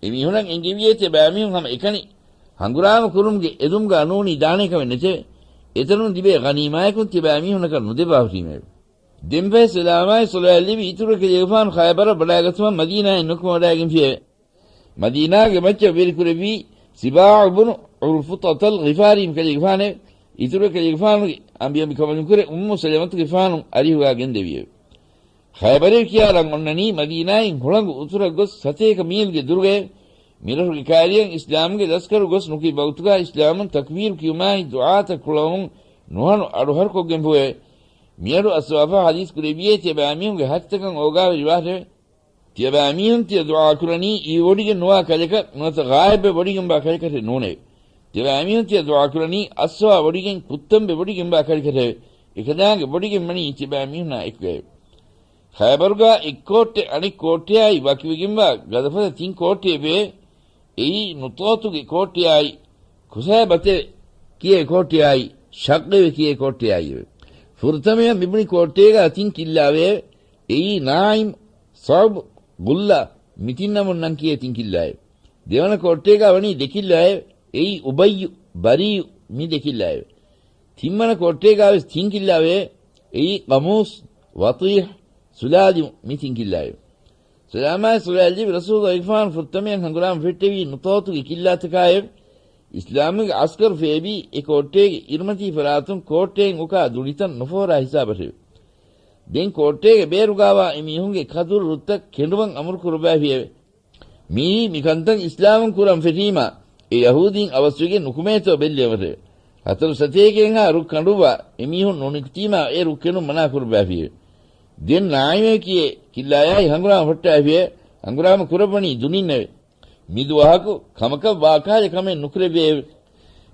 އެމީހުނަށް އެންގެވިއޭ ތިޔަބައިމީހުން ހަމަ އެކަނި ހަނގުރާމަ ކުރުމުގެ އެދުމުގާ ނޫނީ ދާނެ ކަމެއް ނެތެވެ. އެތަނުން ލިބޭ ޣަނީމާޔަކުން ތިޔަބައިމީހުންނަކަށް ނުދެއްވާ ހުށީމެވެ. ދެންފަހެ ސަލާމާއި ޞަލަވާތް ލިބި އިތުރު ކަލޭގެފާނު ޚައިބަރަށް ވަޑައިގަތުމަށް މަދީނާއިން ނުކުމެވަޑައިގެންފިއެވެ. މަދީނާގެ މައްޗަށް ވެރިކުރެއްވީ ސިބާޢު ބުނު ޢުރުފުޠަތަލް ޣިފާރީ ކަލޭގެފާނެވެ. އިތުރު ކަލޭގެފާނުގެ އަނބިއަނބިކަނބަލުން ކުރެ އުއްމު ސަލަމަތުގެފާނު އަރިހުގާ ގެންދެވިއެވެ. ޚައިބަރެވެ ކިޔާ ރަން އޮންނަނީ މަދީނާއިން ހުޅަނގު އުތުރަށް ގޮސް ސަތޭކަ މީލްގެ ދުރުގައެވެ. މިރަށުގެ ކާރިޔަށް އިސްލާމުގެ ލަސްކަރު ގޮސް ނުކުތް ވަގުތުގާ އިސްލާމުން ތަކްބީރު ކިޔުމާއި ދުޢާތައް ކުޅަވަމުން ނުހަނު އަޑުހަރުކޮށްގެންފުއެވެ. މިއަޑު އައްސަވާފަ ޙަދީޘް ކުރެއްވިއޭ ތިޔަބައިމީހުންގެ ހަތިތަކަށް އޯގާވެރިވާށެވެ. ތިޔަބައިމީހުން ތިޔަ ދުޢާކުރަނީ އިވިވޮޑިގެން ނުވާ ކަލެކަށް ނުވަތަ ޣާއިބްވެ ވޮޑިގެންވާ ކަލެކަށެއް ނޫނެވެ. ތިޔަބައިމީހުން ތިޔަ ދުޢާކުރަނީ އައްސަވާ ވޮޑިގެން ކުއްތަންވެ ވޮޑިގެންވާ ކަލެކަށެވެ. އެކަލާނގެ ވޮޑިގެން ވަނީ ތިޔަބައިމީހުންނާ އެކުގައެވެ. ޚައިބަރުގާ އެއްކޯއްޓެއް އަނެއް ކޯއްޓެއާއި ވަކިވެގެންވާ ގަދަފަދަ ތިން ކޯއްޓެއްވެއެވެ. އެއީ ނުޠޯތުގެ ކޯއްޓެއާއި ޚުސައިބަތެވެ ކިޔޭ ކޯއްޓެއާއި ޝައްޤެވެ ކިޔޭ ކޯއްޓެއާއިއެވެ. ފުރަތަމަޔަށް މިބުނި ކޯއްޓޭގާ ތިން ކިއްލާވެއެވެ. އެއީ ނާއިމް، ސަޢުބް، ޣުއްލާ މި ތިން ނަމުން ނަން ކިޔޭ ތިން ކިއްލާއެވެ. ދެވަނަ ކޯއްޓޭގާ ވަނީ ދެ ކިއްލާއެވެ. އެއީ އުބައްޔު، ބަރީއު މި ދެ ކިއްލާއެވެ. ތިންވަނަ ކޯއްޓޭގާވެސް ތިން ކިއްލާވެއެވެ. އެއީ ޤަމޫސް، ވަޠީޙް، ސުލާލިމު މި ތިން ކިއްލާއެވެ. ސަލާމާއި ޞަލަވާތް ލިބި ރަސޫލު އިގްފާން ފުރަތަމަޔަށް ހަނގުރާމަ ފެއްޓެވީ ނުޠޯތުގެ ކިއްލާތަކާއެވެ. އިސްލާމުގެ އަސްކަރު ފޭބީ އެ ކޯއްޓޭގެ އިރުމަތީ ފަރާތުން ކޯއްޓޭން އުކާ ދުނިތަން ނުފޯރާ ހިސާބަށެވެ. ދެން ކޯއްޓޭގެ ބޭރުގާވާ އެމީހުންގެ ކަދުރު ރުއްތައް ކެނޑުމަށް އަމުރު ކުރައްވާފިއެވެ. މިއީ މިކަންތައް އިސްލާމުން ކުރަން ފެށީމާ، އެ ޔަހޫދީން އަވަސްވެގެން ނުކުމޭތޯ ބެއްލެވަރެވެ. ހަތަރު ސަތޭކައެއްހާ ރުއް ކަނޑުއްވާ އެމީހުން ނުނިކުތީމާ އެ ރުއް ކެނޑުން މަނާ ކުރައްވާފިއެވެ. ދެން ނާއިމޭ ކިޔޭ ކިއްލާޔާއި ހަނގުރާމަ ފައްޓާފިއެވެ. ހަނގުރާމަ ކުރައްވަނީ ދުނިންނެވެ. މި ދުވަހަކު ކަމަކަށް ވާކާލެ ކަމެއް ނުކުރެއްވެއެވެ.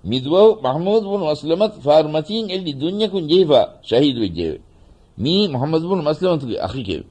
މި ދުވަހު މަޙްމޫދު ބުނު މަސްލަމަތު ފާރުމަތީން އެއްލި ދުންޏަކުން ޖެހިފާ ޝަހީދުވެއްޖެއެވެ. މީ މުޙައްމަދު ބުނު މަސްލަމަތުގެ އަޚެކެވެ.